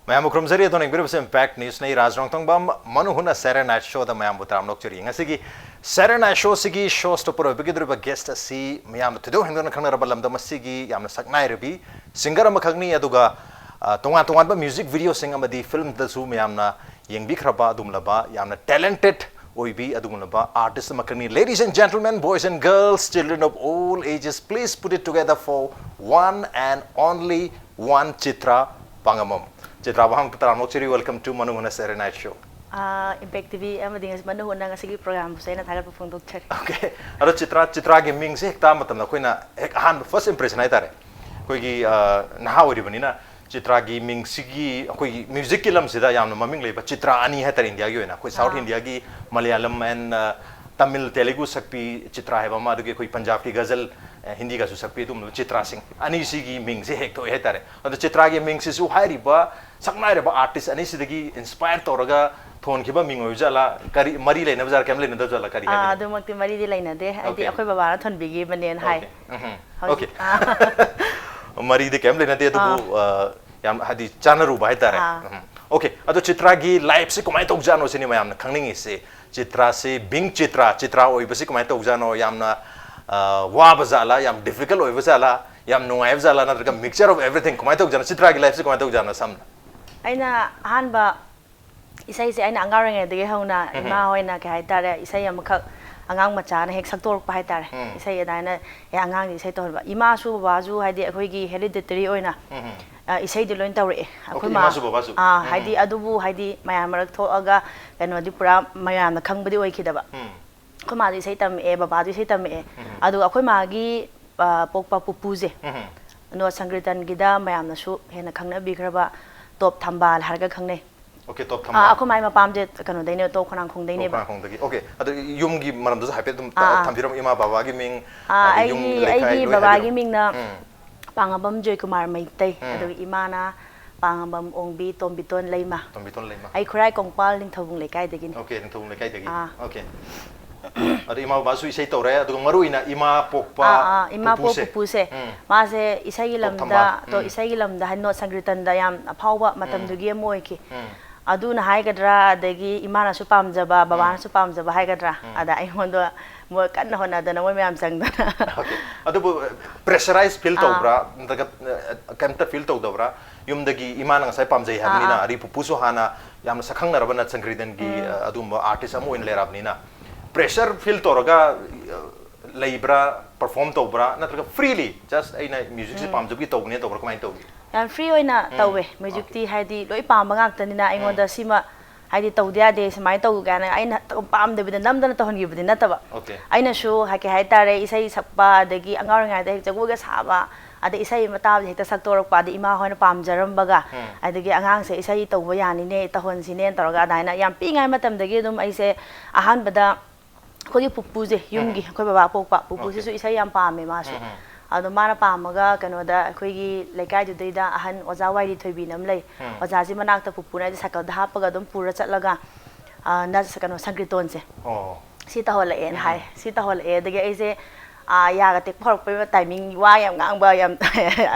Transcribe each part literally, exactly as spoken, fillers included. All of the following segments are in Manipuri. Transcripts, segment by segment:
ꯃꯌꯥꯝꯕꯨ ꯈꯨꯔꯨꯝꯖꯔꯤ꯫ ꯑꯗꯣꯝꯅ ꯌꯦꯡꯕꯤꯔꯤꯕꯁꯤ Impact News ꯅꯤ꯫ ꯔꯥꯖ ꯔꯣꯡꯊꯣꯡꯕꯝ ꯃꯅꯨ ꯍꯨꯅ Saturday Night Show ꯗ ꯃꯌꯥꯝꯕꯨ ꯇꯔꯥꯝꯅ ꯑꯣꯛꯆꯔꯤ꯫ ꯉꯁꯤꯒꯤ Saturday Night Show ꯁꯤꯒꯤ ꯁꯣꯁꯇ ꯄꯨꯔꯛꯄꯤꯒꯗꯧꯔꯤꯕ guest ꯑꯁꯤ ꯃꯌꯥꯝꯅ ꯊꯣꯏꯗꯣꯛ ꯍꯦꯟꯗꯣꯛꯅ ꯈꯪꯅꯔꯕ ꯂꯝꯗꯝ ꯑꯁꯤꯒꯤ ꯌꯥꯝꯅ ꯁꯛꯅꯥꯏꯔꯕꯤ singer ꯑꯃꯈꯛꯅꯤ꯫ ꯑꯗꯨꯒ, ꯑ, ꯇꯣꯉꯥꯟ ꯇꯣꯉꯥꯟꯕ music video ꯁꯤꯡ ꯑꯃꯗꯤ film ꯗꯁꯨ ꯃꯌꯥꯝꯅ ꯌꯦꯡꯕꯤꯈ꯭ꯔꯕ ꯑꯗꯨꯒꯨꯝꯂꯕ ꯌꯥꯝꯅ talented ꯑꯣꯏꯕꯤ ꯑꯗꯨꯒꯨꯝꯂꯕ artist ꯑꯃꯈꯛꯅꯤ꯫ Ladies and gentlemen, boys and girls, children of all ages, please put it together for one and only one, Chitra ꯄꯥꯉꯝꯕꯝ꯫ ꯆꯤꯇ꯭ꯔꯥꯕꯨ ꯍꯥꯟꯅ ꯇꯔꯥꯝꯅ ꯑꯣꯛꯆꯔꯤ꯫ Welcome to ꯃꯅꯨ ꯍꯨꯅ Saturday Night Show꯫ ꯑꯥ, Impact T V ꯑꯃꯗꯤ ꯉꯁꯤ ꯃꯅꯨ ꯍꯨꯅ ꯉꯁꯤꯒꯤ program ꯕꯨꯁꯨ ꯑꯩꯅ ꯊꯥꯒꯠꯄ ꯐꯣꯡꯗꯣꯛꯆꯔꯤ꯫ Okay꯫ ꯑꯗꯣ ꯆꯤꯇ꯭ꯔꯥ, ꯆꯤꯇ꯭ꯔꯥꯒꯤ ꯃꯤꯡꯁꯦ ꯍꯦꯛ ꯇꯥꯕ ꯃꯇꯝꯗ ꯑꯩꯈꯣꯏꯅ ꯍꯦꯛ ꯑꯍꯥꯟꯕ first impression ꯍꯥꯏꯇꯥꯔꯦ, ꯑꯩꯈꯣꯏꯒꯤ, ꯑ, ꯅꯍꯥ ꯑꯣꯏꯔꯤꯕꯅꯤꯅ ꯆꯤꯇ꯭ꯔꯥꯒꯤ ꯃꯤꯡꯁꯤꯒꯤ ꯑꯩꯈꯣꯏꯒꯤ music ꯀꯤ ꯂꯝꯁꯤꯗ ꯌꯥꯝꯅ ꯃꯃꯤꯡ ꯂꯩꯕ ꯆꯤꯇ꯭ꯔꯥ ꯑꯅꯤ ꯍꯥꯏꯇꯥꯔꯦ India ꯒꯤ ꯑꯣꯏꯅ꯫ ꯑꯩꯈꯣꯏ South ꯑꯥ꯫ India ꯒꯤ Malayalam and, ꯑ, Tamil, Telugu ꯁꯛꯄꯤ ꯆꯤꯇ꯭ꯔꯥ ꯍꯥꯏꯕ ꯑꯃ, ꯑꯗꯨꯒꯤ ꯑꯩꯈꯣꯏ Punjab ꯀꯤ ghazal, ꯑ, Hindi ꯒꯁꯨ ꯁꯛꯄꯤ ꯑꯗꯨꯒꯨꯝꯂꯕ ꯆꯤꯇ꯭ꯔꯥ ꯁꯤꯡ ꯑꯅꯤꯁꯤꯒꯤ ꯃꯤꯡꯁꯦ ꯍꯦꯛ ꯊꯣꯛꯑꯦ ꯍꯥꯏꯇꯥꯔꯦ꯫ ꯑꯗꯣ ꯆꯤꯇ꯭ꯔꯥꯒꯤ ꯃꯤꯡꯁꯤꯁꯨ ꯍꯥꯏꯔꯤꯕ ꯁꯛꯅꯥꯏꯔꯕ artist ꯑꯅꯤꯁꯤꯗꯒꯤ inspire ꯇꯧꯔꯒ ꯊꯣꯟꯈꯤꯕ ꯃꯤꯡ ꯑꯣꯏꯕ ꯖꯥꯠꯂꯥ? ꯀꯔꯤ ꯃꯔꯤ ꯂꯩꯅꯕ ꯖꯥꯠꯂꯥ? ꯀꯩꯝ ꯂꯩꯅꯗꯕ ꯖꯥꯠꯂꯥ? ꯀꯔꯤ ꯑꯥ, ꯍꯥꯏꯒꯅꯤ? ꯑꯗꯨꯃꯛꯇꯤ ꯃꯔꯤꯗꯤ ꯂꯩꯅꯗꯦ꯫ ꯍꯥꯏꯗꯤ Okay꯫ ꯑꯩꯈꯣꯏ ꯕꯕꯥꯅ ꯊꯣꯟꯕꯤꯈꯤꯕꯅꯦꯅ ꯍꯥꯏ꯫ Okay꯫ ꯎꯝ꯫ ꯍꯧꯖꯤꯛ Okay꯫ ꯃꯔꯤꯗꯤ ꯀꯩꯝ ꯂꯩꯅꯗꯦ, ꯑꯗꯨꯕꯨ, ꯑ, ꯌꯥꯝ ꯍꯥꯏꯗꯤ ꯆꯥꯟꯅꯔꯨꯕ ꯍꯥꯏꯇꯥꯔꯦ꯫ ꯑꯥ꯫ ꯎꯝ꯫ Okay꯫ ꯑꯗꯣ ꯆꯤꯇ꯭ꯔꯥꯒꯤ life ꯁꯤ ꯀꯃꯥꯏꯅ ꯇꯧꯖꯥꯠꯅꯣ ꯁꯤꯅꯤ ꯃꯌꯥꯝꯅ ꯈꯪꯅꯤꯡꯉꯤꯁꯦ꯫ ꯆꯤꯇ꯭ꯔꯥꯁꯤ, being ꯆꯤꯇ꯭ꯔꯥ, ꯆꯤꯇ꯭ꯔꯥ ꯑꯣꯏꯕꯁꯤ ꯀꯃꯥꯏꯅ ꯇꯧꯖꯥꯠꯅꯣ? ꯌꯥꯝꯅ, ꯑ, ꯋꯥꯕ ꯖꯥꯠꯂꯥ? ꯌꯥꯝ difficult ꯑꯣꯏꯕ ꯖꯥꯠꯂꯥ? ꯌꯥꯝ ꯅꯨꯡꯉꯥꯏꯕ ꯖꯥꯠꯂꯥ? ꯅꯠꯇ꯭ꯔꯒ mixture of everything ꯀꯃꯥꯏꯅ ꯇꯧꯖꯥꯠꯅꯣ? ꯆꯤꯇ꯭ꯔꯥꯒꯤ life ꯁꯤ ꯀꯃꯥꯏꯅ ꯇꯧꯖꯥꯠꯅꯣ ꯁꯝꯅ? ꯑꯩꯅ ꯑꯍꯥꯟꯕ ꯏꯁꯩꯁꯦ ꯑꯩꯅ ꯑꯉꯥꯡ ꯑꯣꯏꯔꯤꯉꯩꯗꯒꯤ ꯍꯧꯅ ꯎꯝ꯫ ꯏꯃꯥ ꯍꯣꯏꯅ ꯀꯩ ꯍꯥꯏꯇꯥꯔꯦ, ꯏꯁꯩ ꯑꯃꯈꯛ ꯑꯉꯥꯡ ꯃꯆꯥꯅ ꯍꯦꯛ ꯁꯛꯇꯣꯔꯛꯄ ꯍꯥꯏꯇꯥꯔꯦ꯫ ꯎꯝ꯫ ꯏꯁꯩ ꯑꯗꯨꯃꯥꯏꯅ, "ꯑꯦ, ꯑꯉꯥꯡꯁꯦ ꯏꯁꯩ ꯇꯧꯍꯟꯕ"꯫ ꯏꯃꯥꯁꯨ ꯕꯕꯥꯁꯨ ꯍꯥꯏꯗꯤ ꯑꯩꯈꯣꯏꯒꯤ hereditary ꯑꯣꯏꯅ, ꯎꯝ꯫ ꯑ, ꯏꯁꯩꯗꯤ ꯂꯣꯏ ꯇꯧꯔꯛꯑꯦ꯫ ꯑꯩꯈꯣꯏ Okay, ꯃꯥ-, ꯏꯃꯥꯁꯨ ꯕꯕꯥꯁꯨ? ꯑꯥ, ꯎꯝ꯫ ꯍꯥꯏꯗꯤ ꯑꯗꯨꯕꯨ ꯍꯥꯏꯗꯤ ꯃꯌꯥꯝ ꯃꯔꯛ ꯊꯣꯛꯑꯒ ꯀꯩꯅꯣꯗꯤ ꯄꯨꯔꯥ ꯃꯌꯥꯝꯅ ꯈꯪꯕꯗꯤ ꯑꯣꯏꯈꯤꯗꯕ꯫ ꯎꯝ꯫ ꯑꯩꯈꯣꯏ ꯃꯥꯗꯤ ꯏꯁꯩ ꯇꯝꯃꯛꯑꯦ, ꯕꯕꯥꯗꯤ ꯏꯁꯩ ꯇꯝꯃꯛꯑꯦ꯫ ꯎꯝ꯫ ꯑꯗꯨꯒ ꯑꯩꯈꯣꯏ ꯃꯥꯒꯤ, ꯑ, ꯄꯣꯛꯄ ꯄꯨꯄꯨꯁꯦ, ꯎꯝ꯫ ꯅꯣꯠ ꯁꯪꯀ꯭ꯔꯤꯇꯟꯒꯤꯗ ꯃꯌꯥꯝꯅꯁꯨ ꯍꯦꯟꯅ ꯈꯪꯅꯕꯤꯈ꯭ꯔꯕ ꯇꯣꯞ ꯊꯝꯕꯥꯜ ꯍꯥꯏꯔꯒ ꯈꯪꯅꯩ꯫ Okay, ꯇꯣꯞ ꯑꯥ, ꯊꯝꯕꯥꯜ꯫ ꯑꯩꯈꯣꯏ ꯃꯥꯏ ꯃꯄꯥꯝꯁꯦ ꯀꯩꯅꯣꯗꯩꯅꯦ, ꯇꯣꯞ ꯈꯣꯡꯅꯥꯡꯈꯣꯡꯗꯩꯅꯦꯕ꯫ ꯇꯣꯞ ꯈꯣꯡꯅꯥꯡꯈꯣꯡꯗꯒꯤ꯫ Okay, ꯑꯗꯣ ꯌꯨꯝꯒꯤ ꯃꯔꯝꯗꯁꯨ ꯍꯥꯏꯐꯦꯠ ꯑꯗꯨꯝ ꯇ-, ꯑꯥ, ꯑꯥ꯫ ꯊꯝꯕꯤꯔꯝꯃꯣ, ꯏꯃꯥ ꯕꯕꯥꯒꯤ ꯃꯤꯡ, ꯑꯥ, ꯑꯗꯩ ꯌꯨꯝ ꯑꯩꯒꯤ, ꯂꯩꯀꯥꯏ ꯑꯩꯒꯤ ꯂꯣꯏ ꯕꯕꯥꯒꯤ ꯍꯥꯏꯕꯤꯔꯝꯃꯣ꯫ ꯃꯤꯡꯅ ꯎꯝ꯫ ꯄꯥꯉꯝꯕꯝ ꯖꯣꯏꯀꯨꯃꯥꯔ ꯃꯩꯇꯩ, ꯎꯝ꯫ ꯑꯗꯨꯒ ꯏꯃꯥꯅ ꯄꯥꯉꯝꯕꯝ ꯑꯣꯡꯕꯤ ꯇꯣꯝꯕꯤꯇꯣꯟ ꯂꯩꯃ꯫ ꯇꯣꯝꯕꯤꯇꯣꯟ ꯂꯩꯃ꯫ ꯑꯩ ꯈꯨꯔꯥꯏ ꯀꯣꯡꯄꯥꯜ ꯅꯤꯡꯊꯧꯕꯨꯡ ꯂꯩꯀꯥꯏꯗꯒꯤꯅꯤ꯫ Okay, ꯅꯤꯡꯊꯧꯕꯨꯡ ꯂꯩꯀꯥꯏꯗꯒꯤ꯫ ꯑꯥ꯫ Okay꯫ ꯑꯗꯣ ꯏꯃꯥ ꯕꯕꯥꯁꯨ ꯏꯁꯩ ꯇꯧꯔꯦ, ꯑꯗꯨꯒ ꯃꯔꯨ ꯑꯣꯏꯅ ꯏꯃꯥ ꯄꯣꯛꯄ ꯑꯥ, ꯑꯥ, ꯏꯃꯥ ꯄꯣꯛ ꯄꯨꯄꯨꯁꯦ꯫ ꯄꯨꯄꯨꯁꯦ, ꯎꯝ꯫ ꯃꯥꯁꯦ ꯏꯁꯩꯒꯤ ꯇꯣꯞ ꯂꯝꯗ ꯊꯝꯕꯥꯜ꯫ ꯇꯣ ꯎꯝ꯫ ꯏꯁꯩꯒꯤ ꯂꯝꯗ ꯍꯥꯏꯗꯤ ꯅꯣꯠ ꯁꯪꯀ꯭ꯔꯤꯇꯟꯗ ꯌꯥꯝ ꯑꯐꯥꯎꯕ ꯃꯇꯝꯗꯨꯒꯤ ꯑꯃ ꯑꯣꯏꯈꯤ꯫ ꯎꯝ꯫ ꯑꯗꯨꯅ ꯍꯥꯏꯒꯗ꯭ꯔꯥ, ꯑꯗꯒꯤ ꯏꯃꯥꯅꯁꯨ ꯄꯥꯝꯖꯕ, ꯕꯕꯥꯅꯁꯨ ꯄꯥꯝꯖꯕ ꯍꯥꯏꯒꯗ꯭ꯔꯥ, ꯑꯗ ꯑꯩꯉꯣꯟꯗ ꯃꯣꯏ ꯀꯟꯅ ꯍꯣꯠꯅꯗꯅ ꯃꯣꯏ ꯃꯌꯥꯝ ꯆꯪꯗꯅ꯫ Okay. ꯑꯗꯨꯕꯨ pressurized feel ꯑꯥ꯫ ꯇꯧꯕ꯭ꯔꯥ, ꯅꯠꯇ꯭ꯔꯒ ꯑ, ꯀꯩꯝꯇ feel ꯇꯧꯗꯕ꯭ꯔꯥ? ꯌꯨꯝꯗꯒꯤ ꯏꯃꯥꯅ ꯉꯁꯥꯏ ꯄꯥꯝꯖꯩ ꯍꯥꯏꯕꯅꯤꯅ, ꯑꯥ꯫ ꯑꯗꯩ ꯄꯨꯄꯨꯁꯨ ꯍꯥꯟꯅ ꯌꯥꯝꯅ ꯁꯛꯈꯪꯅꯔꯕ ꯅꯠ ꯁꯪꯀ꯭ꯔꯤꯇꯟꯒꯤ, ꯑ, ꯑꯗꯨꯒꯨꯝꯕ artist ꯑꯃ ꯑꯣꯏꯅ ꯂꯩꯔꯕꯅꯤꯅ, pressure feel ꯇꯧꯔꯒ, ꯑ, ꯂꯩꯕ꯭ꯔꯥ, perform ꯇꯧꯕ꯭ꯔꯥ, ꯅꯠꯇ꯭ꯔꯒ freely just ꯑꯩꯅ musicꯁꯦ ꯄꯥꯝꯖꯕꯒꯤ ꯇꯧꯕꯅꯦ ꯇꯧꯕ꯭ꯔꯥ, ꯀꯃꯥꯏꯅ ꯇꯧꯒꯦ? ꯌꯥꯝ free ꯑꯣꯏꯅ ꯎꯝ. ꯇꯧꯋꯦ꯫ Musicꯇꯤ ꯍꯥꯏꯗꯤ ꯂꯣꯏ ꯄꯥꯝꯕ ꯉꯥꯛꯇꯅꯤꯅ ꯑꯩꯉꯣꯟꯗ ꯁꯤꯃ ꯍꯥꯏꯗꯤ ꯇꯧꯗ ꯌꯥꯗꯦ, ꯁꯨꯃꯥꯏꯅ ꯇꯧ ꯀꯥꯏꯅ ꯑꯩꯅ ꯄꯥꯝꯗꯕꯤꯗ ꯅꯝꯗꯅ ꯇꯧꯍꯟꯈꯤꯕꯗꯤ ꯅꯠꯇꯕ꯫ Okay. ꯑꯩꯅꯁꯨ ꯍꯥꯏ-, ꯀꯩ ꯍꯥꯏꯇꯥꯔꯦ, ꯏꯁꯩ ꯁꯛꯄ, ꯑꯗꯒꯤ ꯑꯉꯥꯡ ꯑꯣꯏꯔꯤꯉꯩꯗ ꯍꯦꯛ ꯖꯒꯣꯏꯒ ꯁꯥꯕ, ꯑꯗꯩ ꯏꯁꯩ ꯑꯃ ꯇꯥꯕꯗ ꯍꯦꯛꯇ ꯁꯛꯇꯣꯔꯛꯄ, ꯑꯗꯩ ꯏꯃꯥ ꯍꯣꯏꯅ ꯄꯥꯝꯖꯔꯝꯕꯒ, ꯎꯝ. ꯑꯗꯒꯤ ꯑꯉꯥꯡꯁꯦ ꯏꯁꯩ ꯇꯧꯕ ꯌꯥꯅꯤꯅꯦ, ꯇꯧꯍꯟꯁꯤꯅꯦꯅ ꯇꯧꯔꯒ ꯑꯗꯨꯃꯥꯏꯅ ꯌꯥꯝ ꯄꯤꯛꯏꯉꯩ ꯃꯇꯝꯗꯒꯤ ꯑꯗꯨꯝ ꯑꯩꯁꯦ ꯑꯍꯥꯟꯕꯗ ꯑꯩꯈꯣꯏꯒꯤ ꯄꯨꯄꯨꯁꯦ, ꯌꯨꯝꯒꯤ ꯑꯩꯈꯣꯏ ꯕꯕꯥ ꯄꯣꯛꯄ ꯄꯨꯄꯨꯁꯤꯁꯨ ꯏꯁꯩ ꯌꯥꯝ ꯄꯥꯝꯃꯦ ꯃꯥꯁꯨ꯫ ꯑꯗꯣ ꯃꯥꯅ ꯄꯥꯝꯃꯒ ꯀꯩꯅꯣꯗ ꯑꯩꯈꯣꯏꯒꯤ ꯂꯩꯀꯥꯏꯗꯨꯗꯩꯗ ꯑꯍꯟ ꯑꯣꯖꯥ ꯋꯥꯏꯔꯤ ꯊꯣꯏꯕꯤꯅ ꯑꯃ ꯂꯩ꯫ ꯑꯣꯖꯥꯁꯤ ꯃꯅꯥꯛꯇ ꯄꯨꯄꯨꯅ ꯍꯥꯏꯗꯤ ꯁꯥꯏꯀꯜꯗ ꯍꯥꯞꯄꯒ ꯑꯗꯨꯝ ꯄꯨꯔ ꯆꯠꯂꯒ, ꯑ, ꯅ-, ꯀꯩꯅꯣ, ꯁꯪꯀ꯭ꯔꯤꯇꯣꯟꯁꯦ ꯑꯣ꯫ ꯁꯤ ꯇꯧꯍꯜꯂꯛꯑꯦꯅ ꯍꯥꯏ꯫ ꯁꯤ ꯇꯧꯍꯜꯂꯛꯑꯦ꯫ ꯑꯗꯒꯤ ꯑꯩꯁꯦ, ꯑ, ꯌꯥꯒ ꯇꯦꯛꯄ ꯍꯧꯔꯛꯄꯩ timing, ꯋꯥ ꯌꯥꯝ ꯉꯥꯡꯕ, ꯌꯥꯝ,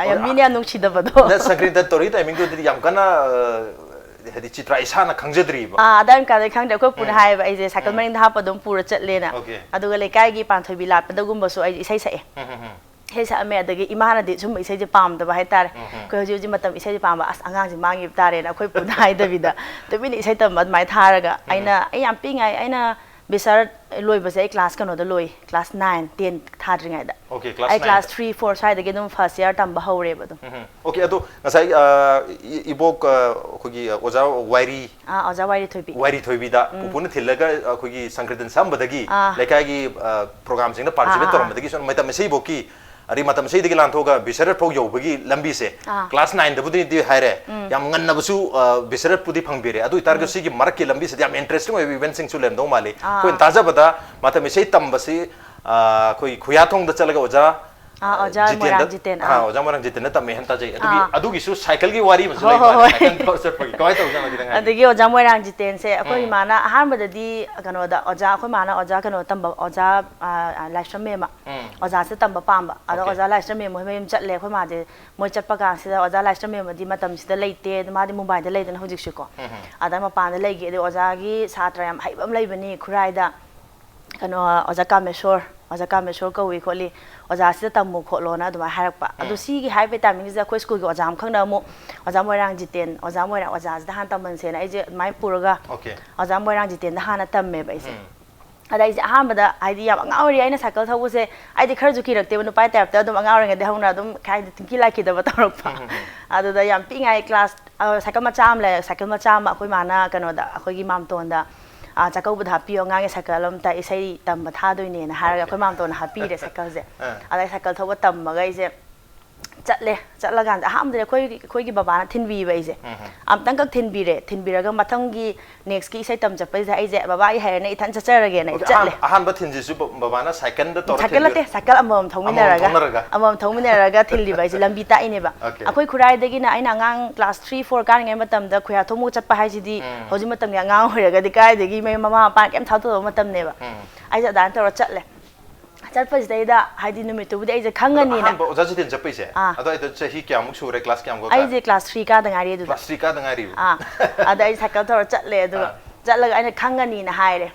ꯌꯥꯝ ꯃꯤꯅ ꯌꯥꯝ ꯅꯨꯡꯁꯤꯗꯕꯗꯣ꯫ ꯅ ꯁꯪꯀ꯭ꯔꯤꯇꯟ ꯇꯧꯔꯤ timingꯗꯨꯗꯤ ꯌꯥꯝ ꯀꯟꯅ, ꯑ, ꯍꯥꯏꯗꯤ ꯆꯤꯇ꯭ꯔꯥ ꯏꯁꯥꯅ ꯈꯪꯖꯗ꯭ꯔꯤꯕ꯫ ꯑꯥ, ꯑꯗꯥꯏ ꯀꯥꯟꯗ ꯈꯪꯗ꯭ꯔꯦ꯫ ꯑꯩꯈꯣꯏ ꯄꯨꯅ ꯍꯥꯏꯌꯦꯕ, ꯑꯩꯁꯦ ꯁꯥꯏꯀꯜ ꯃꯅꯤꯡꯗ ꯍꯥꯞꯄ ꯑꯗꯨꯝ ꯄꯨꯔ ꯆꯠꯂꯦꯅ꯫ Okay. ꯑꯗꯨꯒ ꯂꯩꯀꯥꯏꯒꯤ ꯄꯥꯟꯊꯣꯏꯕꯤ ꯂꯥꯠꯄꯗꯒꯨꯝꯕꯁꯨ ꯑꯩꯁꯦ ꯏꯁꯩ ꯁꯛꯑꯦ꯫ ꯎꯝ, ꯎꯝ, ꯎꯝ꯫ ꯏꯁꯩ ꯁꯛꯑꯝꯃꯦ꯫ ꯑꯗꯒꯤ ꯏꯃꯥꯅꯗꯤ ꯁꯨꯝꯕ ꯏꯁꯩꯁꯦ ꯄꯥꯝꯗꯕ ꯍꯥꯏꯇꯥꯔꯦ꯫ ꯑꯩꯈꯣꯏ ꯍꯧꯖꯤꯛ ꯍꯧꯖꯤꯛ ꯃꯇꯝ ꯏꯁꯩꯁꯦ ꯄꯥꯝꯕ, "ꯑꯁ, ꯑꯉꯥꯡꯁꯦ ꯃꯥꯡꯈꯤꯕ ꯇꯥꯔꯦꯅ" ꯑꯩꯈꯣꯏ ꯄꯨꯅ ꯍꯥꯏꯗꯕꯤꯗ ꯇꯨꯃꯤꯟꯅ ꯏꯁꯩ ꯇꯝꯕ ꯑꯗꯨꯃꯥꯏꯅ ꯊꯥꯔꯒ ꯑꯩꯅ, ꯑꯩ ꯌꯥꯝ ꯄꯤꯛꯏꯉꯩ, ꯑꯩꯅ ꯕꯤꯁꯥꯔꯠ ꯂꯣꯏꯕꯁꯦ ꯑꯩ class ꯀꯩꯅꯣꯗ ꯂꯣꯏ, class nine, ten ꯊꯥꯗ꯭ꯔꯤꯉꯩꯗ꯫ Okay, class ꯑꯩ class nineꯗ꯫ three, four ꯁ꯭ꯋꯥꯏꯗꯒꯤ ꯑꯗꯨꯝ first year ꯇꯝꯕ ꯍꯧꯔꯦꯕ ꯑꯗꯨꯝ꯫ ꯎꯝ, ꯎꯝ꯫ Okay, ꯑꯗꯣ ꯉꯁꯥꯏ, ꯑ, ꯏ-, ꯏꯕꯣꯛ, ꯑ, ꯑꯩꯈꯣꯏꯒꯤ, ꯑ, ꯑꯣꯖꯥ ꯋꯥꯏꯔꯤ, ꯑꯥ, ꯑꯣꯖꯥ ꯋꯥꯏꯔꯤ ꯊꯣꯏꯕꯤ꯫ ꯋꯥꯏꯔꯤ ꯊꯣꯏꯕꯤꯗ ꯄꯨꯄꯨꯅ ꯊꯤꯜꯂꯒ ꯑꯩꯈꯣꯏꯒꯤ ꯁꯪꯀ꯭ꯔꯤꯇꯟ ꯁꯛꯑꯝꯕꯗꯒꯤ ꯑꯥ꯫ ꯂꯩꯀꯥꯏꯒꯤ, ꯑ, programꯁꯤꯡꯗ participate ꯑꯥ, ꯑꯥ꯫ ꯇꯧꯔꯝꯕꯗꯒꯤ ꯁꯨꯝ ꯃꯇꯝ ꯏꯁꯩꯕꯣꯛꯀꯤ, ꯑꯗꯩ ꯃꯇꯝ ꯏꯁꯩꯗꯒꯤ ꯂꯥꯟꯊꯣꯛꯑꯒ ꯕꯤꯁꯥꯔꯠ ꯐꯥꯎ ꯌꯧꯕꯒꯤ ꯂꯝꯕꯤꯁꯦ, ꯑꯥ꯫ class nineꯗꯕꯨꯗꯤ ꯍꯥꯏꯔꯦ, ꯌꯥꯝ ꯉꯟꯅꯕꯁꯨ, ꯑ, ꯕꯤꯁꯥꯔꯠꯄꯨꯗꯤ ꯐꯪꯕꯤꯔꯦ꯫ ꯑꯗꯨ ꯑꯣꯏꯇꯥꯔꯒꯁꯨ ꯁꯤꯒꯤ ꯃꯔꯛꯀꯤ ꯂꯝꯕꯤꯁꯤꯗ ꯌꯥꯝ interesting ꯑꯣꯏꯕ eventꯁꯤꯡꯁꯨ ꯂꯩꯔꯝꯗꯧ ꯃꯥꯜꯂꯤ꯫ ꯑꯥ꯫ ꯑꯩꯈꯣꯏꯅ ꯇꯥꯖꯕꯗ ꯃꯇꯝ ꯏꯁꯩ ꯇꯝꯕꯁꯤ, ꯑ, ꯑꯩꯈꯣꯏ ꯈꯨꯌꯥꯊꯣꯡꯗ ꯆꯠꯂꯒ ꯑꯣꯖꯥ ꯑꯥ, ꯑꯣꯖꯥ ꯖꯤꯇꯦꯟꯗ, ꯃꯣꯏꯔꯥꯡ ꯖꯤꯇꯦꯟ, ꯑꯥ, ꯑꯥ꯫ ꯑꯣꯖꯥ ꯃꯣꯏꯔꯥꯡ ꯖꯤꯇꯦꯟꯗ ꯇꯝꯃꯦ ꯍꯥꯏꯅ ꯇꯥꯖꯩ꯫ ꯑꯗꯨꯒꯤ, ꯑꯥ꯫ ꯑꯗꯨꯒꯤꯁꯨ ꯁꯥꯏꯀꯜꯒꯤ ꯋꯥꯔꯤ ꯑꯃꯁꯨ ꯍꯣꯏ, ꯂꯩ ꯍꯣꯏ, ꯃꯥꯜꯂꯦ꯫ ꯍꯣꯏ꯫ ꯁꯥꯏꯀꯜ ꯊꯧꯔ ꯆꯠꯄꯒꯤ꯫ ꯀꯃꯥꯏꯅ ꯇꯧꯖꯥꯠꯅꯣ ꯈꯤꯇꯪ ꯍꯥꯏꯌꯨ꯫ ꯑꯗꯒꯤ ꯑꯣꯖꯥ ꯃꯣꯏꯔꯥꯡ ꯖꯤꯇꯦꯟꯁꯦ ꯑꯩꯈꯣꯏ ꯎꯝ꯫ ꯏꯃꯥꯅ ꯑꯍꯥꯟꯕꯗꯗꯤ, ꯀꯩꯅꯣꯗ, ꯑꯣꯖꯥ, ꯑꯩꯈꯣꯏ ꯃꯥꯅ ꯑꯣꯖꯥ ꯀꯩꯅꯣ ꯇꯝꯕ, ꯑꯣꯖꯥ, ꯑꯥ, ꯂꯥꯏꯁ꯭ꯔꯝ ꯃꯦꯝꯃ, ꯎꯝ꯫ ꯑꯣꯖꯥꯁꯦ ꯇꯝꯕ ꯄꯥꯝꯕ꯫ ꯑꯗꯣ ꯑꯣꯀꯦ꯫ ꯑꯣꯖꯥ ꯂꯥꯏꯁ꯭ꯔꯝ ꯃꯦꯝ ꯍꯣꯏ ꯃꯌꯨꯝ ꯆꯠꯂꯦ꯫ ꯑꯩꯈꯣꯏ ꯃꯥꯁꯦ ꯃꯣꯏ ꯆꯠꯄ ꯀꯥꯟꯁꯤꯗ ꯑꯣꯖꯥ ꯂꯥꯏꯁ꯭ꯔꯝ ꯃꯦꯝ ꯍꯣꯏꯗꯤ ꯃꯇꯝꯁꯤꯗ ꯂꯩꯇꯦ, ꯑꯗꯣ ꯃꯥꯗꯤ ꯃꯨꯝꯕꯥꯏꯗ ꯂꯩꯗꯅ ꯍꯧꯖꯤꯛꯁꯨꯀꯣ꯫ ꯎꯝ, ꯎꯝ꯫ ꯑꯗ ꯃꯄꯥꯟꯗ ꯂꯩꯈꯤ꯫ ꯑꯗꯩ ꯑꯣꯖꯥꯒꯤ ꯁꯥꯇ꯭ꯔ ꯌꯥꯝ ꯍꯩꯕ ꯑꯃ ꯂꯩꯕꯅꯤ ꯈꯨꯔꯥꯏꯗ, ꯀꯩꯅꯣ, ꯑꯣꯖꯥ ꯀꯥꯃꯦꯁꯣꯔ, ꯑꯣꯖꯥ ꯀꯥꯃꯦꯁꯣꯔ ꯀꯧꯏ ꯈꯣꯠꯂꯤ, ꯑꯣꯖꯥꯁꯤꯗ ꯇꯝꯃꯨ ꯈꯣꯠꯂꯣꯅ ꯑꯗꯨꯃꯥꯏꯅ ꯍꯥꯏꯔꯛꯄ꯫ ꯑꯗꯣ ꯎꯝ꯫ ꯁꯤꯒꯤ ꯍꯥꯏꯕꯒꯤ ꯇꯥꯏꯃꯤꯡꯁꯤꯗ ꯑꯩꯈꯣꯏ ꯁ꯭ꯀꯨꯜꯒꯤ ꯑꯣꯖꯥ ꯑꯃꯈꯛꯅ ꯑꯃꯨꯛ ꯑꯣꯖꯥ ꯃꯣꯏꯔꯥꯡ ꯖꯤꯇꯦꯟ, ꯑꯣꯖꯥ ꯃꯣꯏꯔꯥꯡ ꯑꯣꯖꯥꯁꯤꯗ ꯍꯥꯟꯅ ꯇꯝꯍꯟꯁꯦꯅ ꯑꯩꯁꯦ ꯑꯗꯨꯃꯥꯏꯅ ꯄꯨꯔꯒ ꯑꯣꯀꯦ꯫ ꯑꯣꯖꯥ ꯃꯣꯏꯔꯥꯡ ꯖꯤꯇꯦꯟꯗ ꯍꯥꯟꯅ ꯇꯝꯃꯦꯕ ꯑꯩꯁꯦ꯫ ꯎꯝ꯫ ꯑꯗ ꯑꯩꯁꯦ ꯑꯍꯥꯟꯕꯗ, ꯍꯥꯏꯗꯤ, ꯌꯥꯝ ꯑꯉꯥꯡ ꯑꯣꯏꯔꯤ, ꯑꯩꯅ ꯁꯥꯏꯀꯜ ꯊꯧꯕꯁꯦ, ꯑꯩꯗꯤ ꯈꯔꯁꯨ ꯀꯤꯔꯛꯇꯦꯕ, ꯅꯨꯄꯥ type ꯇ ꯑꯗꯨꯝ ꯑꯉꯥꯡ ꯑꯣꯏꯔꯤꯉꯩꯗꯒꯤ ꯍꯧꯅ ꯑꯗꯨꯝ, ꯀꯩ ꯍꯥꯏꯅꯤ, ꯇꯤꯡꯀꯤ ꯂꯥꯏꯈꯤꯗꯕ ꯇꯧꯔꯛꯄ꯫ ꯎꯝ, ꯎꯝ, ꯎꯝ꯫ ꯑꯗꯨꯗ ꯌꯥꯝ ꯄꯤꯛꯏꯉꯥꯏ class, ꯑ, ꯁꯥꯏꯀꯜ ꯃꯆꯥ ꯑꯃ ꯂꯩ, ꯁꯥꯏꯀꯜ ꯃꯆꯥ ꯑꯃ ꯑꯩꯈꯣꯏ ꯃꯥꯅ ꯀꯩꯅꯣꯗ, ꯑꯩꯈꯣꯏꯒꯤ ꯃꯥꯝꯇꯣꯟꯗ, ꯑ, "ꯆꯥꯛꯀꯧꯕꯗ ꯍꯥꯞꯄꯤꯌꯣ, ꯑꯉꯥꯡꯒꯤ ꯁꯥꯏꯀꯜ ꯑꯝꯇ, ꯏꯁꯩ ꯇꯝꯕ ꯊꯥꯗꯣꯏꯅꯦꯅ" ꯍꯥꯏꯔꯒ ꯑꯣꯀꯦ꯫ ꯑꯩꯈꯣꯏ ꯃꯥꯝꯇꯣꯟꯅ ꯍꯥꯞꯄꯤꯔꯦ ꯁꯥꯏꯀꯜꯁꯦ꯫ ꯑꯥ꯫ ꯑꯗ ꯑꯩ ꯁꯥꯏꯀꯜ ꯊꯧꯕ ꯇꯝꯃꯒ ꯑꯩꯁꯦ ꯆꯠꯂꯦ꯫ ꯆꯠꯂꯀꯥꯟꯗ ꯑꯍꯥꯟꯕꯗꯗꯤ ꯑꯩꯈꯣꯏ, ꯑꯩꯈꯣꯏꯒꯤ ꯕꯕꯥꯅ ꯊꯤꯟꯕꯤꯕ ꯑꯩꯁꯦ꯫ ꯎꯝ, ꯎꯝ꯫ ꯑꯝꯇꯪꯈꯛ ꯊꯤꯟꯕꯤꯔꯦ꯫ ꯊꯤꯟꯕꯤꯔꯒ ꯃꯊꯪꯒꯤ next ꯀꯤ ꯏꯁꯩ ꯇꯝ ꯆꯠꯄꯁꯤꯗ ꯑꯩꯁꯦ, "ꯕꯕꯥ, ꯑꯩ ꯍꯩꯔꯦꯅꯦ, ꯏꯊꯟ ꯆꯠꯆꯔꯒꯦꯅ" ꯑꯩ ꯑꯣꯀꯦ, ꯆꯠꯂꯦ꯫ ꯑꯍꯥꯟ-, ꯑꯍꯥꯟꯕ ꯊꯤꯟꯁꯤꯁꯨ ꯕ-, ꯕꯕꯥꯅ ꯁꯥꯏꯀꯜꯗ ꯇꯧꯔ ꯁꯥꯏꯀꯜ ꯊꯤꯟꯕꯤꯔꯣ? ꯅꯠꯇꯦ, ꯁꯥꯏꯀꯜ ꯑꯃꯃꯝ ꯑꯃꯃꯝ ꯊꯧꯃꯤꯟꯅꯔꯒ, ꯊꯧꯅꯔꯒ? ꯑꯃꯃꯝ ꯊꯧꯃꯤꯟꯅꯔꯒ ꯊꯤꯜꯂꯤꯕ ꯑꯩꯁꯦ, ꯂꯝꯕꯤ ꯇꯥꯛꯏꯅꯦꯕ꯫ ꯑꯣꯀꯦ꯫ ꯑꯩꯈꯣꯏ ꯈꯨꯔꯥꯏꯗꯒꯤꯅ ꯑꯩꯅ ꯑꯉꯥꯡ class three, four ꯀꯥꯔꯤꯉꯩ ꯃꯇꯝꯗ ꯈꯨꯌꯥꯊꯣꯡꯕ ꯆꯠꯄ ꯍꯥꯏꯁꯤꯗꯤ ꯎꯝ꯫ ꯍꯧꯖꯤꯛ ꯃꯇꯝꯒꯤ ꯑꯉꯥꯡ ꯑꯣꯏꯔꯒꯗꯤ ꯀꯥꯏꯗꯒꯤ ꯃꯌꯨꯝ ꯃꯃꯥ ꯃꯄꯥꯅ ꯀꯩꯝ ꯊꯥꯗꯣꯛꯇꯕ ꯃꯇꯝꯅꯦꯕ꯫ ꯎꯝ꯫ ꯑꯩꯁꯦ ꯑꯗꯨꯃꯥꯏꯅ ꯇꯧꯔ ꯆꯠꯂꯦ꯫ ꯆꯠꯄꯁꯤꯗꯩꯗ, ꯍꯥꯏꯗꯤ, ꯅꯨꯃꯤꯠꯇꯨꯕꯨꯗꯤ ꯑꯩꯁꯦ ꯑꯗꯣ ꯈꯪꯉꯅꯤꯅ꯫ ꯑꯍꯥꯟꯕ ꯑꯣꯖꯥ ꯖꯤꯇꯦꯟ ꯆꯠꯄꯩꯁꯦ? ꯑꯥ꯫ ꯑꯗꯨꯋꯥꯏꯗ ꯆꯍꯤ ꯀꯌꯥꯃꯨꯛ ꯁꯨꯔꯦ? Class ꯀꯌꯥꯃꯨꯛ ꯀꯥꯔꯦ? ꯑꯩꯁꯦ class three ꯀꯥꯗ ꯉꯥꯏꯔꯤ ꯑꯗꯨꯗ꯫ Class three ꯀꯥꯗ ꯉꯥꯏꯔꯤꯕ? ꯑꯥ꯫ ꯑꯗ ꯑꯩ ꯁꯥꯏꯀꯜ ꯊꯧꯔ ꯆꯠꯂꯦ, ꯑꯗꯨꯒ ꯑꯥ꯫ ꯆꯠꯂꯒ ꯑꯩꯅ ꯈꯪꯉꯅꯤꯅ ꯍꯥꯏꯔꯦ꯫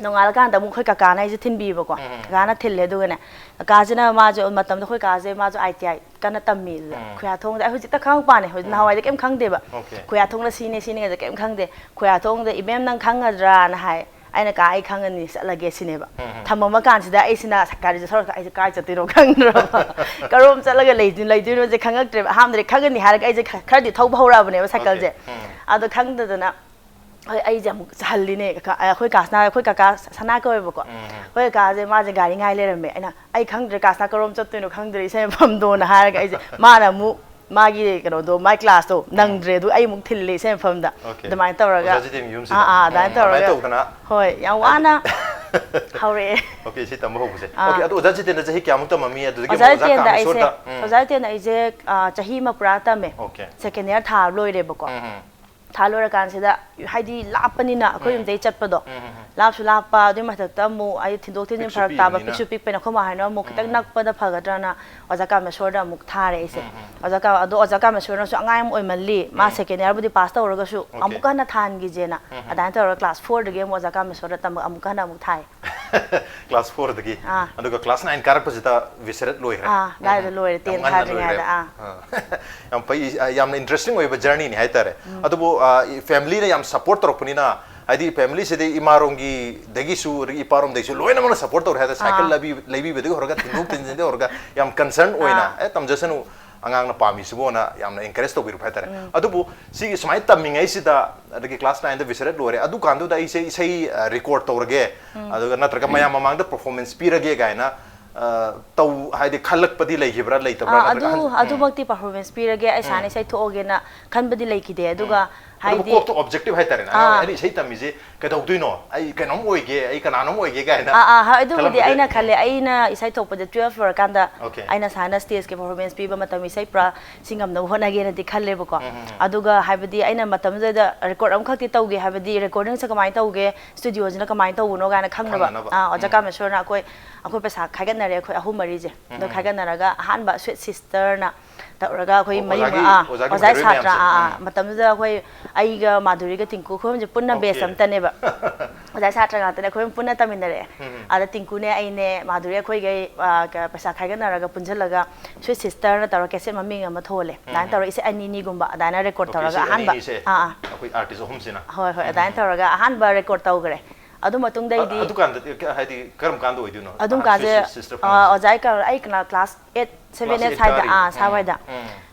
ꯅꯣꯡꯉꯥꯜꯂꯀꯥꯟꯗ ꯑꯃꯨꯛ ꯑꯩꯈꯣꯏ ꯀꯀꯥꯅ ꯑꯩꯁꯦ ꯊꯤꯟꯕꯤꯕꯀꯣ꯫ ꯎꯝ, ꯎꯝ꯫ ꯀꯀꯥꯅ ꯊꯤꯜꯂꯦ꯫ ꯑꯗꯨꯒꯅꯦ, ꯀꯀꯥꯁꯤꯅ, ꯃꯥꯁꯦ ꯃꯇꯝꯗ ꯑꯩꯈꯣꯏ ꯀꯥꯁꯦ, ꯃꯥꯁꯨ I T I ꯀꯟꯅ ꯇꯝꯃꯤ ꯑꯗꯨꯗ꯫ ꯎꯝ꯫ ꯈꯨꯌꯥꯊꯣꯡꯗ, ꯑꯩ ꯍꯧꯖꯤꯛꯇ ꯈꯪꯉꯛꯄꯅꯦ, ꯍꯧꯖꯤꯛ, ꯎꯝ꯫ ꯅꯍꯥꯟꯋꯥꯏꯗꯤ ꯀꯩꯝ ꯈꯪꯗꯦꯕ꯫ ꯑꯣꯀꯦ꯫ ꯈꯨꯌꯥꯊꯣꯡꯗ ꯁꯤꯅꯦ, ꯁꯤꯅꯦ ꯀꯥꯏꯁꯦ ꯀꯩꯝ ꯈꯪꯗꯦ꯫ ꯈꯨꯌꯥꯊꯣꯡꯗ, "ꯏꯕꯦꯝ, ꯅꯪ ꯈꯪꯒꯗ꯭ꯔꯥꯅ?" ꯍꯥꯏ꯫ ꯑꯩꯅ, "ꯀꯥ, ꯑꯩ ꯈꯪꯉꯅꯤ, ꯆꯠꯂꯒꯦ," ꯁꯤꯅꯦꯕ꯫ ꯎꯝ, ꯎꯝ꯫ ꯊꯝꯃꯝꯃ ꯀꯥꯟꯁꯤꯗ ꯑꯩꯁꯤꯅ ꯒꯥꯔꯤꯁꯦ ꯊꯧꯔꯒ ꯑꯩꯁꯦ ꯀꯥꯏ ꯆꯠꯇꯣꯏꯅꯣ ꯈꯪꯗ꯭ꯔꯕ꯫ ꯀꯔꯣꯝ ꯆꯠꯂꯒ ꯂꯩꯗꯣꯏ-, ꯂꯩꯗꯣꯏꯅꯣꯁꯦ ꯈꯪꯉꯛꯇ꯭ꯔꯦꯕ꯫ ꯑꯍꯥꯟꯕꯗꯗꯤ ꯈꯪꯒꯅꯤ ꯍꯥꯏꯔꯒ ꯑꯩꯁꯦ ꯈ-, ꯈꯔꯗꯤ ꯊꯧꯕ ꯍꯧꯔꯛꯑꯕꯅꯦꯕ ꯁꯥꯏꯀꯜꯁꯦ꯫ ꯑꯣꯀꯦ꯫ ꯎꯝ꯫ ꯑꯗꯣ ꯈꯪꯗꯗꯅ ꯍꯣꯏ, ꯑꯩꯁꯦ ꯑꯃꯨꯛ ꯆꯠꯍꯜꯂꯤꯅꯦ꯫ ꯀꯀꯥ-, ꯑꯩꯈꯣꯏ ꯀꯥꯁꯅꯥ, ꯑꯩꯈꯣꯏ ꯀꯀꯥ ꯁꯅꯥ ꯀꯧꯋꯦꯕꯀꯣ꯫ ꯎꯝ, ꯎꯝ꯫ ꯑꯩꯈꯣꯏ ꯀꯀꯥꯁꯦ, ꯃꯥꯁꯦ ꯒꯥꯔꯤ ꯉꯥꯏ ꯂꯩꯔꯝꯃꯦ꯫ ꯑꯩꯅ, "ꯑꯩ ꯈꯪꯗ꯭ꯔꯦ, ꯀꯥꯁꯅꯥ, ꯀꯔꯣꯝ ꯆꯠꯇꯣꯏꯅꯣ ꯈꯪꯗ꯭ꯔꯦ, ꯏꯁꯩ ꯃꯐꯝꯗꯣꯅ" ꯍꯥꯏꯔꯒ ꯑꯩꯁꯦ, ꯃꯥꯅ ꯑꯃꯨꯛ ꯃꯥꯒꯤ ꯀꯩꯅꯣꯗꯣ, ꯃꯥꯏ class ꯇꯣ ꯎꯝ꯫ ꯅꯪꯗ꯭ꯔꯦ, ꯑꯗꯨ ꯑꯩ ꯑꯃꯨꯛ ꯊꯤꯜꯂꯦ ꯏꯁꯩ ꯃꯐꯝꯗ꯫ ꯑꯣꯀꯦ꯫ ꯑꯗꯨꯃꯥꯏꯅ ꯇꯧꯔꯒ, ꯑꯣꯖꯥ ꯖꯤꯇꯦꯟꯒꯤ ꯌꯨꯝꯁꯤꯗ? ꯑꯥ, ꯑꯥ, ꯑꯗꯨꯃꯥꯏꯅ ꯎꯝ, ꯑꯗꯨꯃꯥꯏꯅ ꯇꯧꯔꯒ, ꯇꯧꯗꯅ ꯍꯣꯏ, ꯌꯥꯝ ꯍꯥꯏꯗꯤ ꯋꯥꯅ꯫ ꯍꯧꯔꯛꯑꯦ꯫ ꯑꯣꯀꯦ, ꯏꯁꯩ ꯇꯝꯕ ꯍꯧꯕꯁꯦ꯫ ꯑꯥ꯫ ꯑꯣꯀꯦ, ꯑꯗꯣ ꯑꯣꯖꯥ ꯖꯤꯇꯦꯟꯗ ꯆꯍꯤ ꯀꯌꯥꯃꯨꯛ ꯇꯝꯃꯝꯃꯤ? ꯑꯗꯨꯗꯒꯤ ꯑꯃꯨꯛ ꯑꯣꯖꯥ ꯑꯣꯖꯥ ꯖꯤꯇꯦꯟꯗ ꯑꯩꯁꯦ ꯀꯥꯃꯦꯁꯣꯔꯗ, ꯎꯝ꯫ ꯑꯣꯖꯥ ꯖꯤꯇꯦꯟꯗ ꯑꯩꯁꯦ ꯑꯥ, ꯆꯍꯤ ꯑꯃ ꯄꯨꯔꯥ ꯇꯝꯃꯦ꯫ ꯑꯣꯀꯦ꯫ ꯁꯦꯀꯦꯟ ꯏꯌꯥꯔ ꯊꯥ ꯂꯣꯏꯔꯦꯕꯀꯣ꯫ ꯎꯝ, ꯎꯝ꯫ ꯊꯥ ꯂꯣꯏꯔꯀꯥꯟꯁꯤꯗ ꯍꯥꯏꯗꯤ ꯂꯥꯞꯄꯅꯤꯅ ꯑꯩꯈꯣꯏ ꯎꯝ꯫ ꯌꯨꯝꯗꯩ ꯆꯠꯄꯗꯣ꯫ ꯎꯝ, ꯎꯝ, ꯎꯝ꯫ ꯂꯥꯞꯁꯨ ꯂꯥꯞꯄ, ꯑꯗꯨꯏ ꯃꯊꯛꯇ ꯑꯃꯨꯛ ꯑꯩ ꯊꯤꯟꯗꯣꯛ ꯊꯤꯟꯖꯤꯟ ꯄꯤꯛꯁꯨ ꯐꯔꯛ ꯇꯥꯕ, ꯄꯤꯛꯏꯕꯅꯤꯅ꯫ ꯄꯤꯛꯁꯨ ꯄꯤꯛꯄꯅ ꯑꯩꯈꯣꯏ ꯃꯥ ꯍꯣꯏꯅ ꯑꯃꯨꯛ ꯈꯤꯇꯪ ꯎꯝ꯫ ꯅꯛꯄꯅ ꯐꯒꯗ꯭ꯔꯅ ꯑꯣꯖꯥ ꯀꯥꯃꯦꯁꯣꯔꯗ ꯑꯃꯨꯛ ꯊꯥꯔꯦ ꯑꯩꯁꯦ꯫ ꯎꯝ, ꯎꯝ꯫ ꯑꯣꯖꯥ ꯀꯥ-, ꯑꯗꯣ ꯑꯣꯖꯥ ꯀꯥꯃꯦꯁꯣꯔꯅꯁꯨ ꯑꯉꯥꯡ ꯌꯥꯝ ꯑꯣꯏꯃꯜꯂꯤ, ꯃꯥ ꯎꯝ꯫ ꯁꯦꯀꯦꯟ ꯏꯌꯥꯔꯕꯨꯗꯤ ꯄꯥꯁ ꯇꯧꯔꯒꯁꯨ ꯑꯣꯀꯦ꯫ ꯑꯃꯨꯛꯀ ꯍꯟꯅ ꯊꯥꯍꯟꯈꯤꯁꯦꯅ꯫ ꯎꯝ, ꯎꯝ꯫ ꯑꯗꯨꯃꯥꯏꯅ ꯇꯧꯔꯒ ꯀ꯭ꯂꯥꯁ ꯐꯣꯔꯗꯒꯤ ꯑꯃꯨꯛ ꯑꯣꯖꯥ ꯀꯥꯃꯦꯁꯣꯔꯗ ꯇꯝꯕ ꯑꯃꯨꯛꯀ ꯍꯟꯅ ꯑꯃꯨꯛ ꯊꯥꯏ꯫ ꯀ꯭ꯂꯥꯁ ꯐꯣꯔꯗꯒꯤ꯫ ꯑꯥ꯫ ꯑꯗꯨꯒ ꯀ꯭ꯂꯥꯁ ꯅꯥꯏꯟ ꯀꯥꯔꯛꯄꯁꯤꯗ ꯚꯤꯁꯦꯔꯦꯠ ꯂꯣꯏꯈ꯭ꯔꯦ꯫ ꯑꯥ, ꯑꯗꯥꯏꯗ ꯎꯝ꯫ ꯂꯣꯏꯔꯦ, ꯌꯥꯝ ꯇꯦꯟ ꯉꯟꯅ ꯊꯥꯗ꯭ꯔꯤꯉꯩꯗ, ꯂꯣꯏꯈ꯭ꯔꯦ꯫ ꯑꯥ꯫ ꯑꯥ꯫ ꯌꯥꯝ ꯐꯩ, ꯑ, ꯌꯥꯝꯅ ꯏꯟꯇꯔꯦꯁꯇꯤꯡ ꯑꯣꯏꯕ ꯖꯔꯅꯤꯅꯤ ꯍꯥꯏꯇꯥꯔꯦ꯫ ꯑꯗꯨꯕꯨ, ꯑ, ꯐꯦꯃꯤꯂꯤꯅ ꯌꯥꯝ ꯁꯞꯄꯣꯔꯠ ꯇꯧꯔꯛꯄꯅꯤꯅ, ꯍꯥꯏꯗꯤ ꯐꯦꯃꯤꯂꯤꯁꯤꯗꯤ ꯏꯃꯥꯔꯣꯝꯒꯤꯗꯒꯤꯁꯨ ꯑꯗꯒꯤ ꯏꯄꯥꯔꯣꯝꯗꯒꯤꯁꯨ ꯂꯣꯏꯅꯃꯛꯅ ꯁꯞꯄꯣꯔꯠ ꯇꯧꯔꯦ ꯍꯥꯏꯗꯤ ꯁꯥꯏꯀꯜ ꯑꯥ꯫ ꯂꯩꯕꯤ-, ꯂꯩꯕꯤꯕꯗꯒꯤ ꯍꯧꯔꯒ, ꯊꯤꯟꯗꯣꯛ ꯊꯤꯟꯖꯤꯟꯗꯒꯤ ꯍꯧꯔꯒ ꯌꯥꯝ ꯀꯟꯁꯔꯟ ꯑꯣꯏꯅ, ꯑꯥ꯫ "ꯑꯦ, ꯇꯝꯖꯁꯅꯨ, ꯑꯉꯥꯡꯅ ꯄꯥꯝꯃꯤꯁꯤꯕꯨꯅ" ꯌꯥꯝꯅ ꯏꯟꯀꯔꯦꯖ ꯇꯧꯕꯤꯔꯛꯄ ꯍꯥꯏꯇꯥꯔꯦ꯫ ꯑꯗꯨꯕꯨ ꯁꯤꯒꯤ ꯁꯨꯃꯥꯏꯅ ꯇꯝꯃꯤꯉꯩꯁꯤꯗ, ꯑꯗꯒꯤ ꯀ꯭ꯂꯥꯁ ꯅꯥꯏꯟꯗ ꯚꯤꯁꯦꯔꯦꯠ ꯂꯣꯏꯔꯦ, ꯑꯗꯨꯀꯥꯟꯗꯨꯗ ꯑꯩꯁꯦ ꯏꯁꯩ, ꯑ, ꯔꯦꯀꯣꯔꯗ ꯇꯧꯔꯒꯦ, ꯑꯗꯨꯒ ꯅꯠꯇ꯭ꯔꯒ ꯃꯌꯥꯝ ꯃꯃꯥꯡꯗ ꯄꯔꯐꯣꯔꯃꯦꯟꯁ ꯄꯤꯔꯒꯦ ꯀꯥꯏꯅ, ꯑ, ꯇꯧ-, ꯍꯥꯏꯗꯤ ꯈꯜꯂꯛꯄꯗꯤ ꯂꯩꯈꯤꯕ꯭ꯔꯥ, ꯂꯩꯇꯕ꯭ꯔꯥ? ꯑꯥ, ꯅꯠꯇ꯭ꯔꯒ ꯑꯗꯨ, ꯍꯟ-, ꯎꯝ꯫ ꯑꯗꯨꯃꯛꯇꯤ ꯄꯔꯐꯣꯔꯃꯦꯟꯁ ꯄꯤꯔꯒꯦ, ꯑꯩ ꯁꯥꯏꯅ ꯏꯁꯩ ꯊꯣꯛꯑꯒꯦꯅ ꯈꯟꯕꯗꯤ ꯂꯩꯈꯤꯗꯦ꯫ ꯑꯗꯨꯒ ꯑꯗꯨꯕꯨ ꯍꯥꯏꯗꯤ ꯀꯣꯛꯇ ꯑꯣꯕꯖꯦꯛꯇꯤꯚ ꯍꯥꯏꯇꯥꯔꯦꯅꯦ꯫ ꯑꯥ꯫ ꯑꯩꯅ ꯏꯁꯩ ꯇꯝꯃꯤꯁꯦ ꯀꯩꯗꯧꯗꯣꯏꯅꯣ? ꯑꯩ ꯀꯩꯅꯣꯝ ꯑꯣꯏꯒꯦ, ꯑꯩ ꯀꯅꯥꯅꯣꯝ ꯑꯣꯏꯒꯦ ꯀꯥꯏꯅ ꯑꯥ, ꯑꯥ, ꯍꯣꯏ, ꯑꯗꯨꯕꯨꯗꯤ ꯈꯜꯂꯝꯕꯗꯤ? ꯑꯩꯅ ꯈꯜꯂꯦ꯫ ꯎꯝ꯫ ꯑꯩꯅ ꯏꯁꯩ ꯊꯣꯛꯄꯗ ꯇꯨꯋꯦꯜꯐ ꯂꯣꯏꯔꯀꯥꯟꯗ ꯑꯣꯀꯦ꯫ ꯑꯩꯅ ꯁꯥꯏꯅ ꯁ꯭ꯇꯦꯖꯀꯤ ꯄꯔꯐꯣꯔꯃꯦꯟꯁ ꯄꯤꯕ ꯃꯇꯝ ꯏꯁꯩ ꯄꯨꯔꯥ ꯁꯤ ꯉꯝꯅꯕ ꯍꯣꯠꯅꯒꯦꯅꯗꯤ ꯈꯜꯂꯦꯕꯀꯣ꯫ ꯎꯝ, ꯎꯝ, ꯎꯝ꯫ ꯑꯗꯨꯒ ꯍꯥꯏꯕꯗꯤ ꯑꯩꯅ ꯃꯇꯝꯗꯨꯗ ꯔꯦꯀꯣꯔꯗ ꯑꯃꯈꯛꯇꯤ ꯇꯧꯒꯦ, ꯍꯥꯏꯕꯗꯤ ꯔꯦꯀꯣꯔꯗꯤꯡꯁꯦ ꯀꯃꯥꯏꯅ ꯇꯧꯒꯦ, ꯁ꯭ꯇꯨꯗꯤꯑꯣꯁꯤꯅ ꯀꯃꯥꯏꯅ ꯇꯧꯕꯅꯣ ꯀꯥꯏꯅ ꯈꯪꯅꯕ꯫ ꯈꯪꯅꯅꯕ꯫ ꯑꯥ, ꯑꯣꯖꯥ ꯎꯝ꯫ ꯀꯥꯃꯦꯁꯣꯔꯅ ꯑꯩꯈꯣꯏ, ꯑꯩꯈꯣꯏ ꯄꯩꯁꯥ ꯈꯥꯏꯒꯠꯅꯔꯦ, ꯑꯩꯈꯣꯏ ꯑꯍꯨꯝ ꯃꯔꯤꯁꯦ꯫ ꯑꯗꯣ ꯎꯝ꯫ ꯈꯥꯏꯒꯠꯅꯔꯒ ꯑꯍꯥꯟꯕ ꯁ꯭ꯋꯤꯠ ꯁꯤꯁꯇꯔꯅ ꯇꯧꯔꯒ ꯑꯩꯈꯣꯏ ꯑꯣ, ꯃꯔꯤ ꯑꯣꯖꯥꯒꯤ, ꯃꯉꯥ, ꯑꯥ, ꯑꯣꯖꯥꯒꯤ ꯑꯣꯖꯥꯒꯤ ꯃꯥꯙꯨꯔꯤ ꯁꯥꯇ꯭ꯔ, ꯃꯌꯥꯝꯁꯦ꯫ ꯑꯥ, ꯑꯥ, ꯎꯝ꯫ ꯃꯇꯝꯗꯨꯗ ꯑꯩꯈꯣꯏ, ꯑꯩꯒ ꯃꯥꯙꯨꯔꯤꯒ ꯇꯤꯡꯀꯨ ꯑꯩꯈꯣꯏ ꯑꯍꯨꯝꯁꯦ ꯄꯨꯟꯅ ꯕꯦꯁ ꯑꯣꯀꯦ꯫ ꯑꯝꯇꯅꯦꯕ꯫ ꯑꯣꯖꯥ ꯁꯥꯇ꯭ꯔ ꯉꯥꯛꯇꯅꯦ, ꯑꯩꯈꯣꯏ ꯑꯍꯨꯝ ꯄꯨꯟꯅ ꯇꯝꯃꯤꯟꯅꯔꯛꯑꯦ꯫ ꯎꯝ꯫ ꯑꯗ ꯇꯤꯡꯀꯨꯅꯦ, ꯑꯩꯅꯦ, ꯃꯥꯙꯨꯔꯤ ꯑꯩꯈꯣꯏꯒꯩ, ꯑꯥ, ꯀ-, ꯄꯩꯁꯥ ꯈꯥꯏꯒꯠꯅꯔꯒ ꯄꯨꯟꯁꯤꯜꯂꯒ ꯁ꯭ꯋꯤꯠ ꯁꯤꯁꯇꯔꯅ ꯇꯧꯔꯒ ꯀꯦꯁꯦꯠ ꯃꯃꯤꯡ ꯑꯃ ꯊꯣꯜꯂꯦ꯫ ꯑꯗꯨꯃꯥꯏꯅ ꯎꯝ꯫ ꯇꯧꯔꯒ ꯏꯁꯩ ꯑꯅꯤ ꯑꯅꯤꯒꯨꯝꯕ ꯑꯗꯨꯃꯥꯏꯅ ꯔꯦꯀꯣꯔꯗ ꯑꯣꯀꯦ, ꯇꯧꯔꯒ ꯏꯁꯩ ꯑꯍꯥꯟꯕ, ꯑꯅꯤꯁꯦ ꯑꯥ, ꯑꯥ꯫ ꯑꯩꯈꯣꯏ ꯑꯥꯔꯇꯤꯁ ꯑꯍꯨꯝꯁꯤꯅ꯫ ꯍꯣꯏ, ꯍꯣꯏ, ꯎꯝ꯫ ꯑꯗꯨꯃꯥꯏꯅ ꯇꯧꯔꯒ ꯑꯍꯥꯟꯕ ꯔꯦꯀꯣꯔꯗ ꯇꯧꯈ꯭ꯔꯦ꯫ ꯑꯗꯨ ꯃꯇꯨꯡꯗꯩꯗꯤ, ꯑ-, ꯑꯗꯨꯀꯥꯟꯗꯗꯤ ꯀ-, ꯍꯥꯏꯗꯤ ꯀꯔꯝ ꯀꯥꯟꯗ ꯑꯣꯏꯗꯣꯏꯅꯣ? ꯑꯗꯨꯝ ꯑ, ꯀꯥꯟꯁꯦ, ꯁ꯭ꯋꯤꯠ ꯁꯤꯁꯇꯔ ꯑ, ꯐꯪꯉꯤꯁꯦ? ꯑꯣꯖꯥ ꯑꯩ ꯀ-, ꯑꯩ ꯀ꯭ꯂꯥ-, class eight, seven, class eight eight ꯁ꯭ꯋꯥꯏꯗ, ꯀꯥꯔꯤꯕ? ꯑꯥ, ꯎꯝ, ꯁ꯭ꯋꯥꯏꯗ꯫ ꯎꯝ꯫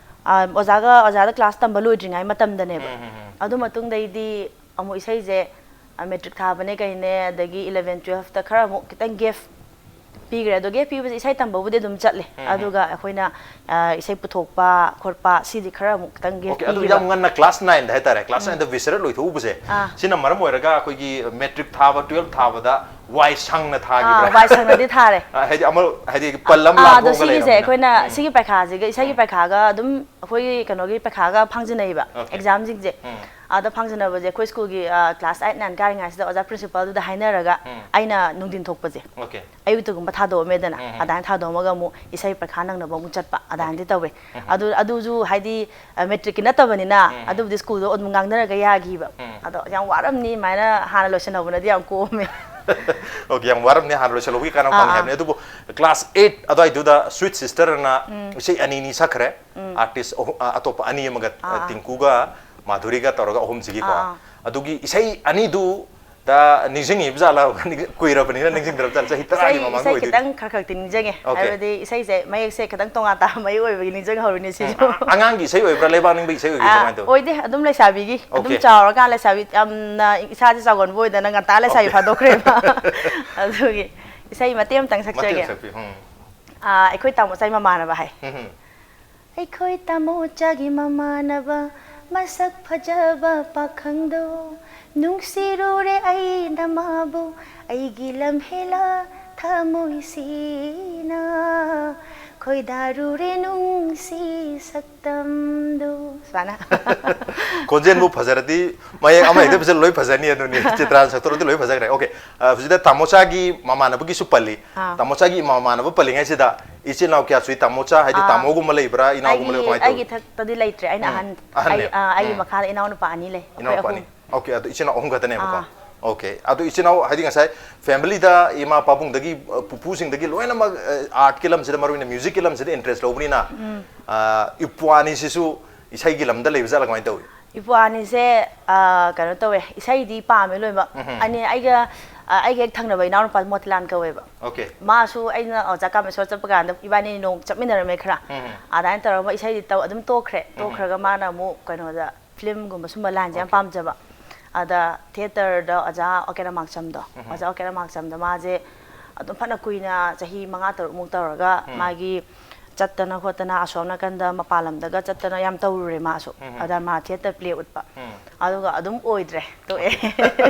ꯑ, ꯑꯣꯖꯥꯒ, ꯑꯣꯖꯥꯗ ꯀ꯭ꯂꯥꯁ ꯇꯝꯕ ꯂꯣꯏꯗ꯭ꯔꯤꯉꯩ ꯃꯇꯝꯗꯅꯦꯕ꯫ ꯎꯝ, ꯎꯝ, ꯎꯝ꯫ ꯑꯗꯨ ꯃꯇꯨꯡꯗꯩꯗꯤ ꯑꯃꯨꯛ ꯏꯁꯩꯁꯦ, ꯑ, ꯃꯦꯇ꯭ꯔꯤꯛ ꯊꯥꯕꯅꯦ ꯀꯩꯅꯦ, ꯑꯗꯒꯤ ꯏꯂꯚꯦꯟ, ꯇꯨꯋꯦꯜꯐꯇ ꯈꯔ ꯑꯃꯨꯛ ꯈꯤꯇꯪ ꯒꯦꯞ ꯄꯤꯈ꯭ꯔꯦ꯫ ꯑꯗꯣ ꯒꯦꯞ ꯄꯤꯕꯁꯦ ꯏꯁꯩ ꯇꯝꯕꯕꯨꯗꯤ ꯑꯗꯨꯝ ꯆꯠꯂꯦ꯫ ꯎꯝ, ꯎꯝ꯫ ꯑꯗꯨꯒ ꯑꯩꯈꯣꯏꯅ, ꯑ, ꯏꯁꯩ ꯄꯨꯊꯣꯛꯄ ꯈꯣꯠꯄ ꯁꯤꯗꯤ ꯈꯔ ꯑꯃꯨꯛ ꯈꯤꯇꯪ ꯒꯦꯞ ꯑꯣꯀꯦ, ꯑꯗꯨ ꯄꯤꯈꯤꯕ꯫ ꯌꯥꯝ ꯉꯟꯅ ꯀ꯭ꯂꯥꯁ ꯅꯥꯏꯟꯗ ꯍꯥꯏꯇꯥꯔꯦ, ꯀ꯭ꯂꯥꯁ ꯎꯝ꯫ ꯅꯥꯏꯟꯗ ꯚꯤꯁꯦꯔꯦꯠ ꯂꯣꯏꯊꯣꯛꯎꯕꯁꯦ, ꯑꯥ꯫ ꯁꯤꯅ ꯃꯔꯝ ꯑꯣꯏꯔꯒ ꯑꯩꯈꯣꯏꯒꯤ ꯃꯦꯇ꯭ꯔꯤꯛ ꯊꯥꯕ, ꯇꯨꯋꯦꯜꯐ ꯊꯥꯕꯗ ꯋꯥꯏ ꯁꯪꯅ ꯑꯥ, ꯊꯥꯈꯤꯕ꯭ꯔꯥ? ꯋꯥꯏ ꯁꯪꯅꯗꯤ ꯊꯥꯔꯦ꯫ ꯑ, ꯍꯥꯏꯗꯤ ꯑꯃ, ꯍꯥꯏꯗꯤ ꯄꯜ ꯑꯃ ꯑꯥ, ꯑꯗꯣ ꯂꯥꯟꯊꯣꯛꯑꯒ ꯁꯤꯒꯤꯁꯦ ꯂꯩꯔꯕꯅꯤꯅ꯫ ꯑꯩꯈꯣꯏꯅ ꯎꯝ. ꯁꯤꯒꯤ ꯄꯩꯈꯥꯁꯤꯒ ꯏꯁꯩꯒꯤ ꯄꯩꯈꯥꯒ ꯑꯗꯨꯝ ꯑꯩꯈꯣꯏꯒꯤ ꯀꯩꯅꯣꯒꯤ ꯄꯩꯈꯥꯒ ꯐꯪꯖꯅꯩꯌꯦꯕ꯫ Okay. ꯑꯦꯛꯖꯥꯝꯁꯤꯡꯁꯦ ꯎꯝ. ꯑꯥꯗ ꯐꯪꯖꯅꯕꯁꯦ ꯑꯩꯈꯣꯏ ꯁ꯭ꯀꯨꯜꯒꯤ ꯀ꯭ꯂꯥꯁ ꯑꯩꯠ ꯅꯥꯏꯟ ꯀꯥꯔꯤꯉꯩꯁꯤꯗ ꯑꯣꯖꯥ ꯄ꯭ꯔꯤꯟꯁꯤꯄꯥꯜꯗꯨꯗ ꯍꯥꯏꯅꯔꯒ ꯎꯝ. ꯑꯩꯅ ꯅꯨꯡꯊꯤꯟ ꯊꯣꯛꯄꯁꯦ Okay. ꯑꯌꯨꯛꯇꯒꯨꯝꯕ ꯊꯥꯗꯣꯛꯑꯝꯃꯦꯗꯅ ꯎꯝ. ꯑꯗꯨꯃꯥꯏꯅ ꯊꯥꯗꯣꯛꯑꯝꯃꯒ ꯑꯃꯨꯛ ꯏꯁꯩ ꯄꯩꯈꯥ ꯅꯪꯅꯕ ꯑꯃꯨꯛ ꯆꯠꯄ ꯑꯗꯨꯃꯥꯏꯅꯗꯤ ꯇꯧꯋꯦ꯫ ꯑꯗꯨ ꯑꯗꯨꯁꯨ ꯍꯥꯏꯗꯤ ꯃꯦꯇ꯭ꯔꯤꯛꯀꯤ ꯅꯠꯇꯕꯅꯤꯅ ꯑꯗꯨꯕꯨꯗꯤ ꯁ꯭ꯀꯨꯜꯗꯣ ꯑꯗꯨꯝ ꯉꯥꯡꯅꯔꯒ ꯌꯥꯈꯤꯕ꯫ ꯎꯝ. ꯑꯗꯣ ꯌꯥꯝ ꯋꯥꯔꯝꯅꯤ ꯑꯗꯨꯃꯥꯏꯅ ꯍꯥꯟꯅ ꯂꯣꯏꯁꯤꯟꯍꯧꯕꯅꯗꯤ ꯌꯥꯝ ꯀꯣꯝꯃꯦ꯫ Okay, ꯌꯥꯝ ꯋꯥꯔꯝꯅꯤ, ꯍꯥꯟꯅ ꯂꯣꯏꯁꯤꯜꯍꯧꯕꯒꯤ ꯀꯥꯟꯅꯕ ꯑꯥ, ꯐꯪꯉꯦ ꯑꯥ. ꯍꯥꯏꯕꯅꯤ꯫ ꯑꯗꯨꯕꯨ ꯀ꯭ꯂꯥꯁ ꯑꯩꯠ ꯑꯗꯨꯋꯥꯏꯗꯨꯗ ꯁ꯭ꯋꯤꯠ ꯁꯤꯁꯇꯔ ꯑꯅ ꯏꯁꯩ ꯑꯅꯤꯅꯤ ꯁꯛꯈ꯭ꯔꯦ, ꯑꯥꯔꯇꯤꯁ ꯑꯇꯣꯞꯄ ꯑꯅꯤ ꯑꯃꯒ, ꯑꯥ, ꯑꯥ. ꯇꯤꯡꯀꯨꯒ ꯃꯥꯙꯨꯔꯤꯒ ꯇꯧꯔꯒ ꯑꯍꯨꯝꯁꯤꯒꯤꯀꯣ꯫ ꯑꯥ, ꯑꯥ. ꯑꯗꯨꯒꯤ ꯏꯁꯩ ꯑꯅꯤꯗꯨꯗ ꯅꯤꯡꯁꯤꯡꯉꯤꯕ ꯖꯥꯠꯂ? ꯀꯨꯏꯔꯕꯅꯤꯅ ꯅꯤꯡꯁꯤꯡꯗ꯭ꯔꯕ ꯖꯥꯠꯂ? ꯆꯍꯤ ꯇꯔꯥꯒꯤ ꯏꯁꯩ ꯃꯃꯥꯡꯗ ꯏꯁꯩ ꯑꯣꯏꯗꯣꯏꯅꯤ꯫ ꯈꯤꯇꯪ ꯈꯔ ꯈꯛꯇꯤ ꯅꯤꯡꯁꯤꯡꯉꯦ꯫ Okay. ꯍꯥꯏꯕꯗꯤ ꯏꯁꯩꯁꯦ ꯃꯌꯦꯛꯁꯦ ꯈꯤꯇꯪ ꯇꯣꯉꯥꯟ ꯇꯥꯕ ꯃꯌꯦꯛ ꯑꯣꯏꯕꯒꯤ ꯅꯤꯡꯁꯤꯡꯍꯧꯔꯤꯅꯦ ꯁꯤꯁꯨ꯫ ꯑꯉꯥꯡꯒꯤ ꯏꯁꯩ ꯑꯣꯏꯕ꯭ꯔꯥ, ꯂꯩꯕꯥꯛ ꯅꯤꯡꯕ ꯏꯁꯩ ꯑꯣꯏꯕ꯭ꯔꯥ, ꯑꯥ, ꯀꯃꯥꯏꯅ ꯇꯧꯋꯤ? ꯑꯣꯏꯗꯦ꯫ ꯑꯗꯨꯝ ꯂꯩꯁꯥꯕꯤꯒꯤ ꯑꯗꯨꯝ Okay. ꯆꯥꯎꯔꯀꯥꯟ ꯂꯩꯁꯥꯕꯤ ꯌꯥꯝꯅ ꯏꯁꯥꯁꯦ ꯆꯥꯎꯒꯟꯕ ꯑꯣꯏꯗꯅ ꯉꯟꯇꯥ ꯂꯩꯁꯥꯕꯤ Okay. ꯐꯥꯗꯣꯛꯈ꯭ꯔꯦꯕ꯫ ꯑꯗꯨꯒꯤ ꯏꯁꯩ ꯃꯇꯦꯛ ꯑꯃꯇꯪ ꯃꯇꯦꯛ ꯁꯛꯆꯒꯦ꯫ ꯑꯃ ꯁꯛꯄꯤꯌꯨ꯫ ꯎꯝ. ꯑꯥ, ꯑꯩꯈꯣꯏ ꯇꯥꯃꯣꯆꯥꯒꯤ ꯃꯃꯥꯟꯅꯕ ꯍꯥꯏ꯫ ꯎꯝ, ꯎꯝ. ꯑꯩꯈꯣꯏ ꯇꯥꯃꯣꯆꯥꯒꯤ ꯃꯃꯥꯟꯅꯕ ꯃꯁꯛ ꯐꯖꯕ ꯄꯥꯈꯪꯗꯣ ꯅꯨꯡꯁꯤꯔꯨꯔꯦ ꯑꯩꯅ ꯃꯥꯕꯨ ꯑꯩꯒꯤ ꯂꯝꯍꯦꯜꯂ ꯊꯃꯣꯏꯁꯤꯅ ꯈꯣꯏꯗꯥꯔꯨꯔꯦ ꯅꯨꯡꯁꯤ ꯁꯛꯇꯝꯗꯣ꯫ ꯁꯨꯃꯥꯏꯅ꯫ ꯈꯣꯟꯖꯦꯜꯕꯨ ꯐꯖꯔꯗꯤ ꯃꯌꯦꯛ ꯑꯃ ꯍꯦꯛꯇ ꯐꯖ-, ꯂꯣꯏ ꯐꯖꯅꯤ ꯑꯗꯨꯅꯤ꯫ ꯆꯤꯇ꯭ꯔꯥꯅ ꯁꯛꯇꯧꯔꯗꯤ ꯂꯣꯏ ꯐꯖꯈ꯭ꯔꯦ꯫ Okay. ꯑ, ꯍꯧꯖꯤꯛꯇ ꯇꯥꯃꯣꯆꯥꯒꯤ ꯃꯃꯥꯟꯅꯕꯒꯤꯁꯨ ꯄꯜꯂꯤ꯫ ꯑꯥ. ꯇꯥꯃꯣꯆꯥꯒꯤ ꯃꯃꯥꯟꯅꯕ ꯄꯜꯂꯤꯉꯩꯁꯤꯗ ꯏꯆꯤꯜ ꯏꯅꯥꯎ ꯀꯌꯥ ꯁꯨꯏ? ꯇꯥꯃꯣꯆꯥ ꯍꯥꯏꯗꯤ ꯑꯥ. ꯇꯥꯃꯣꯒꯨꯝꯕ ꯂꯩꯕ꯭ꯔꯥ, ꯏꯅꯥꯎꯒꯨꯝꯕ ꯂꯩꯕ꯭ꯔꯥ, ꯑꯩꯒꯤ ꯀꯃꯥꯏꯅ ꯑꯩꯒꯤ ꯇꯧꯏ? ꯊꯛꯇꯗꯤ ꯂꯩꯇ꯭ꯔꯦ꯫ ꯑꯩꯅ ꯎꯝ. ꯑꯍꯟ꯫ ꯑꯍꯟꯅꯦ꯫ ꯑꯩ, ꯑꯥ, ꯑꯩꯒꯤ ꯎꯝ. ꯃꯈꯥꯗ ꯏꯅꯥꯎꯅꯨꯄꯥ ꯑꯅꯤ ꯂꯩ꯫ ꯑꯩꯈꯣꯏ ꯏꯅꯥꯎꯄꯥ ꯑꯍꯨꯝ꯫ ꯑꯅꯤ꯫ Okay, ꯑꯗꯨ ꯏꯆꯤꯟ ꯏꯅꯥꯎ ꯑꯍꯨꯝ ꯈꯛꯇꯅꯦꯕꯀꯣ꯫ ꯑꯥ. Okay. ꯑꯗꯨ ꯏꯆꯤꯟ ꯏꯅꯥꯎ ꯍꯥꯏꯗꯤ ꯉꯁꯥꯏ family ꯗ ꯏꯃꯥ ꯄꯥꯕꯨꯡꯗꯒꯤ, ꯑ, ꯄꯨꯄꯨꯁꯤꯡꯗꯒꯤ ꯂꯣꯏꯅꯃꯛ, ꯑ, art ꯀꯤ ꯂꯝꯁꯤꯗ, ꯃꯔꯨ ꯑꯣꯏꯅ music ꯀꯤ ꯂꯝꯁꯤꯗ interest ꯂꯧꯕꯅꯤꯅ, ꯑ, ꯏꯄ꯭ꯋꯥꯅꯤꯁꯤꯁꯨ ꯏꯁꯩꯒꯤ ꯂꯝꯗ ꯂꯩꯕ ꯖꯥꯠꯂ, ꯀꯃꯥꯏꯅ ꯇꯧꯏ? ꯏꯄ꯭ꯋꯥꯅꯤꯁꯦ, ꯑ, ꯀꯩꯅꯣ ꯇꯧꯋꯦ, ꯏꯁꯩꯗꯤ ꯄꯥꯝꯃꯦ ꯂꯣꯏꯅꯃꯛ꯫ ꯎꯝꯍꯨꯝ. ꯑꯅꯤ ꯑꯩꯒ, ꯑ, ꯑꯩꯒ ꯍꯦꯛ ꯊꯪꯅꯕ ꯏꯅꯥꯎꯅꯨꯄꯥ ꯃꯣꯇꯤꯂꯥꯟ ꯀꯧꯋꯦꯕ꯫ Okay. ꯃꯥꯁꯨ ꯑꯩꯅ ꯑꯣꯖꯥ ꯀꯥꯃꯦꯁꯣꯔ ꯆꯠꯄ ꯀꯥꯟꯗ ꯏꯕꯥꯅꯤ ꯅꯣꯡ ꯆꯠꯃꯤꯟꯅꯔꯝꯃꯦ ꯈꯔ꯫ ꯎꯝꯍꯨꯝ. ꯑꯗꯨꯃꯥꯏꯅ ꯇꯧꯔꯒ ꯏꯁꯩꯗꯤ ꯇꯧ-, ꯑꯗꯨꯝ ꯇꯣꯛꯈ꯭ꯔꯦ꯫ ꯇꯣꯛꯈ꯭ꯔꯒ ꯃꯥꯅ ꯑꯃꯨꯛ ꯀꯩꯅꯣꯗ film ꯒꯨꯝꯕ ꯁꯨꯝꯕ line ꯁꯦ ꯌꯥꯝ Okay. ꯄꯥꯝꯖꯕ꯫ ꯑꯗ theatre ꯗ ꯑꯣꯖꯥ ꯑꯣꯀꯦꯔꯥ ꯃꯥꯛꯆꯝꯗꯣ, ꯑꯣꯖꯥ ꯑꯣꯀꯦꯔꯥ ꯃꯥꯛꯆꯝꯗꯣ ꯃꯥꯁꯦ ꯑꯗꯨꯝ ꯐꯅ ꯀꯨꯏꯅ ꯆꯍꯤ ꯃꯉꯥ ꯇꯔꯨꯛꯃꯨꯛ ꯇꯧꯔꯒ ꯃꯥꯒꯤ ꯆꯠꯇꯅ ꯈꯣꯠꯇꯅ ꯑꯁꯣꯝ ꯅꯥꯀꯟꯗ ꯃꯄꯥꯟ ꯂꯝꯗꯒ ꯆꯠꯇꯅ ꯌꯥꯝ ꯇꯧꯔꯨꯔꯦ ꯃꯥꯁꯨ꯫ ꯑꯗ ꯃꯥ ꯊꯤꯌꯦꯇꯔ ꯄ꯭ꯂꯦ ꯎꯠꯄ꯫ ꯑꯗꯨꯒ ꯑꯗꯨꯝ ꯑꯣꯏꯗ꯭ꯔꯦ, ꯇꯣꯛꯑꯦ꯫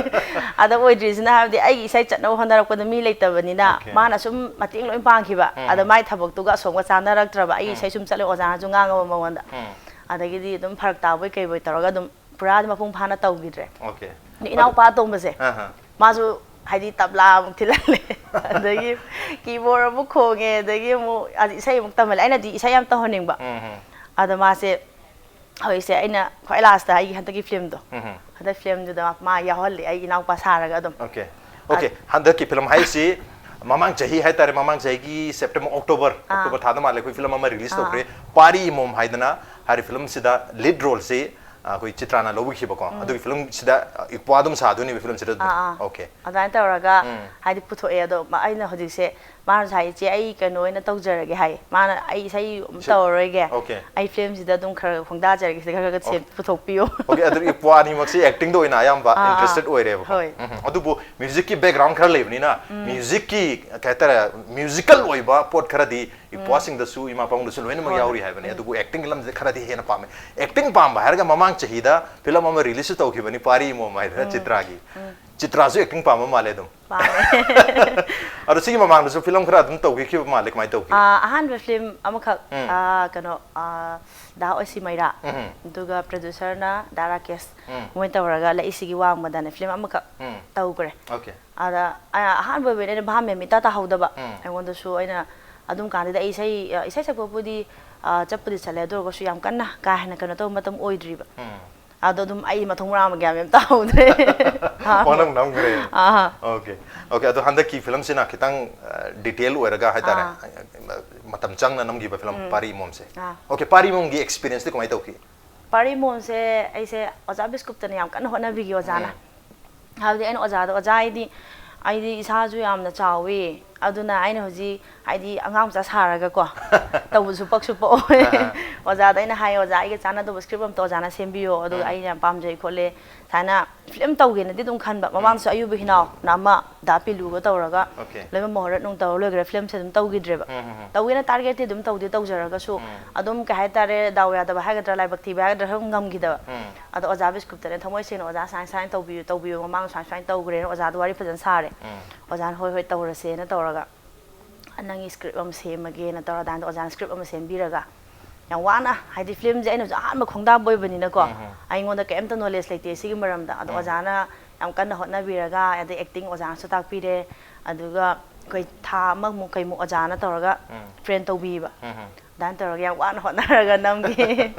ꯑꯗ ꯑꯣꯏꯗ꯭ꯔꯤꯁꯤꯅ ꯍꯥꯏꯕꯗꯤ ꯑꯩꯒꯤ ꯏꯁꯩ ꯆꯠꯅꯕ ꯍꯣꯠꯅꯔꯛꯄꯗ ꯃꯤ ꯂꯩꯇꯕꯅꯤꯅ, Okay. ꯃꯥꯅ ꯁꯨꯝ ꯃꯇꯦꯡ ꯂꯣꯏ ꯄꯥꯡꯈꯤꯕ꯫ ꯑꯗ ꯃꯥꯏ ꯊꯕꯛꯇꯨꯒ ꯑꯁꯣꯝꯒ ꯆꯥꯟꯅꯔꯛꯇ꯭ꯔꯕ꯫ ꯑꯩꯒꯤ ꯏꯁꯩ ꯁꯨꯝ ꯆꯠꯂꯦ, ꯑꯣꯖꯥꯅꯁꯨ ꯉꯥꯡꯉꯕ ꯃꯉꯣꯟꯗ꯫ ꯑꯗꯒꯤꯗꯤ ꯑꯗꯨꯝ ꯐꯔꯛ ꯇꯥꯕꯣꯏ ꯀꯩꯕꯣꯏ ꯇꯧꯔꯒ ꯑꯗꯨꯝ ꯄꯨꯔꯥ ꯃꯄꯨꯡ ꯐꯥꯅ ꯇꯧꯈꯤꯗ꯭ꯔꯦ꯫ Okay. ꯑꯗꯨ ꯏꯅꯥꯎꯄꯥ ꯑꯇꯣꯝꯕꯁꯦ, ꯑꯍꯥ꯫ ꯃꯥꯁꯨ ꯍꯥꯏꯗꯤ ꯇꯕ꯭ꯂꯥ ꯑꯃꯨꯛ ꯊꯤꯜꯍꯜꯂꯦ꯫ ꯑꯗꯒꯤ keyboard ꯑꯃꯨꯛ ꯈꯣꯡꯉꯦ, ꯑꯗꯒꯤ ꯑꯃꯨꯛ ꯑꯗ ꯏꯁꯩ ꯑꯃꯨꯛ ꯇꯝꯍꯜꯂꯦ꯫ ꯑꯩꯅꯗꯤ ꯏꯁꯩ ꯌꯥꯝ ꯇꯧꯍꯟꯅꯤꯡꯕ꯫ ꯎꯝ, ꯎꯝ꯫ ꯑꯗ ꯃꯥꯁꯦ ꯍꯧꯖꯤꯛꯁꯦ ꯑꯩꯅ ꯈ꯭ꯋꯥꯏ ꯂꯥꯁꯇ ꯑꯩꯒꯤ ꯍꯟꯗꯛꯀꯤ ꯐꯤꯂꯝꯗꯣ, ꯎꯝ, ꯎꯝ꯫ ꯍꯟꯗꯛ ꯐꯤꯂꯝꯗꯨꯗ ꯃꯥ ꯌꯥꯎꯍꯜꯂꯦ, ꯑꯩ ꯏꯅꯥꯎꯄꯥ ꯁꯥꯔꯒ ꯑꯗꯨꯝ꯫ Okay. Okay. ꯑ- ꯍꯟꯗꯛꯀꯤ ꯐꯤꯂꯝ ꯍꯥꯏꯁꯤ ꯃꯃꯥꯡ ꯆꯍꯤ ꯍꯥꯏꯇꯥꯔꯦ, ꯃꯃꯥꯡ ꯆꯍꯤꯒꯤ September, October, ꯑꯥ꯫ October ꯊꯥꯗ ꯃꯥꯜꯂꯦ, ꯑꯩꯈꯣꯏ ꯐꯤꯂꯝ ꯑꯃ release ꯑꯥ, ꯑꯥ꯫ ꯇꯧꯈ꯭ꯔꯦ, ꯄꯥꯔꯤ ꯏꯃꯣꯝ ꯍꯥꯏꯗꯅ꯫ ꯍꯥꯏꯔꯤꯕ ꯐꯤꯂꯝꯁꯤꯗ lead role ꯁꯤ, ꯑ, ꯑꯩꯈꯣꯏ ꯆꯤꯇ꯭ꯔꯥꯅ ꯂꯧꯕꯤꯈꯤꯕꯀꯣ꯫ ꯎꯝ꯫ ꯑꯗꯨꯒꯤ ꯐꯤꯂꯝꯁꯤꯗ, ꯑ, ꯏꯄ꯭ꯋꯥ ꯑꯗꯨꯝ ꯁꯥꯗꯣꯏꯅꯦꯕ ꯐꯤꯂꯝꯁꯤꯗ ꯑꯗꯨꯝ꯫ ꯑꯥ, ꯑꯥ꯫ Okay. ꯑꯗꯨꯃꯥꯏꯅ ꯇꯧꯔꯒ ꯎꯝ꯫ ꯍꯥꯏꯗꯤ ꯄꯨꯊꯣꯛꯑꯦ꯫ ꯑꯗꯣ ꯃ-, ꯑꯩꯅ ꯍꯧꯖꯤꯛꯁꯦ ꯃꯥꯅꯁꯨ ꯍꯥꯏ, "ꯏꯆꯦ, ꯑꯩ ꯀꯩꯅꯣ ꯑꯣꯏꯅ ꯇꯧꯖꯔꯒꯦ," ꯍꯥꯏ꯫ ꯃꯥꯅ, "ꯑꯩ ꯏꯁꯩ ꯑꯃ ꯁꯤ-, ꯇꯧꯔꯔꯣꯏꯒꯦ꯫ Okay. ꯑꯩ ꯐꯤꯂꯝꯁꯤꯗ ꯑꯗꯨꯝ ꯈꯔ ꯈꯣꯡꯗꯥꯖꯔꯒꯦ, ꯁꯤꯗ ꯈꯔ ꯈꯔ ꯁꯦꯝ-, Okay. ꯄꯨꯊꯣꯛꯄꯤꯌꯣ꯫" Okay, ꯑꯗꯨꯗꯤ ꯏꯄ꯭ꯋꯥ ꯑꯅꯤꯃꯛꯁꯤ acting ꯗ ꯑꯣꯏꯅ ꯑꯌꯥꯝꯕ ꯑꯥ, ꯑꯥ꯫ Interested ꯑꯣꯏꯔꯦꯕꯀꯣ꯫ ꯍꯣꯏ꯫ ꯎꯝ, ꯎꯝ꯫ ꯑꯗꯨꯕꯨ music ꯀꯤ background ꯈꯔ ꯂꯩꯕꯅꯤꯅ, ꯎꯝ꯫ Music ꯀꯤ, ꯀꯩ ꯍꯥꯏꯇꯥꯔꯦ, musical ꯑꯣꯏꯕ ꯄꯣꯠ ꯈꯔꯗꯤ ꯎꯝ꯫ ꯏꯄ꯭ꯋꯥꯁꯤꯡꯗꯁꯨ, ꯏꯃꯥ ꯄꯥꯕꯨꯡꯗꯁꯨ ꯂꯣꯏꯅꯃꯛ ꯍꯣꯏ, ꯌꯥꯎꯔꯤ ꯍꯣꯏ꯫ ꯍꯥꯏꯕꯅꯤ꯫ ꯎꯝ꯫ ꯑꯗꯨꯕꯨ acting ꯒꯤ ꯂꯝꯁꯤꯗ ꯈꯔꯗꯤ ꯍꯦꯟꯅ ꯄꯥꯝꯃꯦ꯫ Acting ꯄꯥꯝꯕ ꯍꯥꯏꯔꯒ ꯃꯃꯥꯡ ꯆꯍꯤꯗ ꯐꯤꯂꯝ ꯑꯃ release ꯁꯨ ꯇꯧꯈꯤꯕꯅꯤ, ꯄꯥꯔꯤ ꯏꯃꯣꯝ ꯍꯥꯏꯗꯅ, ꯎꯝ꯫ ꯆꯤꯇ꯭ꯔꯥꯒꯤ꯫ ꯎꯝ꯫ ꯆꯤꯇ꯭ꯔꯥꯁꯨ acting ꯄꯥꯝꯕ ꯃꯥꯜꯂꯦ ꯑꯗꯨꯝ꯫ ꯄꯥꯝꯃꯦ꯫ ꯑꯗꯣ ꯁꯤꯒꯤ ꯃꯃꯥꯡꯗꯁꯨ ꯐꯤꯂꯝ ꯈꯔ ꯑꯗꯨꯝ ꯇꯧꯕꯤꯈꯤꯕ ꯃꯥꯜꯂꯦ, ꯀꯃꯥꯏꯅ ꯇꯧꯒꯦ? ꯑꯥ, ꯑꯍꯥꯟꯕ ꯐꯤꯂꯝ ꯑꯃꯈꯛ, ꯎꯝ꯫ ꯑꯥ, ꯀꯩꯅꯣ, ꯑꯥ, ꯗꯥ ꯑꯣꯏꯁꯤ ꯃꯩꯔꯥ, ꯎꯝ꯫ ꯑꯗꯨꯒ producer ꯅ ꯗꯥ ꯔꯥꯀꯦꯁ, ꯎꯝ꯫ ꯃꯣꯏ ꯇꯧꯔꯒ ꯂꯩꯁꯤꯒꯤ ꯋꯥꯡꯃꯗꯅ ꯐꯤꯂꯝ ꯑꯃꯈꯛ ꯎꯝ꯫ ꯇꯧꯈ꯭ꯔꯦ꯫ Okay꯫ ꯑꯗ, ꯑ-, ꯑꯍꯥꯟꯕ ꯑꯣꯏꯕꯅꯤꯅ ꯑꯩꯅ ꯚꯥꯞ ꯃꯦꯟ ꯏꯇꯥ ꯇꯥꯍꯧꯗꯕ꯫ ꯎꯝ꯫ ꯑꯩꯉꯣꯟꯗꯁꯨ ꯑꯩꯅ ꯑꯗꯨꯝ ꯀꯥꯟꯗꯨꯗ ꯑꯩ ꯏꯁꯩ, ꯑ, ꯏꯁꯩ ꯁꯛꯄꯕꯨꯗꯤ, ꯑ, ꯆꯠꯄꯨꯗꯤ ꯆꯠꯂꯦ, ꯑꯗꯨ ꯑꯣꯏꯔꯒꯁꯨ ꯌꯥꯝ ꯀꯟꯅ ꯀꯥ ꯍꯦꯟꯅ ꯀꯩꯅꯣ ꯇꯧꯕ ꯃꯇꯝ ꯑꯣꯏꯗ꯭ꯔꯤꯕ꯫ ꯎꯝ꯫ ꯑꯗꯣ ꯑꯗꯨꯝ ꯑꯩ ꯃꯊꯣꯡ ꯃꯔꯥꯡ ꯑꯃ ꯒ꯭ꯌꯥꯟ ꯃꯦꯟ ꯑꯃ ꯇꯥꯍꯧꯗ꯭ꯔꯦ꯫ ꯄꯪꯅꯝ ꯅꯝꯈ꯭ꯔꯦ꯫ ꯑꯍꯥ꯫ Okay꯫ Okay, ꯑꯗꯣ ꯍꯟꯗꯛꯀꯤ ꯐꯤꯂꯝꯁꯤꯅ ꯈꯤꯇꯪ, ꯑ, detail ꯑꯣꯏꯔꯒ ꯍꯥꯏꯇꯥꯔꯦ, ꯑꯥ꯫ ꯃꯇꯝ ꯆꯪꯅ ꯅꯝꯈꯤꯕ ꯐꯤꯂꯝ ꯎꯝ꯫ ꯄꯥꯔꯤ ꯏꯃꯣꯝꯁꯦ꯫ ꯑꯥ꯫ Okay, ꯄꯥꯔꯤ ꯏꯃꯣꯝꯒꯤ experience ꯇꯤ ꯀꯃꯥꯏꯅ ꯇꯧꯈꯤ? ꯄꯥꯔꯤ ꯏꯃꯣꯝꯁꯦ ꯑꯩꯁꯦ ꯑꯣꯖꯥ ꯕꯤꯁꯀꯨꯞꯇꯅ ꯌꯥꯝ ꯀꯟꯅ ꯍꯣꯠꯅꯕꯤꯈꯤ, ꯑꯣꯖꯥꯅ꯫ ꯎꯝ꯫ ꯍꯥꯏꯕꯗꯤ ꯑꯩꯅ ꯑꯣꯖꯥꯗ, "ꯑꯣꯖꯥ, ꯑꯩꯗꯤ, ꯑꯩꯗꯤ ꯏꯁꯥꯁꯨ ꯌꯥꯝꯅ ꯆꯥꯎꯋꯤ, ꯑꯗꯨꯅ ꯑꯩꯅ ꯍꯧꯖꯤꯛ ꯍꯥꯏꯗꯤ ꯑꯉꯥꯡ ꯃꯆꯥ ꯁꯥꯔꯒꯀꯣ ꯇꯧꯕꯁꯨ ꯄꯛꯁꯨ ꯄꯛꯑꯣꯏ꯫ ꯑꯣꯖꯥꯗ ꯑꯩꯅ ꯍꯥꯏ, "ꯑꯣꯖꯥ, ꯑꯩꯒ ꯆꯥꯟꯅꯗꯧꯕ script ꯑꯝꯇ ꯑꯣꯖꯥꯅ ꯁꯦꯝꯕꯤꯌꯣ, ꯑꯗꯨꯒ ꯑꯩꯅ ꯌꯥꯝ ꯄꯥꯝꯖꯩ ꯈꯣꯠꯂꯦ, ꯁꯨꯃꯥꯏꯅ film ꯇꯧꯒꯦꯅꯗꯤ ꯑꯗꯨꯝ ꯈꯟꯕ꯫ ꯃꯃꯥꯡꯗꯁꯨ ꯑꯌꯨꯕ ꯍꯤꯅꯥꯎꯅ ꯑꯃ ꯗꯥ ꯄꯤꯂꯨꯒ ꯇꯧꯔꯒ Okay. ꯂꯣꯏꯃꯛ ꯃꯣꯍꯣꯔꯠ ꯅꯨꯡ ꯇꯧꯔ ꯂꯣꯏꯈ꯭ꯔꯦ, filmꯁꯦ ꯑꯗꯨꯝ ꯇꯧꯈꯤꯗ꯭ꯔꯦꯕ꯫ ꯇꯧꯒꯦꯅ targetꯇꯤ ꯑꯗꯨꯝ ꯇꯧꯗꯤ ꯇꯧꯖꯔꯒꯁꯨ ꯑꯗꯨꯝ ꯀꯩ ꯍꯥꯏꯇꯥꯔꯦ, ꯗꯥꯎ ꯌꯥꯗꯕ ꯍꯥꯏꯒꯗ꯭ꯔꯥ, ꯂꯥꯏꯕꯛ ꯊꯤꯕ ꯍꯥꯏꯒꯗ꯭ꯔꯥ, ꯁꯨꯝ ꯉꯝꯈꯤꯗꯕ꯫ ꯑꯗꯣ ꯑꯣꯖꯥ ꯕꯤꯁꯀꯨꯞꯇꯅꯦ ꯊꯃꯣꯏ ꯁꯦꯡꯅ, "ꯑꯣꯖꯥ, ꯁꯨꯃꯥꯏꯅ ꯁꯨꯃꯥꯏꯅ ꯇꯧꯕꯤꯌꯨ, ꯇꯧꯕꯤꯌꯨ, ꯃꯃꯥꯡ ꯁꯨꯃꯥꯏꯅ ꯁꯨꯃꯥꯏꯅ ꯇꯧꯈ꯭ꯔꯦꯅ" ꯑꯣꯖꯥꯗ ꯋꯥꯔꯤ ꯐꯖꯅ ꯁꯥꯔꯦ꯫ ꯑꯣꯖꯥꯅ "ꯍꯣꯏ, ꯍꯣꯏ, ꯇꯧꯔꯁꯦꯅ" ꯇꯧꯔꯒ, "ꯅꯪꯒꯤ script ꯑꯃ ꯁꯦꯝꯃꯒꯦꯅ" ꯇꯧꯔ ꯑꯗꯨꯃꯥꯏꯅ ꯑꯣꯖꯥꯅ script ꯑꯃ ꯁꯦꯝꯕꯤꯔꯒ, ꯌꯥꯝ ꯋꯥꯅ, ꯍꯥꯏꯗꯤ filmꯁꯦ ꯑꯩꯅꯁꯨ ꯑꯍꯥꯟꯕ ꯈꯣꯡꯗꯥꯕ ꯑꯣꯏꯕꯅꯤꯅꯀꯣ, ꯑꯩꯉꯣꯟꯗ ꯀꯩꯝꯇ knowledge ꯂꯩꯇꯦ ꯁꯤꯒꯤ ꯃꯔꯝꯗ꯫ ꯑꯗꯣ ꯑꯣꯖꯥꯅ ꯌꯥꯝ ꯀꯟꯅ ꯍꯣꯠꯅꯕꯤꯔꯒ, ꯑꯗꯩ acting ꯑꯣꯖꯥꯅꯁꯨ ꯇꯥꯛꯄꯤꯔꯦ, ꯑꯗꯨꯒ ꯑꯩꯈꯣꯏ ꯊꯥ ꯑꯃꯃꯨꯛ ꯀꯩꯃꯨꯛ ꯑꯣꯖꯥꯅ ꯇꯧꯔꯒ train ꯇꯧꯕꯤꯕ꯫ ꯑꯗꯨꯃꯥꯏꯅ ꯇꯧꯔꯒ ꯌꯥꯝ ꯋꯥꯅ ꯍꯣꯠꯅꯔꯒ ꯅꯝꯈꯤ꯫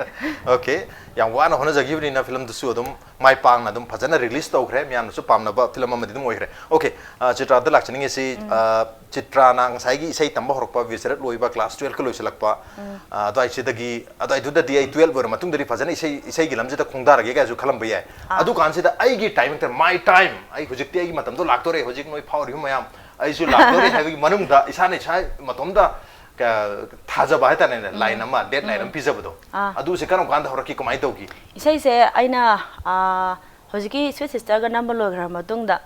Okay, ꯌꯥꯝ ꯋꯥꯅ ꯍꯣꯠꯅꯖꯈꯤꯕꯅꯤꯅ filmꯗꯨꯁꯨ ꯑꯗꯨꯝ ꯃꯥꯏ ꯄꯥꯛꯅ ꯑꯗꯨꯝ ꯐꯖꯅ release ꯇꯧꯈ꯭ꯔꯦ, ꯃꯌꯥꯝꯅꯁꯨ ꯄꯥꯝꯅꯕ film ꯑꯃꯗꯤ ꯑꯗꯨꯝ ꯑꯣꯏꯈ꯭ꯔꯦ꯫ Okay, ꯑ, ꯆꯤꯇ꯭ꯔꯥꯗ ꯂꯥꯛꯆꯅꯤꯡꯉꯤꯁꯤ, ꯑ, ꯆꯤꯇ꯭ꯔꯥꯅ ꯉꯁꯥꯏꯒꯤ ꯏꯁꯩ ꯇꯝꯕ ꯍꯧꯔꯛꯄ, ꯕꯤꯁꯔꯠ ꯂꯣꯏꯕ, class twelveꯀ ꯂꯣꯏꯁꯤꯜꯂꯛꯄ, ꯑ, ꯑꯗꯨꯋꯥꯏꯁꯤꯗꯒꯤ, ꯑꯗꯨꯋꯥꯏꯗꯨꯗꯗꯤ ꯑꯩ twelve ꯑꯣꯏꯔ ꯃꯇꯨꯡꯗꯗꯤ ꯐꯖꯅ ꯏꯁꯩ, ꯏꯁꯩꯒꯤ ꯂꯝꯁꯤꯗ ꯈꯣꯡꯗꯥꯔꯒꯦ ꯀꯥꯏꯁꯨ ꯈꯜꯂꯝꯕ ꯌꯥꯏ꯫ ꯑꯗꯨꯀꯥꯟꯁꯤꯗ ꯑꯩꯒꯤ time ꯅꯠꯇ꯭ꯔ my time, ꯑꯩ ꯍꯧꯖꯤꯛꯇꯤ ꯑꯩꯒꯤ ꯃꯇꯝꯗꯣ ꯂꯥꯛꯇꯣꯔꯦ, ꯍꯧꯖꯤꯛ ꯅꯣꯏ ꯐꯥꯎꯔꯤꯕ ꯃꯌꯥꯝ ꯑꯩꯁꯨ ꯂꯥꯛꯇꯣꯔꯦ ꯍꯥꯏꯕꯒꯤ ꯃꯅꯨꯡꯗ ꯏꯁꯥꯅ ꯏꯁꯥ ꯃꯇꯣꯝꯗ ꯀ-, ꯊꯥꯖꯕ ꯍꯥꯏꯇꯥꯔꯦꯅꯦ, line ꯑꯃ, deadline ꯑꯃ ꯄꯤꯖꯕꯗꯣ, ꯑꯥ꯫ ꯑꯗꯨꯁꯦ ꯀꯔꯝ ꯀꯥꯟꯗ ꯍꯧꯔꯛꯈꯤ, ꯀꯃꯥꯏꯅ ꯇꯧꯈꯤ? ꯏꯁꯩꯁꯦ ꯑꯩꯅ, ꯑ, ꯍꯧꯖꯤꯛꯀꯤ Sweet Sisterꯒ ꯅꯝꯕ ꯂꯣꯏꯈ꯭ꯔ ꯃꯇꯨꯡꯗ,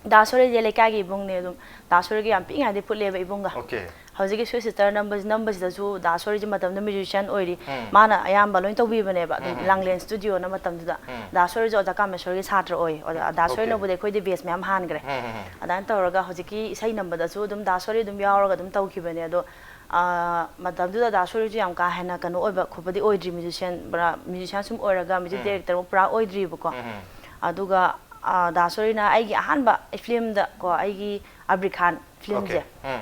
ꯗꯥ ꯁꯣꯔꯤꯁꯦ ꯂꯩꯀꯥꯏꯒꯤ ꯏꯕꯨꯡꯅꯦ, ꯑꯗꯨꯝ ꯗꯥ ꯁꯣꯔꯤꯒ ꯌꯥꯝ ꯄꯤꯛꯏꯉꯩꯗꯩ ꯄꯨꯜꯂꯦꯕ ꯏꯕꯨꯡꯒ꯫ Okay. ꯍꯧꯖꯤꯛꯀꯤ Sweet Sister ꯅꯝꯕ-, ꯅꯝꯕꯁꯤꯗꯁꯨ ꯗꯥ ꯁꯣꯔꯤꯁꯦ ꯃꯇꯝꯗꯨꯗ musician ꯑꯣꯏꯔꯤ, ꯃꯥꯅ ꯑꯌꯥꯝꯕ ꯂꯣꯏ ꯇꯧꯕꯤꯕꯅꯦꯕ꯫ ꯑꯗꯨꯝ ꯂꯥꯡꯂꯦꯟ studioꯅ ꯃꯇꯝꯗꯨꯗ ꯗꯥ ꯁꯣꯔꯤꯁꯦ ꯑꯣꯖꯥ ꯀꯥꯃꯦꯁꯣꯔꯒꯤ ꯁꯥꯇ꯭ꯔ ꯑꯣꯏ꯫ ꯑꯣꯖꯥ ꯗꯥ Okay. ꯁꯣꯔꯤꯅꯕꯨꯗꯤ ꯑꯩꯈꯣꯏꯗꯤ batch ꯃꯌꯥꯝ ꯍꯥꯟꯈ꯭ꯔꯦ꯫ ꯑꯗꯨꯃꯥꯏꯅ ꯇꯧꯔꯒ ꯍꯧꯖꯤꯛꯀꯤ ꯏꯁꯩ ꯅꯝꯕꯗꯁꯨ ꯑꯗꯨꯝ ꯗꯥ ꯁꯣꯔꯤ ꯑꯗꯨꯝ ꯌꯥꯎꯔꯒ ꯑꯗꯨꯝ ꯇꯧꯈꯤꯕꯅꯦ꯫ ꯑꯗꯣ, ꯑ, ꯃꯇꯝꯗꯨꯗ ꯗꯥ ꯁꯣꯔꯤꯁꯨ ꯌꯥꯝ ꯀꯥ ꯍꯦꯟꯅ ꯀꯩꯅꯣ ꯑꯣꯏꯕ ꯈꯣꯠꯄꯗꯤ ꯑꯣꯏꯗ꯭ꯔꯤ, musician, ꯄꯨꯔꯥ musician ꯁꯨꯝ ꯑꯣꯏꯔꯒ music director ꯄꯨꯔꯥ ꯑꯣꯏꯗ꯭ꯔꯤꯕꯀꯣ꯫ ꯑꯗꯨꯒ, ꯑ, ꯗꯥ ꯁꯣꯔꯤꯅ ꯑꯩꯒꯤ ꯑꯍꯥꯟꯕ filmꯗ ꯀꯣ, ꯑꯩꯒꯤ ꯑꯕꯤꯔ ꯈꯥꯟ filmꯁꯦ꯫ Okay. ꯎꯝ.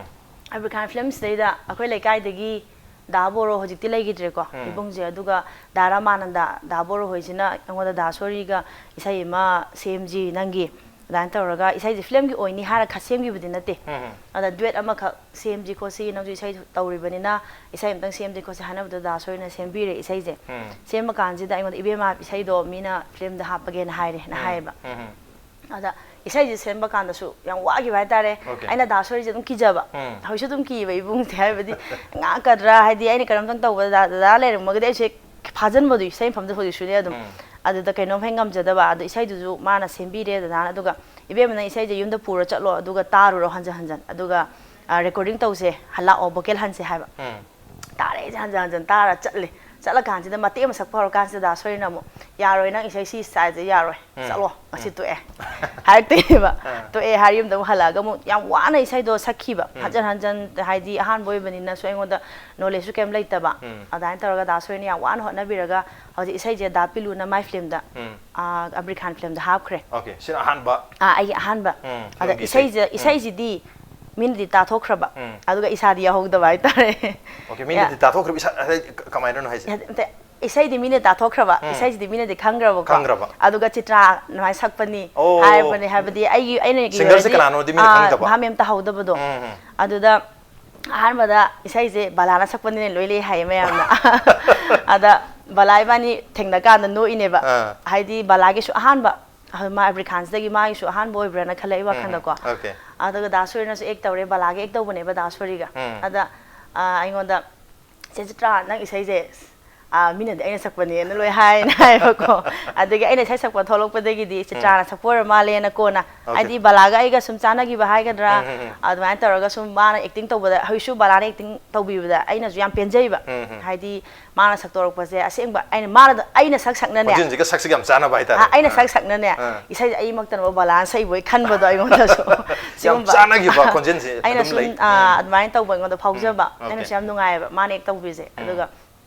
ꯑꯕꯤꯔ ꯈꯥꯟ filmꯁꯤꯗꯩꯗ ꯑꯩꯈꯣꯏ ꯂꯩꯀꯥꯏꯗꯒꯤ ꯗꯥ ꯕꯣꯔꯣ, ꯍꯧꯖꯤꯛꯇꯤ ꯂꯩꯈꯤꯗ꯭ꯔꯦꯀꯣ, ꯏꯕꯨꯡꯁꯦ, ꯑꯗꯨꯒ ꯗꯥ ꯔꯥꯃꯥꯅꯟꯗ, ꯗꯥ ꯕꯣꯔꯣ ꯍꯣꯏꯁꯤꯅ ꯑꯩꯉꯣꯟꯗ ꯗꯥ ꯁꯣꯔꯤꯒ ꯏꯁꯩ ꯑꯃ ꯁꯦꯝꯁꯤ ꯅꯪꯒꯤ, ꯑꯗꯨꯃꯥꯏꯅ ꯇꯧꯔꯒ ꯏꯁꯩꯁꯦ filmꯒꯤ ꯑꯣꯏꯅꯤ ꯍꯥꯏꯔ ꯈ-, ꯁꯦꯝꯈꯤꯕꯗꯤ ꯅꯠꯇꯦ꯫ ꯑꯗ duet ꯑꯃꯈꯛ ꯁꯦꯝꯁꯤ ꯈꯣꯠꯁꯤ, ꯅꯪꯁꯨ ꯏꯁꯩ ꯇꯧꯔꯤꯕꯅꯤꯅ ꯏꯁꯩ ꯑꯃꯇꯪ ꯁꯦꯝꯁꯤ ꯈꯣꯠꯁꯤ ꯍꯥꯏꯅꯕꯗꯣ ꯗꯥ ꯁꯣꯔꯤꯅ ꯁꯦꯝꯕꯤꯔꯦ ꯏꯁꯩꯁꯦ꯫ ꯁꯦꯝꯕ ꯀꯥꯟꯁꯤꯗ ꯑꯩꯉꯣꯟꯗ, "ꯏꯕꯦꯝꯃ, ꯏꯁꯩꯗꯣ ꯃꯤꯅ filmꯗ ꯍꯥꯞꯄꯒꯦꯅ ꯍꯥꯏꯔꯦꯅ" ꯍꯥꯏꯌꯦꯕ꯫ ꯑꯗ ꯏꯁꯩꯁꯦ ꯁꯦꯝꯕ ꯀꯥꯟꯗꯁꯨ ꯌꯥꯝ ꯋꯥꯈꯤꯕ ꯍꯥꯏꯇꯥꯔꯦ꯫ Okay. ꯑꯩꯅ ꯗꯥ ꯁꯣꯔꯤꯁꯦ ꯑꯗꯨꯝ ꯀꯤꯖꯕ꯫ ꯎꯝ. ꯍꯧꯖꯤꯛꯁꯨ ꯑꯗꯨꯝ ꯀꯤꯕ ꯏꯕꯨꯡꯁꯦ, ꯍꯥꯏꯕꯗꯤ ꯉꯥꯛꯀꯗ꯭ꯔꯥ, ꯍꯥꯏꯗꯤ ꯑꯩꯅ ꯀꯩꯅꯣꯝꯇꯪ ꯇꯧꯕꯗ ꯗꯥ, ꯗꯥ ꯂꯩꯔꯝꯃꯒꯗꯤ ꯑꯩꯁꯦ ꯐꯥꯖꯤꯟꯕꯗꯣ ꯏꯁꯩ ꯃꯐꯝꯗ ꯍꯧꯖꯤꯛꯁꯨꯅꯦ ꯑꯗꯨꯝ꯫ ꯎꯝ. ꯑꯗꯨꯗ ꯀꯩꯅꯣꯝ ꯍꯦꯛ ꯉꯝꯖꯗꯕ꯫ ꯑꯗꯣ ꯏꯁꯩꯗꯨꯁꯨ ꯃꯥꯅ ꯁꯦꯝꯕꯤꯔꯦ ꯗꯗꯥꯅ, ꯑꯗꯨꯒ "ꯏꯕꯦꯝꯃ, ꯅꯪ ꯏꯁꯩꯁꯦ ꯌꯨꯝꯗ ꯄꯨꯔ ꯆꯠꯂꯣ, ꯑꯗꯨꯒ ꯇꯥꯔꯨꯔꯣ ꯍꯟꯖꯟ ꯍꯟꯖꯟ, ꯑꯗꯨꯒ ꯔꯦꯀꯣꯔꯗꯤꯡ ꯇꯧꯁꯦ, ꯍꯜꯂꯛꯑꯣ, ꯚꯣꯀꯦꯜ ꯍꯟꯁꯦ" ꯍꯥꯏꯕ꯫ ꯎꯝ. ꯇꯥꯔꯦ ꯑꯩꯁꯦ ꯍꯟꯖꯟ ꯍꯟꯖꯟ ꯇꯥꯔ ꯆꯠꯂꯦ꯫ ꯆꯠꯂꯀꯥꯟꯁꯤꯗ ꯃꯇꯦꯛ ꯑꯃ ꯁꯛꯄ ꯍꯧꯔꯀꯥꯟꯁꯤꯗ ꯗꯥ ꯁꯣꯔꯤꯅ ꯑꯃꯨꯛ, "ꯌꯥꯔꯣꯏ, ꯅꯪ ꯏꯁꯩ ꯁꯤ ꯁ꯭ꯇꯥꯏꯜꯁꯦ ꯌꯥꯔꯣꯏ, ꯎꯝ. ꯆꯠꯂꯣ, ꯉꯁꯤ ꯇꯣꯛꯑꯦ" ꯍꯥꯏꯔꯛꯇꯣꯏꯅꯦꯕ꯫ ꯑꯥ. "ꯇꯣꯛꯑꯦ" ꯍꯥꯏꯔ ꯌꯨꯝꯗ ꯑꯃꯨꯛ ꯍꯜꯂꯛꯑꯒ ꯑꯃꯨꯛ ꯌꯥꯝ ꯋꯥꯅ ꯏꯁꯩꯗꯣ ꯁꯛꯈꯤꯕ꯫ ꯎꯝ. ꯍꯟꯖꯟ ꯍꯟꯖꯟ, ꯍꯥꯏꯗꯤ ꯑꯍꯥꯟꯕ ꯑꯣꯏꯕꯅꯤꯅꯁꯨ ꯑꯩꯉꯣꯟꯗ ꯅꯣꯂꯦꯖꯁꯨ ꯀꯩꯝ ꯂꯩꯇꯕ꯫ ꯎꯝ. ꯑꯗꯨꯃꯥꯏꯅ ꯇꯧꯔꯒ ꯗꯥ ꯁꯣꯔꯤꯅ ꯌꯥꯝ ꯋꯥꯅ ꯍꯣꯠꯅꯕꯤꯔꯒ ꯍꯧꯖꯤꯛ ꯏꯁꯩꯁꯦ ꯗꯥ ꯄꯤꯂꯨꯅ "My Film"ꯗ, um. Ah, Abir Khan film-ꯗ ꯍꯥꯞꯈ꯭ꯔꯦ꯫ Okay, ꯁꯤꯅ ꯑꯍꯥꯟꯕ꯫ ꯑꯥ, ꯑꯩꯒꯤ ꯑꯍꯥꯟꯕ꯫ ꯎꯝ, ꯑꯗ filmꯒꯤ ꯏꯁꯩꯁꯦ, ꯏꯁꯩ꯫ ꯎꯝ. ꯏꯁꯩꯁꯤꯗꯤ ꯃꯤꯅꯗꯤ ꯇꯥꯊꯣꯛꯈ꯭ꯔꯕ, ꯎꯝ. ꯑꯗꯨꯒ ꯏꯁꯥꯗꯤ ꯌꯥꯎꯍꯧꯗꯕ ꯍꯥꯏꯇꯥꯔꯦ꯫ Okay, ꯃꯤꯅꯗꯤ ꯇꯥꯊꯣꯛꯈ꯭ꯔꯕ, ꯏꯁꯥ, ꯍꯥꯏꯗꯤ, ꯀꯃꯥꯏꯅꯅꯣ ꯍꯥꯏꯁꯦ? ꯍꯥꯏꯗꯤ, ꯅꯠꯇꯦ, ꯏꯁꯩꯗꯤ ꯃꯤꯅ ꯇꯥꯊꯣꯛꯈ꯭ꯔꯕ, ꯎꯝ. ꯏꯁꯩꯁꯤꯗꯤ ꯃꯤꯅꯗꯤ ꯈꯪꯈ꯭ꯔꯕꯀꯣ꯫ ꯈꯪꯈ꯭ꯔꯕ꯫ ꯑꯗꯨꯒ ꯆꯤꯇ꯭ꯔꯥ ꯑꯗꯨꯃꯥꯏꯅ ꯁꯛꯄꯅꯤ ꯑꯣ. ꯍꯥꯏꯔꯕꯅꯦ, ꯍꯥꯏꯕꯗꯤ ꯑꯩꯒꯤ, ꯑꯩꯅ Singer-ꯁꯦ ꯀꯅꯥꯅꯣꯗꯤ ꯃꯤꯅ ꯈꯪꯗꯕ? ꯃꯦꯝ ꯇꯥꯍꯧꯗꯕꯗꯣ꯫ ꯎꯝ, ꯎꯝ. ꯑꯗꯨꯗ ꯑꯍꯥꯟꯕꯗ ꯏꯁꯩꯁꯦ ꯕꯂꯥꯅ ꯁꯛꯄꯅꯤꯅ ꯂꯣꯏ ꯂꯩ ꯍꯥꯏꯌꯦ ꯃꯌꯥꯝꯅ꯫ ꯑꯗ ꯕꯂꯥ ꯏꯕꯥꯅꯤ ꯊꯦꯡꯅ ꯀꯥꯟꯗ ꯅꯣꯛꯏꯅꯦꯕ꯫ ꯑꯥ. ꯍꯥꯏꯗꯤ ꯕꯂꯥꯒꯤꯁꯨ ꯑꯍꯥꯟꯕ, ꯑꯍ-, ꯃꯥ ꯑꯕꯤꯔ ꯈꯥꯟꯁꯤꯗꯒꯤ ꯃꯥꯒꯤꯁꯨ ꯑꯍꯥꯟꯕ ꯑꯣꯏꯕ꯭ꯔꯥꯅ ꯈꯜꯂꯦ ꯑꯩ ꯋꯥꯈꯟꯗꯀꯣ꯫ ꯎꯝ, okay. ꯑꯗꯨꯒ ꯗꯥ ꯁꯣꯔꯤꯅꯁꯨ act ꯇꯧꯔꯦ, ꯕꯂꯥꯒꯤ act ꯇꯧꯕꯅꯦꯕ ꯗꯥ ꯁꯣꯔꯤꯒ꯫ ꯎꯝ. ꯑꯗ, ꯑ, ꯑꯩꯉꯣꯟꯗ, "ꯆꯦ ꯆꯤꯇ꯭ꯔꯥ, ꯅꯪ ꯏꯁꯩꯁꯦ, ꯑ, ꯃꯤꯅꯗꯤ ꯑꯩꯅ ꯁꯛꯄꯅꯦꯅ ꯂꯣꯏ ꯍꯥꯏꯅ" ꯍꯥꯏꯌꯦꯕꯀꯣ꯫ ꯑꯗꯒꯤ ꯑꯩꯅ ꯏꯁꯩ ꯁꯛꯄ ꯊꯣꯛꯂꯛꯄꯗꯒꯤꯗꯤ ꯆꯤꯇ꯭ꯔꯥꯅ ꯁꯛꯄ ꯑꯣꯏꯔ ꯃꯥꯜꯂꯦꯅ ꯀꯣꯟꯅ, Okay. ꯍꯥꯏꯗꯤ ꯕꯂꯥꯒ ꯑꯩꯒ ꯁꯨꯝ ꯆꯥꯟꯅꯈꯤꯕ ꯍꯥꯏꯒꯗ꯭ꯔꯥ, ꯎꯝ, ꯎꯝ, ꯎꯝ. ꯑꯗꯨꯃꯥꯏꯅ ꯇꯧꯔꯒ ꯁꯨꯝ ꯃꯥꯅ acting ꯇꯧꯕꯗ, ꯍꯧꯖꯤꯛꯁꯨ ꯕꯂꯥꯅ acting ꯇꯧꯕꯤꯕꯗ ꯑꯩꯅꯁꯨ ꯌꯥꯝ ꯄꯦꯟꯖꯩꯕ꯫ ꯎꯝ, ꯎꯝ. ꯍꯥꯏꯗꯤ ꯃꯥꯅ ꯁꯛꯇꯣꯔꯛꯄꯁꯦ ꯑꯁꯦꯡꯕ, ꯑꯩꯅ, ꯃꯥꯅ, ꯑꯩꯅ ꯁꯛ ꯁꯛꯅꯅꯦ꯫ ꯈꯣꯟꯖꯦꯜꯁꯤꯒ ꯁꯛꯁꯤꯒ ꯌꯥꯝ ꯆꯥꯟꯅꯕ ꯍꯥꯏꯇꯥꯔꯦ꯫ ꯑ, ꯑꯩꯅ ꯑꯥ. ꯁꯛ ꯁꯛꯅꯅꯦ, ꯑꯥ. ꯏꯁꯩꯁꯦ ꯑꯩꯃꯛꯇꯅꯕꯨ ꯕꯂꯥꯅ ꯁꯛꯏꯕꯣꯏ ꯈꯟꯕꯗꯣ ꯑꯩꯉꯣꯟꯗꯁꯨ꯫ ꯌꯥꯝ ꯁꯤꯒꯨꯝꯕ ꯆꯥꯟꯅꯈꯤꯕ ꯈꯣꯟꯖꯦꯜꯁꯦ ꯑꯩꯅ ꯑꯗꯨꯝ ꯁꯨꯝ, ꯂꯩ꯫ ꯑ, ꯎꯝ. ꯑꯗꯨꯃꯥꯏꯅ ꯇꯧꯕ ꯑꯩꯉꯣꯟꯗ ꯐꯥꯎꯖꯕ꯫ ꯎꯝ, okay. ꯑꯩꯅꯁꯨ ꯌꯥꯝ ꯅꯨꯡꯉꯥꯏꯌꯦꯕ ꯃꯥꯅ act ꯇꯧꯕꯤꯁꯦ꯫ ꯎꯝ. ꯑꯗꯨꯒ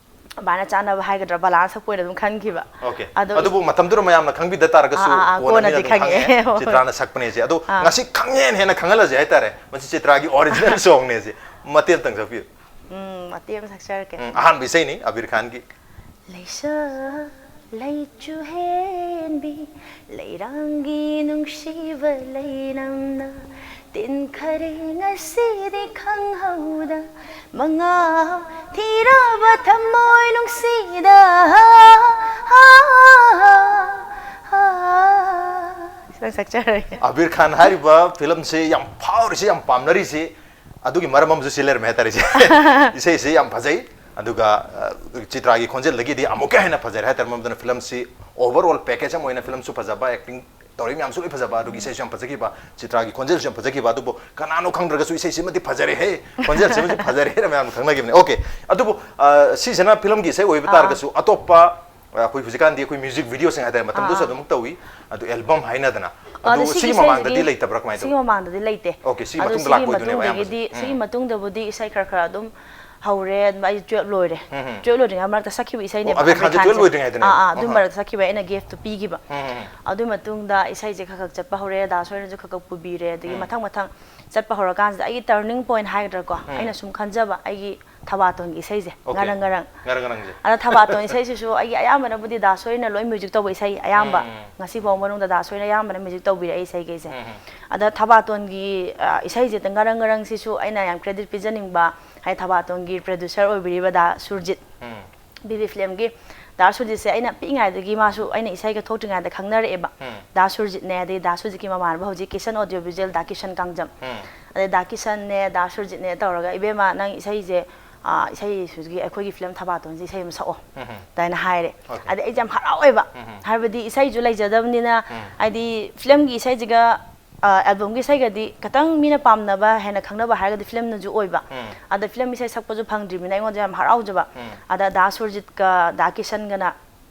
ꯑꯗꯨꯃꯥꯏꯅ ꯆꯥꯟꯅꯕ ꯍꯥꯏꯒꯗ꯭ꯔꯥ, ꯕꯂꯥꯅ ꯁꯛꯄ ꯑꯣꯏꯅ ꯑꯗꯨꯝ ꯈꯟꯈꯤꯕ꯫ Okay. ꯑꯗꯣ ꯑꯗꯨꯕꯨ ꯃꯇꯝꯗꯨꯗ ꯃꯌꯥꯝꯅ ꯈꯪꯕꯤꯗ ꯇꯥꯔꯒꯁꯨ ꯑꯥ, ꯑꯥ, ꯑꯥ, ꯀꯣꯟꯅ ꯃꯤꯅ ꯀꯣꯟꯅꯗꯤ ꯑꯗꯨꯝ ꯈꯪꯉꯦ꯫ ꯈꯪꯉꯦ꯫ ꯆꯤꯇ꯭ꯔꯥꯅ ꯁꯛꯄꯅꯦꯁꯦ꯫ ꯑꯗꯣ ꯑꯥ. ꯉꯁꯤ ꯈꯪꯍꯦꯟ ꯍꯦꯟꯅ ꯈꯪꯍꯜꯂꯁꯦ ꯍꯥꯏꯇꯥꯔꯦ꯫ ꯃꯁꯤ ꯆꯤꯇ꯭ꯔꯥꯒꯤ original song-ꯅꯦꯁꯦ꯫ ꯃꯇꯦꯛ ꯑꯝꯇꯪ ꯁꯛꯄꯤꯌꯨ꯫ ꯎꯝ, ꯃꯇꯦꯛ ꯑꯃ ꯁꯛꯆꯔꯛꯀꯦ꯫ ꯎꯝ, ꯑꯍꯥꯟꯕ ꯏꯁꯩꯅꯤ ꯑꯕꯤꯔ ꯈꯥꯟꯒꯤ꯫ ꯂꯩꯁꯥ ꯂꯩꯆꯨ ꯍꯦꯟꯕꯤ, ꯂꯩꯔꯥꯡꯒꯤ ꯅꯨꯡꯁꯤꯕ ꯂꯩꯅꯝꯅ, ꯇꯤꯟꯈꯔꯦ ꯉꯁꯤꯗꯤ ꯈꯪꯍꯧꯗ, ꯃꯉꯥ ꯊꯤꯔꯕ ꯊꯃꯣꯏ ꯅꯨꯡꯁꯤꯗ꯫ ꯁꯤꯇꯪ ꯇꯛꯆꯔꯒꯦ꯫ ꯑꯕꯤꯔ ꯈꯥꯟ ꯍꯥꯏꯔꯤꯕ ꯐꯤꯂꯝꯁꯤ ꯌꯥꯝ ꯐꯥꯎꯔꯤꯁꯤ, ꯌꯥꯝ ꯄꯥꯝꯅꯔꯤꯁꯤ ꯑꯗꯨꯒꯤ ꯃꯔꯝ ꯑꯃꯁꯨ ꯁꯤ ꯂꯩꯔꯝꯃꯦ ꯍꯥꯏꯇꯥꯔꯦ ꯏꯆꯦ꯫ ꯏꯁꯩꯁꯤ ꯌꯥꯝ ꯐꯖꯩ꯫ ꯑꯗꯨꯒ ꯑ, ꯆꯤꯇ꯭ꯔꯥꯒꯤ ꯈꯣꯟꯖꯦꯜꯗꯒꯤꯗꯤ ꯑꯃꯨꯛꯀ ꯍꯦꯟꯅ ꯐꯖꯔꯦ ꯍꯥꯏꯇꯥꯔꯦ꯫ ꯃꯔꯝ ꯑꯗꯨꯅ ꯐꯤꯂꯝꯁꯤ overall package ꯑꯃ ꯑꯣꯏꯅ ꯐꯤꯂꯝꯁꯨ ꯐꯖꯕ, acting ꯇꯧꯔꯤ ꯃꯌꯥꯝꯁꯨ ꯂꯣꯏ ꯐꯖꯕ, ꯑꯗꯨꯒꯤ ꯏꯁꯩꯁꯨ ꯌꯥꯝ ꯐꯖꯈꯤꯕ, ꯆꯤꯇ꯭ꯔꯥꯒꯤ ꯈꯣꯟꯖꯦꯜꯁꯨ ꯌꯥꯝ ꯐꯖꯈꯤꯕ꯫ ꯑꯗꯨꯕꯨ ꯀꯅꯥꯅꯣ ꯈꯪꯗ꯭ꯔꯒꯁꯨ ꯏꯁꯩꯁꯤꯃꯗꯤ ꯐꯖꯔꯦꯍꯦ, ꯈꯣꯟꯖꯦꯜꯁꯤꯃꯗꯤ ꯐꯖꯔꯦꯅ ꯃꯌꯥꯝ ꯈꯪꯅꯈꯤꯕꯅꯦ꯫ ꯑꯣꯀꯦ, ꯑꯗꯨꯕꯨ ꯑ, ꯁꯤꯁꯤꯅ ꯐꯤꯂꯝꯒꯤ ꯏꯁꯩ ꯑꯣꯏꯕ ꯑꯥ꯫ ꯇꯥꯔꯒꯁꯨ ꯑꯇꯣꯞꯄ ꯑ, ꯑꯩꯈꯣꯏ ꯍꯧꯖꯤꯛꯀꯥꯟꯗꯤ ꯑꯩꯈꯣꯏ ꯃ꯭ꯌꯨꯖꯤꯛ ꯚꯤꯗꯤꯑꯣꯁꯤꯡ ꯍꯥꯏꯇꯥꯔꯦ, ꯃꯇꯝꯗꯨꯁꯨ ꯑꯥ꯫ ꯑꯗꯨꯃꯛ ꯇꯧꯏ꯫ ꯑꯗꯨ ꯑꯦꯜꯕꯝ ꯍꯥꯏꯅꯗꯅ, ꯑꯗꯣ ꯑꯗꯨ ꯁꯤꯒꯤ ꯁꯤꯒꯤ ꯃꯃꯥꯡꯗꯗꯤ ꯏꯁꯩꯁꯤꯒꯤ ꯂꯩꯇꯕ꯭ꯔꯥ ꯀꯃꯥꯏꯅ ꯁꯤꯒꯤ ꯇꯧꯏ? ꯃꯃꯥꯡꯗꯗꯤ ꯂꯩꯇꯦ꯫ ꯑꯣꯀꯦ, ꯁꯤꯒꯤ ꯑꯗꯣ ꯃꯇꯨꯡꯗ ꯁꯤꯒꯤ ꯂꯥꯛꯄ ꯑꯣꯏꯗꯣꯏꯅꯦꯕ ꯃꯇꯨꯡꯗꯒꯤꯗꯤ ꯑꯌꯥꯝꯕꯁꯦ꯫ ꯁꯤꯒꯤ ꯎꯝ꯫ ꯃꯇꯨꯡꯗꯕꯨꯗꯤ ꯏꯁꯩ ꯈꯔ ꯈꯔ ꯑꯗꯨꯝ ꯍꯧꯔꯦ꯫ ꯑꯗꯨꯝ ꯑꯩ ꯇꯨꯌꯦꯜꯞ ꯂꯣꯏꯔꯦ꯫ ꯎꯝ, ꯎꯝ꯫ ꯇꯨꯌꯦꯜꯞ ꯂꯣꯏꯗ꯭ꯔꯤꯉꯩ ꯃꯔꯛꯇ ꯁꯛꯈꯤꯕ ꯏꯁꯩꯅꯦꯕ꯫ ꯑꯣ, ꯑꯕꯤꯔ ꯈꯥꯟꯁꯦ ꯈꯥꯟꯁꯦ꯫ ꯇꯨꯌꯦꯜꯞ ꯂꯣꯏꯗ꯭ꯔꯤꯉꯩꯗꯅꯦ? ꯑꯥ, ꯑꯥ, ꯑꯗꯨ ꯑꯍꯥ꯫ ꯃꯔꯛꯇ ꯁꯛꯈꯤꯕ ꯑꯩꯅ ꯒꯤꯐꯇꯨ ꯄꯤꯈꯤꯕ꯫ ꯎꯝ, ꯎꯝ, ꯎꯝ꯫ ꯑꯗꯨ ꯃꯇꯨꯡꯗ ꯏꯁꯩꯁꯦ ꯈꯔ ꯈꯔ ꯆꯠꯄ ꯍꯧꯔꯦ, ꯗꯥ ꯁꯣꯏꯅꯁꯨ ꯈꯔ ꯈꯔ ꯄꯨꯕꯤꯔꯦ꯫ ꯑꯗꯒꯤ ꯎꯝ꯫ ꯃꯊꯪ ꯃꯊꯪ ꯆꯠꯄ ꯍꯧꯔꯀꯥꯟꯁꯤꯗ ꯑꯩꯒꯤ turning point ꯍꯥꯏꯒꯗ꯭ꯔꯥꯀꯣ, ꯎꯝ꯫ ꯑꯩꯅ ꯁꯨꯝ ꯈꯟꯖꯕ ꯑꯩꯒꯤ ꯊꯕꯥꯇꯣꯟꯒꯤ ꯏꯁꯩꯁꯦ, ꯑꯣꯀꯦ꯫ ꯉꯔꯪ ꯉꯔꯪ꯫ ꯉꯔꯪ ꯉꯔꯪꯁꯦ꯫ ꯑꯗ ꯊꯕꯥꯇꯣꯟ ꯏꯁꯩꯁꯤꯁꯨ ꯑꯩꯒꯤ ꯑꯌꯥꯝꯕꯅꯕꯨꯗꯤ ꯗꯥ ꯁꯣꯏꯅ ꯂꯣꯏ ꯃ꯭ꯌꯨꯖꯤꯛ ꯇꯧꯕ ꯏꯁꯩ ꯑꯌꯥꯝꯕ, ꯎꯝ꯫ ꯉꯁꯤ ꯐꯥꯎꯕ ꯃꯅꯨꯡꯗ ꯗꯥ ꯁꯣꯏꯅ ꯑꯌꯥꯝꯕꯅ ꯃ꯭ꯌꯨꯖꯤꯛ ꯇꯧꯕꯤꯔꯛꯑꯦ ꯏꯁꯩꯈꯩꯁꯦ꯫ ꯎꯝ꯫ ꯑꯗ ꯊꯕꯥꯇꯣꯟꯒꯤ ꯑ, ꯏꯁꯩꯁꯤꯗ ꯉꯔꯪ ꯉꯔꯪꯁꯤꯁꯨ ꯑꯩꯅ ꯌꯥꯝ credit ꯄꯤꯖꯅꯤꯡꯕ, ꯍꯥꯏꯗꯤ ꯊꯕꯥꯇꯣꯟꯒꯤ producer ꯑꯣꯏꯕꯤꯔꯤꯕ ꯗꯥ ꯁꯨꯔꯖꯤꯠ, ꯎꯝ꯫ ꯕꯤꯕꯤ ꯐꯤꯂꯝꯒꯤ ꯗꯥ ꯁꯨꯔꯖꯤꯠꯁꯦ ꯑꯩꯅ ꯄꯤꯛꯏꯉꯩꯗꯒꯤ ꯃꯥꯁꯨ ꯑꯩꯅ ꯏꯁꯩꯒ ꯊꯣꯛꯇ꯭ꯔꯤꯉꯩꯗ ꯈꯪꯅꯔꯛꯑꯦꯕ꯫ ꯎꯝ꯫ ꯗꯥ ꯁꯨꯔꯖꯤꯠꯅꯦ, ꯑꯗꯩ ꯗꯥ ꯁꯨꯔꯖꯤꯠꯀꯤ ꯃꯃꯥꯟꯅꯕ ꯍꯧꯖꯤꯛ ꯀꯤꯁꯟ ꯑꯣꯗꯤꯑꯣ ꯚꯤꯖꯨꯑꯦꯜ ꯗꯥ ꯀꯤꯁꯟ ꯀꯥꯡꯖꯝ, ꯎꯝ꯫ ꯑꯗꯩ ꯗꯥ ꯀꯤꯁꯟꯅꯦ, ꯗꯥ ꯁꯨꯔꯖꯤꯠꯅꯦ ꯇꯧꯔꯒ, "ꯏꯕꯦꯝꯃ, ꯅꯪ ꯏꯁꯩꯁꯦ, ꯑꯥ, ꯏꯁꯩꯁꯤꯒꯤ ꯑꯩꯈꯣꯏꯒꯤ ꯐꯤꯂꯝ ꯊꯕꯥꯇꯣꯟꯁꯦ ꯏꯁꯩ ꯑꯃ ꯁꯛꯑꯣ" ꯎꯝ꯫ ꯑꯗꯨꯃꯥꯏꯅ ꯍꯥꯏꯔꯦ꯫ ꯑꯣꯀꯦ꯫ ꯑꯗꯩ ꯑꯩꯁꯦ ꯌꯥꯝ ꯍꯔꯥꯎꯋꯦꯕ, ꯎꯝ꯫ ꯍꯥꯏꯕꯗꯤ ꯏꯁꯩꯁꯨ ꯂꯩꯖꯗꯕꯅꯤꯅ, ꯎꯝ꯫ ꯍꯥꯏꯗꯤ ꯐꯤꯂꯝꯒꯤ ꯏꯁꯩꯁꯤꯒ ꯑ, ꯑꯦꯜꯕꯝꯒꯤ ꯏꯁꯩꯒꯗꯤ ꯈꯤꯇꯪ ꯃꯤꯅ ꯄꯥꯝꯅꯕ, ꯍꯦꯟꯅ ꯈꯪꯅꯕ ꯍꯥꯏꯔꯒꯗꯤ ꯐꯤꯂꯝꯅꯁꯨ ꯑꯣꯏꯕ꯫ ꯎꯝ꯫ ꯑꯗ ꯐꯤꯂꯝ ꯏꯁꯩ ꯁꯛꯄꯁꯨ ꯐꯪꯗ꯭ꯔꯤꯕꯅꯤꯅ ꯑꯩꯉꯣꯟꯗ ꯌꯥꯝ ꯍꯔꯥꯎꯖꯕ꯫ ꯎꯝ꯫ ꯑꯗ ꯗꯥ ꯁꯨꯔꯖꯤꯠꯀ ꯗꯥ ꯀꯤꯁꯟꯒꯅ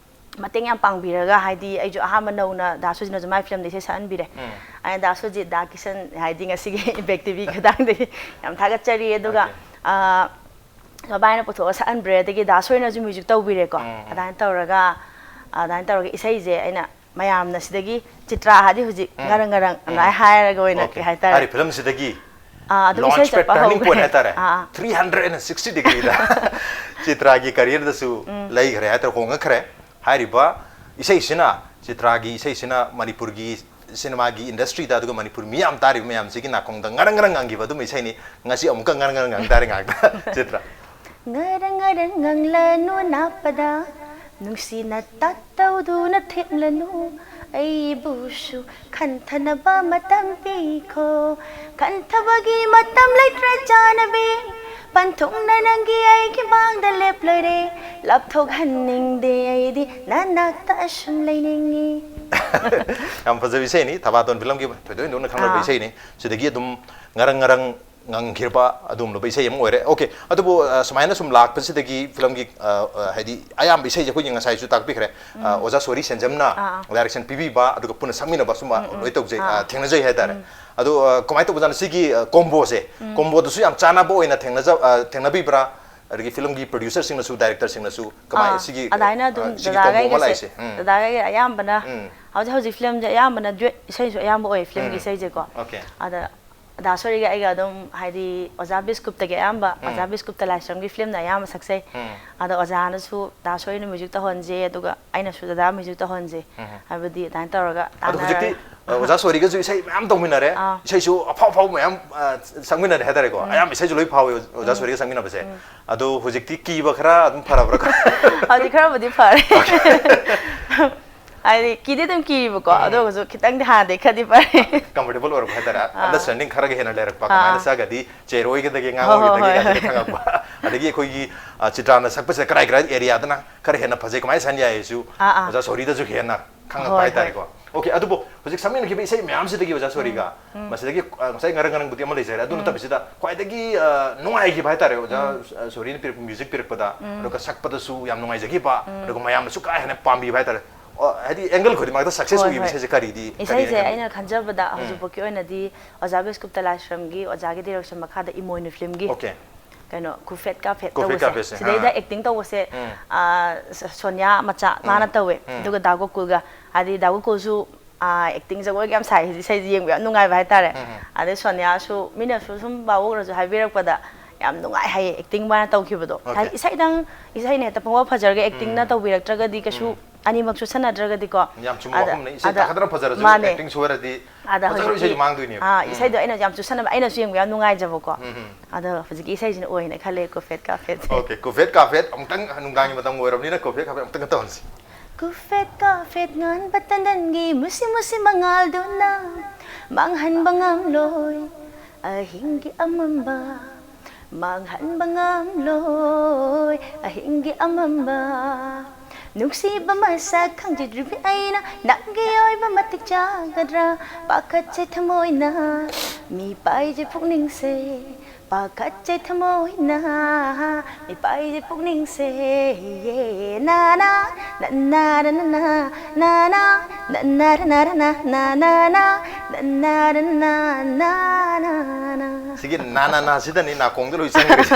ꯃꯇꯦꯡ ꯌꯥꯝ ꯄꯥꯡꯕꯤꯔꯒ, ꯍꯥꯏꯗꯤ ꯑꯩꯁꯨ ꯑꯍꯥꯟꯕ ꯅꯧꯅ ꯗꯥ ꯁꯨꯔꯖꯤꯠꯅꯁꯨ ꯃꯥꯏ ꯐꯤꯂꯝꯗ ꯏꯁꯩ ꯁꯛꯍꯟꯕꯤꯔꯦ꯫ ꯎꯝ꯫ ꯑꯩꯅ ꯗꯥ ꯁꯨꯔꯖꯤꯠ, ꯗꯥ ꯀꯤꯁꯟ, ꯍꯥꯏꯗꯤ ꯉꯁꯤꯒꯤ ꯏꯝꯄꯦꯛ ꯇꯤꯚꯤ ꯈꯨꯊꯥꯡꯗꯒꯤ ꯌꯥꯝ ꯊꯥꯒꯠꯆꯔꯤ꯫ ꯑꯗꯨꯒ, ꯑꯣꯀꯦ꯫ ꯑ, ꯃꯕꯥꯏꯅ ꯄꯨꯊꯣꯛꯑ ꯁꯛꯍꯟꯕꯤꯔꯦ, ꯑꯗꯒꯤ ꯗꯥ ꯁꯣꯏꯅꯁꯨ ꯃ꯭ꯌꯨꯖꯤꯛ ꯇꯧꯕꯤꯔꯦꯀꯣ꯫ ꯎꯝ, ꯎꯝ꯫ ꯑꯗꯨꯃꯥꯏꯅ ꯇꯧꯔꯒ, ꯑꯗꯨꯃꯥꯏꯅ ꯇꯧꯔꯒ ꯏꯁꯩꯁꯦ ꯑꯩꯅ ꯃꯌꯥꯝꯅ ꯁꯤꯗꯒꯤ, ꯆꯤꯇ꯭ꯔꯥ ꯍꯥꯏꯗꯤ ꯍꯧꯖꯤꯛ ꯎꯝ꯫ ꯉꯔꯪ ꯉꯔꯪ ꯎꯝ꯫ ꯑꯗꯨꯃꯥꯏꯅ ꯍꯥꯏꯔꯒ ꯑꯣꯏꯅ ꯑꯣꯀꯦ꯫ ꯀꯩ ꯍꯥꯏꯇꯥꯔꯦ꯫ ꯍꯥꯏꯔꯤꯕ ꯐꯤꯂꯝꯁꯤꯗꯒꯤ ꯑꯥ, ꯑꯗꯨꯝ ꯏꯁꯩ launch pad, ꯆꯠꯄ turning point ꯍꯧꯈ꯭ꯔꯦ꯫ ꯍꯥꯏꯇꯥꯔꯦ꯫ ꯑꯥ, ꯑꯥ꯫ Three hundred and sixty degree the ꯆꯤꯇ꯭ꯔꯥꯒꯤ career ꯗꯁꯨ ꯎꯝ꯫ ꯂꯩꯈ꯭ꯔꯦ ꯍꯥꯏꯇꯥꯔꯦ, ꯍꯣꯡꯉꯛꯈ꯭ꯔꯦ꯫ ꯍꯥꯏꯔꯤꯕ ꯏꯁꯩꯁꯤꯅ, ꯆꯤꯇ꯭ꯔꯥꯒꯤ ꯏꯁꯩꯁꯤꯅ ꯃꯅꯤꯄꯨꯔꯒꯤ ꯁꯤꯅꯦꯃꯥꯒꯤ industry ꯗ, ꯑꯗꯨꯒ ꯃꯅꯤꯄꯨꯔ ꯃꯤꯌꯥꯝ ꯇꯥꯔꯤꯕ ꯃꯌꯥꯝꯁꯤꯒꯤ ꯅꯥꯀꯣꯡꯗ ꯉꯔꯪ ꯉꯔꯪ ꯉꯪꯈꯤꯕ ꯑꯗꯨꯝꯕ ꯏꯁꯩꯅꯤ꯫ ꯉꯁꯤ ꯑꯃꯨꯛꯀ ꯉꯔꯪ ꯉꯔꯪ ꯉꯪ ꯇꯥꯔꯦ ꯉꯥꯏꯍꯥꯛꯇ꯫ ꯆꯤꯇ꯭ꯔꯥ꯫ ꯉꯔꯪ ꯉꯔꯪ ꯉꯪꯂꯅꯨ ꯅꯥꯞꯄꯗ, ꯅꯨꯡꯁꯤꯅ ꯇꯥꯛꯇꯧꯗꯨꯅ ꯊꯦꯝꯂꯅꯨ, ꯑꯩꯕꯨꯁꯨ ꯈꯟꯊꯅꯕ ꯃꯇꯝ ꯄꯤꯈꯣ, ꯈꯟꯊꯕꯒꯤ ꯃꯇꯝ ꯂꯩꯇ꯭ꯔꯦ ꯆꯥꯅꯕꯤ, ꯄꯟꯊꯨꯡꯅ ꯅꯪꯒꯤ ꯑꯩꯒꯤ ꯃꯥꯡꯗ ꯂꯦꯞꯂꯣꯏꯔꯦ, ꯂꯥꯞꯊꯣꯛꯍꯟꯅꯤꯡꯗꯦ ꯑꯩꯗꯤ ꯅꯅꯥꯛꯇ ꯑꯁꯨꯝ ꯂꯩꯅꯤꯡꯉꯤ꯫ ꯌꯥꯝ ꯐꯖꯕ ꯏꯁꯩꯅꯤ, ꯊꯕꯥꯇꯣꯟ ꯐꯤꯂꯝꯒꯤ ꯊꯣꯏꯗꯣꯛ ꯍꯦꯟꯗꯣꯛꯅ ꯈꯪꯂꯕ ꯑꯥ꯫ ꯏꯁꯩꯅꯤ꯫ ꯁꯤꯗꯒꯤ ꯑꯗꯨꯝ ꯉꯔꯪ ꯉꯔꯪ ꯉꯪꯈꯤꯕ ꯑꯗꯨꯒꯨꯝꯂꯕ ꯏꯁꯩ ꯑꯃ ꯑꯣꯏꯔꯦ꯫ ꯑꯣꯀꯦ, ꯑꯗꯨꯕꯨ ꯑ, ꯁꯨꯃꯥꯏꯅ ꯁꯨꯝ ꯂꯥꯛꯄꯁꯤꯗꯒꯤ ꯐꯤꯂꯝꯒꯤ ꯑ, ꯑ, ꯍꯥꯏꯗꯤ ꯑꯌꯥꯝꯕ ꯏꯁꯩꯁꯦ ꯑꯩꯈꯣꯏꯒꯤ ꯉꯁꯥꯏꯁꯨ ꯇꯥꯛꯄꯤꯈ꯭ꯔꯦ, ꯑ, ꯑꯣꯖꯥ ꯁꯣꯔꯤ ꯁꯦꯟꯖꯝꯅ ꯑꯥ, ꯑꯥ꯫ ꯂꯥꯏꯔꯦꯛꯁꯟ ꯄꯤꯕꯤꯕ ꯑꯗꯨꯒ ꯄꯨꯟꯅ ꯁꯛꯃꯤꯟꯅꯕ ꯁꯨꯝ ꯂꯣꯏ ꯇꯧꯖꯩ, ꯑ, ꯑꯥ꯫ ꯊꯦꯡꯅꯖꯩ ꯍꯥꯏꯇꯥꯔꯦ꯫ ꯑꯗꯣ ꯑ, ꯀꯃꯥꯏꯅ ꯇꯧꯕꯖꯥꯠꯅꯣ, ꯁꯤꯒꯤ ꯑ, ꯀꯣꯝꯕꯣꯁꯦ, ꯀꯣꯝꯕꯣꯗꯨꯁꯨ ꯌꯥꯝ ꯆꯥꯟꯅꯕ ꯑꯣꯏꯅ ꯊꯦꯡꯅꯖ ꯑ, ꯊꯦꯡꯅꯕꯤꯕ꯭ꯔꯥ? ꯑꯗꯒꯤ ꯐꯤꯂꯝꯒꯤ ꯄ꯭ꯔꯣꯗ꯭ꯌꯨꯁꯔꯁꯤꯡꯅꯁꯨ, ꯗꯥꯏꯔꯦꯛꯇꯔꯁꯤꯡꯅꯁꯨ ꯀꯃꯥꯏꯅ, ꯑꯥ, ꯁꯤꯒꯤ ꯑꯗꯥꯏꯅ ꯑ, ꯑꯗꯨꯝ ꯁꯤꯒꯤ ꯗꯗꯥꯒ ꯀꯣꯝꯕꯣ ꯑꯃ ꯑꯩꯒꯁꯦ, ꯂꯥꯛꯏꯁꯦ? ꯎꯝ꯫ ꯗꯗꯥꯒ ꯑꯩꯒ ꯑꯌꯥꯝꯕꯅ, ꯎꯝ꯫ ꯍꯧꯖꯤꯛ ꯍꯧꯖꯤꯛ ꯐꯤꯂꯝꯁꯦ ꯑꯌꯥꯝꯕꯅ ꯗ꯭ꯌꯨꯠ ꯏꯁꯩꯁꯨ ꯑꯌꯥꯝꯕ ꯑꯣꯏ ꯐꯤꯂꯝꯒꯤ ꯎꯝ꯫ ꯏꯁꯩꯁꯦꯀꯣ꯫ ꯑꯣꯀꯦ꯫ ꯑꯗ ꯗꯥ ꯁꯣꯔꯤꯒ ꯑꯩꯒ ꯑꯗꯨꯝ, ꯍꯥꯏꯗꯤ, ꯑꯣꯖꯥ ꯕꯤꯁꯀꯨꯞꯇꯒꯤ ꯑꯌꯥꯝꯕ, ꯎꯝ꯫ ꯑꯣꯖꯥ ꯕꯤꯁꯀꯨꯞꯇ ꯂꯥꯏꯁ꯭ꯔꯝꯒꯤ ꯐꯤꯂꯝꯅ ꯑꯌꯥꯝꯕ ꯁꯛꯆꯩ꯫ ꯎꯝ꯫ ꯑꯗꯣ ꯑꯣꯖꯥꯅꯁꯨ ꯗꯥ ꯁꯣꯔꯤꯅ ꯃ꯭ꯌꯨꯖꯤꯛ ꯇꯧꯍꯟꯁꯦ, ꯑꯗꯨꯒ ꯑꯩꯅꯁꯨ ꯗꯗꯥ ꯃ꯭ꯌꯨꯖꯤꯛ ꯇꯧꯍꯟꯁꯦ꯫ ꯎꯝ꯫ ꯍꯥꯏꯕꯗꯤ ꯑꯗꯨꯃꯥꯏꯅ ꯇꯧꯔꯒ ꯑꯗꯣ ꯍꯧꯖꯤꯛꯇꯤ ꯇꯥꯟꯅꯔꯒ꯫ ꯑ, ꯑꯣꯖꯥ ꯁꯣꯔꯤꯒꯁꯨ ꯏꯁꯩ ꯃꯌꯥꯝ ꯇꯧꯃꯤꯟꯅꯔꯦ, ꯑꯥ꯫ ꯏꯁꯩꯁꯨ ꯑꯐꯥꯎ ꯑꯐꯥꯎꯕ ꯃꯌꯥꯝ ꯑ, ꯁꯛꯃꯤꯟꯅꯔꯦ ꯍꯥꯏꯇꯥꯔꯦꯀꯣ꯫ ꯑꯌꯥꯝꯕ ꯏꯁꯩꯁꯨ ꯂꯣꯏ ꯐꯥꯎꯋꯦ ꯑꯣꯖꯥ ꯁꯣꯔꯤꯒ ꯁꯛꯃꯤꯟꯅꯕꯁꯦ꯫ ꯑꯗꯣ ꯍꯧꯖꯤꯛꯇꯤ ꯀꯤꯕ ꯈꯔ ꯑꯗꯨꯝ ꯐꯔꯕ꯭ꯔꯥ? ꯍꯧꯖꯤꯛ ꯈꯔꯕꯨꯗꯤ ꯐꯔꯦ꯫ ꯍꯥꯏꯗꯤ ꯀꯤꯗꯤ ꯑꯗꯨꯝ ꯀꯤꯕꯀꯣ, ꯑꯗꯨ ꯑꯣꯏꯔꯒꯁꯨ ꯈꯤꯇꯪꯗꯤ ꯍꯥꯟꯅꯗꯩ ꯈꯔꯗꯤ ꯐꯔꯦ꯫ ꯀꯝꯐꯣꯔꯇꯦꯕꯜ ꯑꯣꯏꯔꯛꯄ ꯍꯥꯏꯇꯥꯔꯦ, ꯑꯥ꯫ ꯑꯟꯗꯔꯁ꯭ꯇꯦꯟꯗꯤꯡ ꯈꯔꯒ ꯍꯦꯟꯅ ꯂꯩꯔꯛꯄ, ꯑꯥ, ꯀꯃꯥꯏꯅ ꯑꯥ꯫ ꯁꯛꯑꯒꯗꯤ ꯆꯦꯔꯣꯏꯒꯗꯒꯦ, ꯍꯣꯏ, ꯍꯣꯏ, ꯉꯥꯡꯉꯣꯏꯒꯗꯒꯦ ꯍꯣꯏ, ꯀꯥꯏꯁꯦ ꯍꯣꯏ꯫ ꯈꯪꯉꯛꯄ꯫ ꯑꯗꯒꯤ ꯑꯩꯈꯣꯏꯒꯤ ꯑ, ꯆꯤꯇ꯭ꯔꯥꯅ ꯁꯛꯄꯁꯦ ꯀꯔꯥꯏ ꯀꯔꯥꯏ ꯑꯦꯔꯤꯌꯥꯗꯅ ꯈꯔ ꯍꯦꯟꯅ ꯐꯖꯩ, ꯀꯃꯥꯏꯅ ꯁꯛꯍꯟ ꯌꯥꯏꯁꯨ ꯑꯥ, ꯑꯥ꯫ ꯑꯣꯖꯥ ꯁꯣꯔꯤꯗꯁꯨ ꯍꯦꯟꯅ ꯈꯪꯉꯛꯄ ꯍꯣꯏ, ꯍꯥꯏꯇꯥꯔꯦꯀꯣ꯫ ꯑꯣꯀꯦ, ꯑꯗꯨꯕꯨ ꯍꯧꯖꯤꯛ ꯁꯛꯃꯤꯟꯅꯈꯤꯕ ꯏꯁꯩ ꯃꯌꯥꯝꯁꯤꯗꯒꯤ ꯑꯣꯖꯥ ꯁꯣꯔꯤꯒ ꯃꯁꯤꯗꯒꯤ ꯑ, ꯉꯁꯥꯏ ꯉꯔꯪ ꯉꯔꯪꯕꯨꯗꯤ ꯑꯃ ꯂꯩꯖꯔꯦ, ꯑꯗꯨ ꯅꯠꯇꯕꯁꯤꯗ ꯈ꯭ꯋꯥꯏꯗꯒꯤ ꯑ, ꯅꯨꯡꯉꯥꯏꯈꯤꯕ ꯍꯥꯏꯇꯥꯔꯦ, ꯑꯣꯖꯥ ꯑ, ꯁꯣꯔꯤꯅ ꯄꯤꯔꯛꯄ ꯃ꯭ꯌꯨꯖꯤꯛ ꯄꯤꯔꯛꯄꯗ, ꯑꯗꯨꯒ ꯁꯛꯄꯗꯁꯨ ꯌꯥꯝ ꯅꯨꯡꯉꯥꯏꯖꯈꯤꯕ, ꯑꯗꯨꯒ ꯃꯌꯥꯝꯅꯁꯨ ꯀꯥ ꯍꯦꯟꯅ ꯄꯥꯝꯕꯤꯕ ꯍꯥꯏꯇꯥꯔꯦ꯫ ꯑ, ꯍꯥꯏꯗꯤ ꯑꯦꯡꯒꯜ ꯈꯨꯗꯤꯡꯃꯛꯇ ꯁꯛꯁꯦꯁ ꯍꯣꯏ, ꯑꯣꯏꯈꯤꯕ ꯍꯣꯏ꯫ ꯏꯁꯩꯁꯦ ꯀꯔꯤꯗꯤ, ꯀꯔꯤꯅ ꯏꯁꯩꯁꯦ ꯈꯟꯕꯤ? ꯑꯩꯅ ꯈꯟꯖꯕꯗ ꯍꯧꯖꯤꯛꯐꯥꯎꯒꯤ ꯑꯣꯏꯅꯗꯤ ꯑꯣꯖꯥ ꯕꯤꯁꯀꯨꯞꯇ ꯂꯥꯏꯁ꯭ꯔꯝꯒꯤ ꯑꯣꯖꯥꯒꯤ ꯗꯤꯔꯦꯛꯁꯟ ꯃꯈꯥꯗ ꯏꯃꯣꯏꯅꯨ ꯐꯤꯂꯝꯒꯤ ꯑꯣꯀꯦ꯫ ꯀꯩꯅꯣ, ꯀꯨꯐꯦꯠ ꯀꯥꯐꯦꯠ ꯀꯨꯐꯦꯠ ꯇꯧꯕꯁꯦ꯫ ꯀꯥꯐꯦꯠꯁꯦ, ꯁꯤꯗꯩꯗ ꯑꯥ꯫ ꯑꯦꯛꯇꯤꯡ ꯇꯧꯕꯁꯦ, ꯎꯝ꯫ ꯑ, ꯁ-, ꯁꯣꯅꯤꯌꯥ ꯃꯆꯥ ꯃꯥꯅ ꯇꯧꯋꯦ꯫ ꯑꯗꯨꯒ ꯗꯥ ꯒꯣꯀꯨꯜꯒ, ꯍꯥꯏꯗꯤ ꯗꯥ ꯒꯣꯀꯨꯜꯁꯨ, ꯑ, ꯑꯦꯛꯇꯤꯡ ꯖꯒꯣꯏꯒ ꯌꯥꯝ ꯁꯥꯏ, ꯍꯧꯖꯤꯛ ꯏꯁꯩꯁꯦ ꯌꯦꯡꯕ ꯌꯥꯝ ꯅꯨꯡꯉꯥꯏꯕ ꯍꯥꯏꯇꯥꯔꯦ꯫ ꯑꯗꯩ ꯁꯣꯅꯤꯌꯥꯁꯨ ꯃꯤꯅꯁꯨ ꯁꯨꯝ ꯕꯥꯕꯣꯛꯅꯁꯨ ꯍꯥꯏꯕꯤꯔꯛꯄꯗ ꯌꯥꯝ ꯅꯨꯡꯉꯥꯏ ꯍꯥꯏꯌꯦ ꯑꯦꯛꯇꯤꯡ ꯃꯥꯅ ꯇꯧꯈꯤꯕꯗꯣ꯫ ꯑꯣꯀꯦ꯫ ꯍꯥꯏꯗꯤ ꯏꯁꯩꯗꯪ, ꯏꯁꯩꯅ ꯍꯦꯛꯇ ꯄꯪꯐ ꯐꯖꯔꯒ ꯑꯦꯛꯇꯤꯡꯅ ꯇꯧꯕꯤꯔꯛꯇ꯭ꯔꯒꯗꯤ ꯀꯩꯁꯨ ꯑꯅꯤꯃꯛ ꯆꯨꯁꯟꯅꯗ꯭ꯔꯒꯗꯤꯀꯣ꯫ ꯌꯥꯝ ꯆꯨꯝꯕ ꯑꯗ-, ꯋꯥꯐꯝꯅꯤ꯫ ꯏꯁꯩ ꯑꯗ-, ꯇꯥꯈꯠꯇꯅ ꯐꯖꯔꯁꯨ ꯃꯥꯅꯦ꯫ ꯑꯦꯛꯇꯤꯡ ꯁꯣꯏꯔꯗꯤ ꯑꯗ ꯐꯖꯔꯣꯏ, ꯍꯧꯖꯤꯛꯀꯤ, ꯏꯁꯩꯗꯣ ꯃꯥꯡꯗꯣꯏꯅꯦꯕ꯫ ꯑꯥ, ꯎꯝ꯫ ꯏꯁꯩꯗꯣ ꯑꯩꯅ ꯌꯥꯝ ꯆꯨꯁꯟꯅꯕ, ꯑꯩꯅꯁꯨ ꯌꯦꯡꯕ ꯌꯥꯝ ꯅꯨꯡꯉꯥꯏꯖꯕꯀꯣ꯫ ꯑꯗꯣ ꯍꯧꯖꯤꯛꯀꯤ ꯏꯁꯩꯁꯤꯅ ꯑꯣꯏꯅ ꯈꯜꯂꯦ, ꯀꯣꯐꯦꯠ ꯀꯥꯐꯦꯠꯁꯦ꯫ ꯑꯣꯀꯦ, ꯀꯣꯐꯦꯠ ꯀꯥꯐꯦꯠ ꯑꯃꯨꯛꯇꯪ, ꯅꯨꯡꯗꯥꯡꯒꯤ ꯃꯇꯝ ꯑꯣꯏꯔꯕꯅꯤꯅ ꯀꯣꯐꯦꯠ ꯀꯥꯐꯦꯠ ꯑꯃꯨꯛꯇꯪ ꯇꯧꯍꯟꯁꯤ꯫ ꯀꯨꯐꯦꯠ ꯀꯥꯐꯦꯠ ꯉꯥꯟꯕ ꯇꯟꯗꯟꯒꯤ ꯃꯨꯁꯤ ꯃꯨꯁꯤ ꯃꯉꯥꯜꯗꯨꯅ ꯃꯥꯡꯍꯟꯕ ꯉꯝꯂꯣꯏ ꯑꯍꯤꯡꯒꯤ ꯑꯃꯝꯕ, ꯃꯥꯡꯍꯟꯕ ꯉꯝꯂꯣꯏ ꯑꯍꯤꯡꯒꯤ ꯑꯃꯝꯕ꯫ ꯅꯨꯡꯁꯤꯕ ꯃꯁꯛ ꯈꯪꯖꯗ꯭ꯔꯤꯕꯤ ꯑꯩꯅ ꯅꯪꯒꯤ ꯑꯣꯏꯕ ꯃꯇꯤꯛ ꯆꯥꯒꯗ꯭ꯔꯥ ꯄꯥꯈꯠꯆꯩ ꯊꯃꯣꯏꯅ꯫ ꯃꯤ ꯄꯥꯏꯖꯦ ꯄꯨꯛꯅꯤꯡꯁꯦ ꯄꯥꯈꯠꯆꯩ ꯊꯃꯣꯏꯅ, ꯃꯤ ꯄꯥꯏꯖꯦ ꯄꯨꯛꯅꯤꯡꯁꯦ꯫ ꯌꯦ ꯅꯥꯅꯥ ꯅꯟꯅꯥꯔ ꯅꯅꯥ ꯅꯥꯅꯥ ꯅꯟꯅꯥꯔ ꯅꯥꯔ ꯅꯥ ꯅꯥꯅꯥ ꯅꯟꯅꯥꯔ ꯅꯥ ꯅꯥꯅꯥ꯫ ꯁꯤꯒꯤ ꯅꯥꯅꯥ ꯅꯥꯁꯤꯗꯅꯤ ꯅꯥꯀꯣꯡꯗ ꯂꯣꯏ ꯆꯪꯈ꯭ꯔꯤꯁꯦ꯫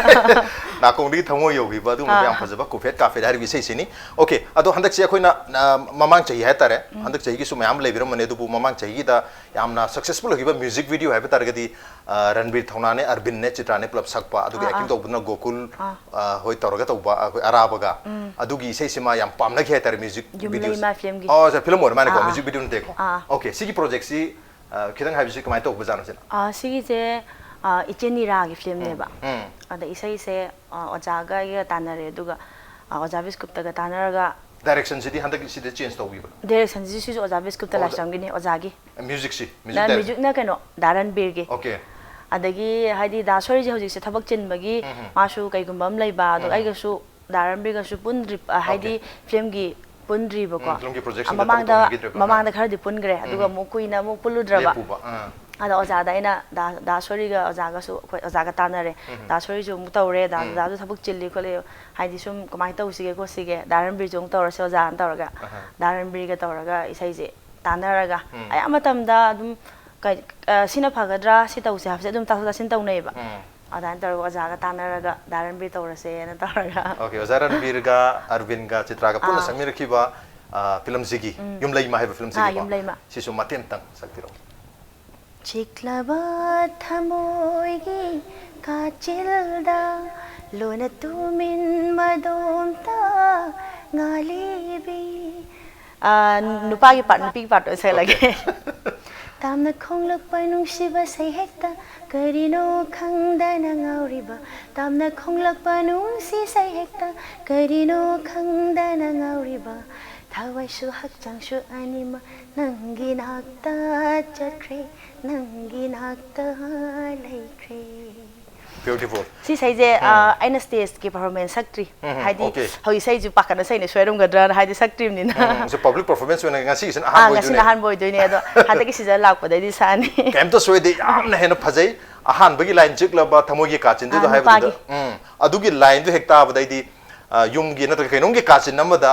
ꯅꯥꯀꯣꯡꯗꯒꯤ ꯊꯃꯣꯏ ꯌꯧꯈꯤꯕ ꯑꯗꯨꯒꯨꯝꯕ ꯌꯥꯝ ꯐꯖꯕ ꯀꯨꯐꯦꯠ ꯀꯥꯐꯦꯠ ꯍꯥꯏꯔꯤꯕ ꯏꯁꯩꯁꯤꯅꯤ꯫ ꯑꯣꯀꯦ, ꯑꯗꯣ ꯍꯟꯗꯛꯁꯦ ꯑꯩꯈꯣꯏꯅ ꯑ, ꯃꯃꯥꯡ ꯆꯍꯤ ꯍꯥꯏꯇꯥꯔꯦ, ꯍꯟꯗꯛ ꯆꯍꯤꯒꯤꯁꯨ ꯃꯌꯥꯝ ꯂꯩꯕꯤꯔꯝꯕꯅꯦ, ꯑꯗꯨꯕꯨ ꯃꯃꯥꯡ ꯆꯍꯤꯒꯤꯗ ꯌꯥꯝꯅ ꯁꯛꯁꯦꯁꯐꯨꯜ ꯑꯣꯏꯈꯤꯕ ꯃ꯭ꯌꯨꯖꯤꯛ ꯚꯤꯗꯤꯑꯣ ꯍꯥꯏꯕ ꯇꯥꯔꯒꯗꯤ ꯑ, ꯔꯟꯕꯤꯔ ꯊꯧꯅꯥꯅꯦ, ꯑꯔꯕꯤꯟꯅꯦ, ꯆꯤꯇ꯭ꯔꯥꯅꯦ ꯄꯨꯂꯞ ꯁꯛꯄ, ꯑꯗꯨꯒ ꯑꯦꯛꯇꯤꯡ ꯇꯧꯕꯗꯨꯅ ꯒꯣꯀꯨꯜ ꯑ, ꯍꯣꯏ ꯇꯧꯔꯒ ꯇꯧꯕ ꯑꯩꯈꯣꯏ ꯑꯔꯥꯕꯒ꯫ ꯑꯗꯨꯒꯤ ꯏꯁꯩꯁꯤꯃ ꯌꯥꯝ ꯄꯥꯝꯅꯈꯤ ꯍꯥꯏꯇꯥꯔꯦ ꯃ꯭ꯌꯨꯖꯤꯛ ꯚꯤꯗꯤꯑꯣꯁꯦ꯫ ꯌꯨꯝꯂꯩꯃ ꯐꯤꯂꯝꯒꯤ꯫ ꯑꯣ, ꯁꯦ, ꯐꯤꯂꯝ ꯑꯣꯏꯔ ꯃꯥꯜꯂꯦꯀꯣ, ꯑꯥ, ꯑꯥ꯫ ꯃ꯭ꯌꯨꯖꯤꯛ ꯚꯤꯗꯤꯑꯣ ꯅꯠꯇꯦꯀꯣ꯫ ꯑꯥ꯫ ꯑꯣꯀꯦ, ꯁꯤꯒꯤ ꯄ꯭ꯔꯣꯖꯦꯛꯁꯤ ꯑ, ꯈꯤꯇꯪ ꯍꯥꯏꯕꯁꯤ ꯀꯃꯥꯏꯅ ꯇꯧꯕꯖꯥꯠꯅꯣ ꯁꯤꯅ? ꯑ, ꯁꯤꯒꯤꯁꯦ ꯑ, ꯏꯆꯦ ꯅꯤꯔꯥꯒꯤ ꯐꯤꯂꯝꯅꯦꯕ꯫ ꯎꯝ꯫ ꯑꯗ ꯏꯁꯩꯁꯦ ꯑ, ꯑꯣꯖꯥꯒ ꯑꯩꯒ ꯇꯥꯟꯅꯔꯦ, ꯑꯗꯨꯒ ꯑ, ꯑꯣꯖꯥ ꯕꯤꯁꯀꯨꯞꯇꯒ ꯇꯥꯟꯅꯔꯒ꯫ ꯗꯥꯏꯔꯦꯛꯁꯟꯁꯤꯗꯤ ꯍꯟꯗꯛꯀꯤ ꯁꯤꯗ ꯆꯦꯟꯖ ꯇꯧꯈꯤꯕ? ꯗꯥꯏꯔꯦꯛꯁꯟꯁꯤꯁꯨ ꯑꯣꯖꯥ ꯕꯤꯁꯀꯨꯞꯇ ꯑꯣꯖꯥ- ꯂꯥꯏꯁ꯭ꯔꯝꯒꯤꯅꯤ, ꯑꯣꯖꯥꯒꯤ꯫ ꯃ꯭ꯌꯨꯖꯤꯛꯁꯤ, ꯅ- ꯗꯥꯏꯔꯦꯛ- ꯃ꯭ꯌꯨꯖꯤꯛꯅ ꯀꯩꯅꯣ, ꯗꯥ ꯔꯟꯕꯤꯔꯒꯤ꯫ ꯑꯣꯀꯦ꯫ ꯑꯗꯒꯤ ꯍꯥꯏꯗꯤ ꯗꯥ ꯁꯣꯔꯤꯁꯦ ꯍꯧꯖꯤꯛꯁꯦ ꯊꯕꯛ ꯆꯤꯟꯕꯒꯤ ꯎꯝ, ꯎꯝ꯫ ꯃꯥꯁꯨ ꯀꯩꯒꯨꯝꯕ ꯑꯃ ꯂꯩꯕ, ꯑꯗꯣ ꯎꯝ꯫ ꯑꯩꯒꯁꯨ ꯗꯥ ꯔꯟꯕꯤꯔꯒꯁꯨ ꯄꯨꯟꯗ꯭ꯔꯤ, ꯑ, ꯍꯥꯏꯗꯤ ꯑꯣꯀꯦ꯫ ꯐꯤꯂꯝꯒꯤ ꯄꯨꯟꯗ꯭ꯔꯤꯕꯀꯣ꯫ ꯎꯝ, ꯐꯤꯂꯝꯒꯤ ꯄ꯭ꯔꯣꯖꯦꯛ ꯑ, ꯑꯝꯇ ꯃꯃꯥꯡꯗ ꯇꯧꯃꯤꯟꯅꯈꯤꯗ꯭ꯔꯦꯕ꯫ ꯃꯃꯥꯡꯗ ꯑꯥ꯫ ꯈꯔꯗꯤ ꯄꯨꯟꯈ꯭ꯔꯦ, ꯑꯗꯨꯒ ꯎꯝ꯫ ꯑꯃꯨꯛ ꯀꯨꯏꯅ ꯑꯃꯨꯛ ꯄꯨꯜꯂꯨꯗ꯭ꯔꯕ꯫ ꯂꯦꯞꯄꯨꯕ꯫ ꯑꯥ꯫ ꯑꯗ ꯑꯣꯖꯥꯗ ꯑꯩꯅ ꯗꯥ, ꯗꯥ ꯁꯣꯔꯤꯒ ꯑꯣꯖꯥꯒꯁꯨ ꯑꯩꯈꯣꯏ ꯑꯣꯖꯥꯒ ꯇꯥꯟꯅꯔꯦ꯫ ꯎꯝ꯫ ꯗꯥ ꯁꯣꯔꯤꯁꯨ ꯑꯃꯨꯛ ꯇꯧꯔꯦ, ꯗꯥ, ꯎꯝ꯫ ꯗꯥꯗꯥꯁꯨ ꯊꯕꯛ ꯆꯤꯜꯂꯤ ꯈꯣꯠꯂꯤ, ꯍꯥꯏꯗꯤ ꯁꯨꯝ ꯀꯃꯥꯏꯅ ꯇꯧꯁꯤꯒꯦ ꯈꯣꯠꯁꯤꯒꯦ, ꯗꯥ ꯔꯟꯕꯤꯔꯁꯨ ꯑꯃꯨꯛ ꯇꯧꯔꯁꯦ ꯑꯣꯖꯥꯅ ꯇꯧꯔꯒ꯫ ꯑꯍꯥ꯫ ꯗꯥ ꯔꯟꯕꯤꯔꯒ ꯇꯧꯔꯒ ꯏꯁꯩꯁꯦ ꯇꯥꯟꯅꯔꯒ꯫ ꯎꯝ꯫ ꯑꯌꯥꯝꯕ ꯃꯇꯝꯗ ꯑꯗꯨꯝ ꯀꯩ-, ꯑ, ꯁꯤꯅ ꯐꯒꯗ꯭ꯔꯥ, ꯁꯤ ꯇꯧꯁꯦ ꯍꯥꯏꯕꯁꯦ ꯑꯗꯨꯝ ꯇꯥꯊꯣꯛ ꯇꯥꯁꯤꯟ ꯇꯧꯅꯩꯌꯦꯕ꯫ ꯎꯝ꯫ ꯑꯗꯨꯃꯥꯏꯅ ꯇꯧꯔꯒ ꯑꯣꯖꯥꯒ ꯇꯥꯟꯅꯔꯒ ꯗꯥ ꯔꯟꯕꯤꯔ ꯇꯧꯔꯁꯦꯅ ꯇꯧꯔꯒ꯫ ꯑꯣꯀꯦ, ꯑꯣꯖꯥ ꯔꯟꯕꯤꯔꯒ ꯑꯔꯕꯤꯟꯒ ꯆꯤꯇ꯭ꯔꯥꯒ ꯄꯨꯟꯅ ꯑꯥ꯫ ꯁꯛꯃꯤꯟꯅꯈꯤꯕ, ꯑ, ꯐꯤꯂꯝꯁꯤꯒꯤ, ꯎꯝ꯫ ꯌꯨꯝꯂꯩꯃ ꯍꯥꯏꯕ ꯐꯤꯂꯝꯁꯤꯒꯤꯀꯣ꯫ ꯑꯥ, ꯌꯨꯝꯂꯩꯃ꯫ ꯁꯤꯁꯨ ꯃꯇꯦꯛ ꯑꯝꯇꯪ ꯁꯛꯄꯤꯔꯛꯑꯣ꯫ ꯆꯤꯛꯂꯕ ꯊꯃꯣꯏꯒꯤ ꯀꯥꯆꯤꯜꯗ ꯂꯣꯟꯅ ꯇꯨꯃꯤꯟ ꯃꯗꯣꯝꯇ ꯉꯥꯂꯤꯕꯤ꯫ ꯑ, ꯅꯨꯄꯥꯒꯤ ꯄꯥꯔꯠ, ꯅꯨꯄꯤꯒꯤ ꯄꯥꯔꯠꯇꯣ ꯁꯛꯂꯒꯦ꯫ ꯇꯥꯝꯅ ꯈꯣꯡꯂꯛꯄ ꯅꯨꯡꯁꯤꯕ ꯁꯩꯍꯦꯛꯇ ꯀꯔꯤꯅꯣ ꯈꯪꯗꯅ ꯉꯥꯎꯔꯤꯕ꯫ ꯇꯥꯝꯅ ꯈꯣꯡꯂꯛꯄ ꯅꯨꯡꯁꯤ ꯁꯩꯍꯦꯛꯇ ꯀꯔꯤꯅꯣ ꯈꯪꯗꯅ ꯉꯥꯎꯔꯤꯕ꯫ ꯊꯋꯥꯏꯁꯨ ꯍꯛꯆꯥꯡꯁꯨ ꯑꯅꯤꯃꯛ ꯅꯪꯒꯤ ꯅꯥꯛꯇ ꯆꯠꯈ꯭ꯔꯦ, ꯅꯪꯒꯤ ꯅꯥꯛꯇ ꯂꯩꯈ꯭ꯔꯦ꯫ Beautiful. ꯁꯤ ꯏꯁꯩꯁꯦ ꯑ, ꯑꯩꯅ ꯁ꯭ꯇꯦꯖꯀꯤ ꯄꯔꯐꯣꯔꯃꯦꯟꯁ ꯁꯛꯇ꯭ꯔꯤ꯫ ꯎꯝ, ꯍꯥꯏꯗꯤ okay. ꯍꯧꯖꯤꯛ ꯏꯁꯩꯁꯨ ꯄꯥꯈꯠꯅ ꯁꯛꯏꯅꯦ, ꯁꯣꯏꯔꯝꯒꯗ꯭ꯔꯅ, ꯍꯥꯏꯗꯤ ꯁꯛꯇ꯭ꯔꯤꯕꯅꯤꯅ꯫ ꯎꯝ, so public performance ꯑꯣꯏꯅ ꯉꯁꯤꯒꯤꯁꯤꯅ ꯑꯥ, ꯑꯍꯥꯟꯕ ꯉꯁꯤꯅ ꯑꯣꯏꯗꯣꯏꯅꯦ꯫ ꯑꯍꯥꯟꯕ ꯑꯣꯏꯗꯣꯏꯅꯦ, ꯑꯗꯣ ꯍꯟꯗꯛꯀꯤ ꯁꯤꯖꯟ ꯂꯥꯛꯄꯗꯩꯗꯤ ꯁꯛꯑꯅꯤ꯫ ꯀꯩꯝꯇ ꯁꯣꯏꯗꯦ, ꯌꯥꯝꯅ ꯍꯦꯟꯅ ꯐꯖꯩ꯫ ꯑꯍꯥꯟꯕꯒꯤ ꯂꯥꯏꯟ ꯆꯤꯛꯂꯕ ꯊꯃꯣꯏꯒꯤ ꯀꯥꯆꯤꯟꯗꯨꯗ ꯑꯥ, ꯍꯥꯏꯕꯗꯨꯗ, ꯅꯨꯄꯥꯒꯤ꯫ ꯎꯝ, ꯑꯗꯨꯒꯤ ꯂꯥꯏꯟꯗꯨ ꯍꯦꯛ ꯇꯥꯕꯗꯩꯗꯤ, ꯑ, ꯌꯨꯝꯒꯤ ꯅꯠꯇ꯭ꯔꯒ ꯀꯩꯅꯣꯝꯒꯤ ꯀꯥꯆꯤꯟ ꯑꯃꯗ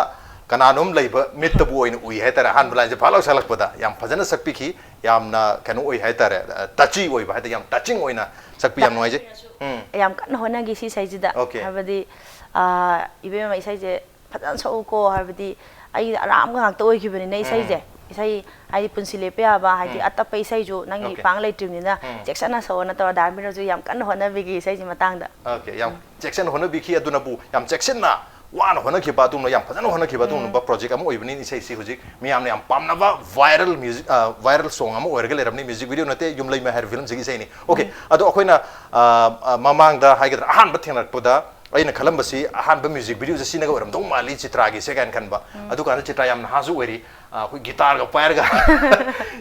ꯀꯅꯥꯅꯣꯝ ꯂꯩꯕ ꯃꯤꯠꯇꯕꯨ ꯑꯣꯏꯅ ꯎꯏ ꯍꯥꯏꯇꯥꯔꯦ꯫ ꯑꯍꯥꯟꯕ ꯂꯥꯏꯟꯁꯦ ꯐꯥꯂꯥꯎ ꯁꯥꯠꯂꯛꯄꯗ ꯌꯥꯝ ꯐꯖꯅ ꯁꯛꯄꯤꯈꯤ, ꯌꯥꯝꯅ ꯀꯩꯅꯣ ꯑꯣꯏ ꯍꯥꯏꯇꯥꯔꯦ, ꯇꯆꯤ ꯑꯣꯏꯕ ꯍꯥꯏꯇꯥꯔꯦ, ꯌꯥꯝ ꯇꯆꯤꯡ ꯑꯣꯏꯅ ꯁꯛꯄꯤ, ꯌꯥꯝ ꯅꯨꯡꯉꯥꯏꯖꯩ꯫ ꯎꯝ, ꯌꯥꯝ ꯀꯟꯅ ꯍꯣꯠꯅꯈꯤ ꯁꯤ ꯏꯁꯩꯁꯤꯗ꯫ Okay. ꯍꯥꯏꯕꯗꯤ, ꯑ, ꯏꯕꯦꯝꯃ, ꯏꯁꯩꯁꯦ ꯐꯖꯅ ꯁꯛꯎꯀꯣ, ꯍꯥꯏꯕꯗꯤ ꯑꯩ ꯑꯔꯥꯝꯒ ꯉꯥꯛꯇ ꯑꯣꯏꯈꯤꯕꯅꯤꯅ ꯏꯁꯩꯁꯦ꯫ ꯏꯁꯩ ꯍꯥꯏꯗꯤ ꯄꯨꯟꯁꯤ ꯂꯦꯞꯄ ꯌꯥꯕ, ꯍꯥꯏꯗꯤ ꯎꯝ. ꯑꯇꯞꯄ ꯏꯁꯩꯁꯨ ꯅꯪꯒꯤ Okay. ꯏꯄꯥꯡ ꯂꯩꯇ꯭ꯔꯤꯕꯅꯤꯅ ꯎꯝ. ꯆꯦꯛꯁꯤꯟꯅ ꯁꯛꯑꯣꯅ ꯇꯧꯔ ꯗꯥ ꯔꯥꯃꯤꯔꯣꯁꯨ ꯌꯥꯝ ꯀꯟꯅ ꯍꯣꯠꯅꯕꯤꯈꯤ ꯏꯁꯩꯁꯤ ꯃꯇꯥꯡꯗ꯫ Okay, ꯌꯥꯝ ꯆꯦꯛꯁꯤꯟ ꯍꯣꯠꯅꯕꯤꯈꯤ꯫ ꯑꯗꯨꯅꯕꯨ ꯌꯥꯝ ꯆꯦꯛꯁꯤꯟꯅ ꯋꯥꯅ ꯍꯣꯠꯅꯈꯤꯕ ꯑꯗꯨꯒꯨꯝꯕ, ꯌꯥꯝ ꯐꯖꯅ ꯍꯣꯠꯅꯈꯤꯕ ꯑꯗꯨꯒꯨꯝꯕ project ꯑꯃ ꯑꯣꯏꯕꯅꯤ ꯏꯁꯩꯁꯤ꯫ ꯍꯧꯖꯤꯛ ꯃꯤꯌꯥꯝꯅ ꯌꯥꯝ ꯄꯥꯝꯅꯕ viral music, ꯑ, viral song ꯑꯃ ꯑꯣꯏꯔꯒ ꯂꯩꯔꯕꯅꯤ, music video ꯅꯠꯇꯦ, ꯌꯨꯝꯂꯩꯃ ꯍꯥꯏꯔꯤꯕ ꯐꯤꯂꯝꯁꯤꯒꯤ ꯏꯁꯩꯅꯤ꯫ Okay, ꯑꯗꯣ ꯑꯩꯈꯣꯏꯅ, ꯑ, ꯑ, ꯃꯃꯥꯡꯗ ꯍꯥꯏꯒꯗ꯭ꯔꯥ, ꯑꯍꯥꯟꯕ ꯊꯦꯡꯅꯔꯛꯄꯗ ꯑꯩꯅ ꯈꯜꯂꯝꯕꯁꯤ ꯑꯍꯥꯟꯕ music videoꯁꯦ ꯁꯤꯅꯒ ꯑꯣꯏꯔꯝꯗꯧ ꯃꯥꯜꯂꯤ ꯆꯤꯇ꯭ꯔꯥꯒꯤꯁꯦ ꯀꯥꯏꯅ ꯈꯟꯕ꯫ ꯑꯗꯨꯀꯥꯟꯗ ꯆꯤꯇ꯭ꯔꯥ ꯌꯥꯝ ꯅꯍꯥꯁꯨ ꯑꯣꯏꯔꯤ, ꯑ, ꯑꯩꯈꯣꯏ guitarꯒ ꯄꯥꯏꯔꯒ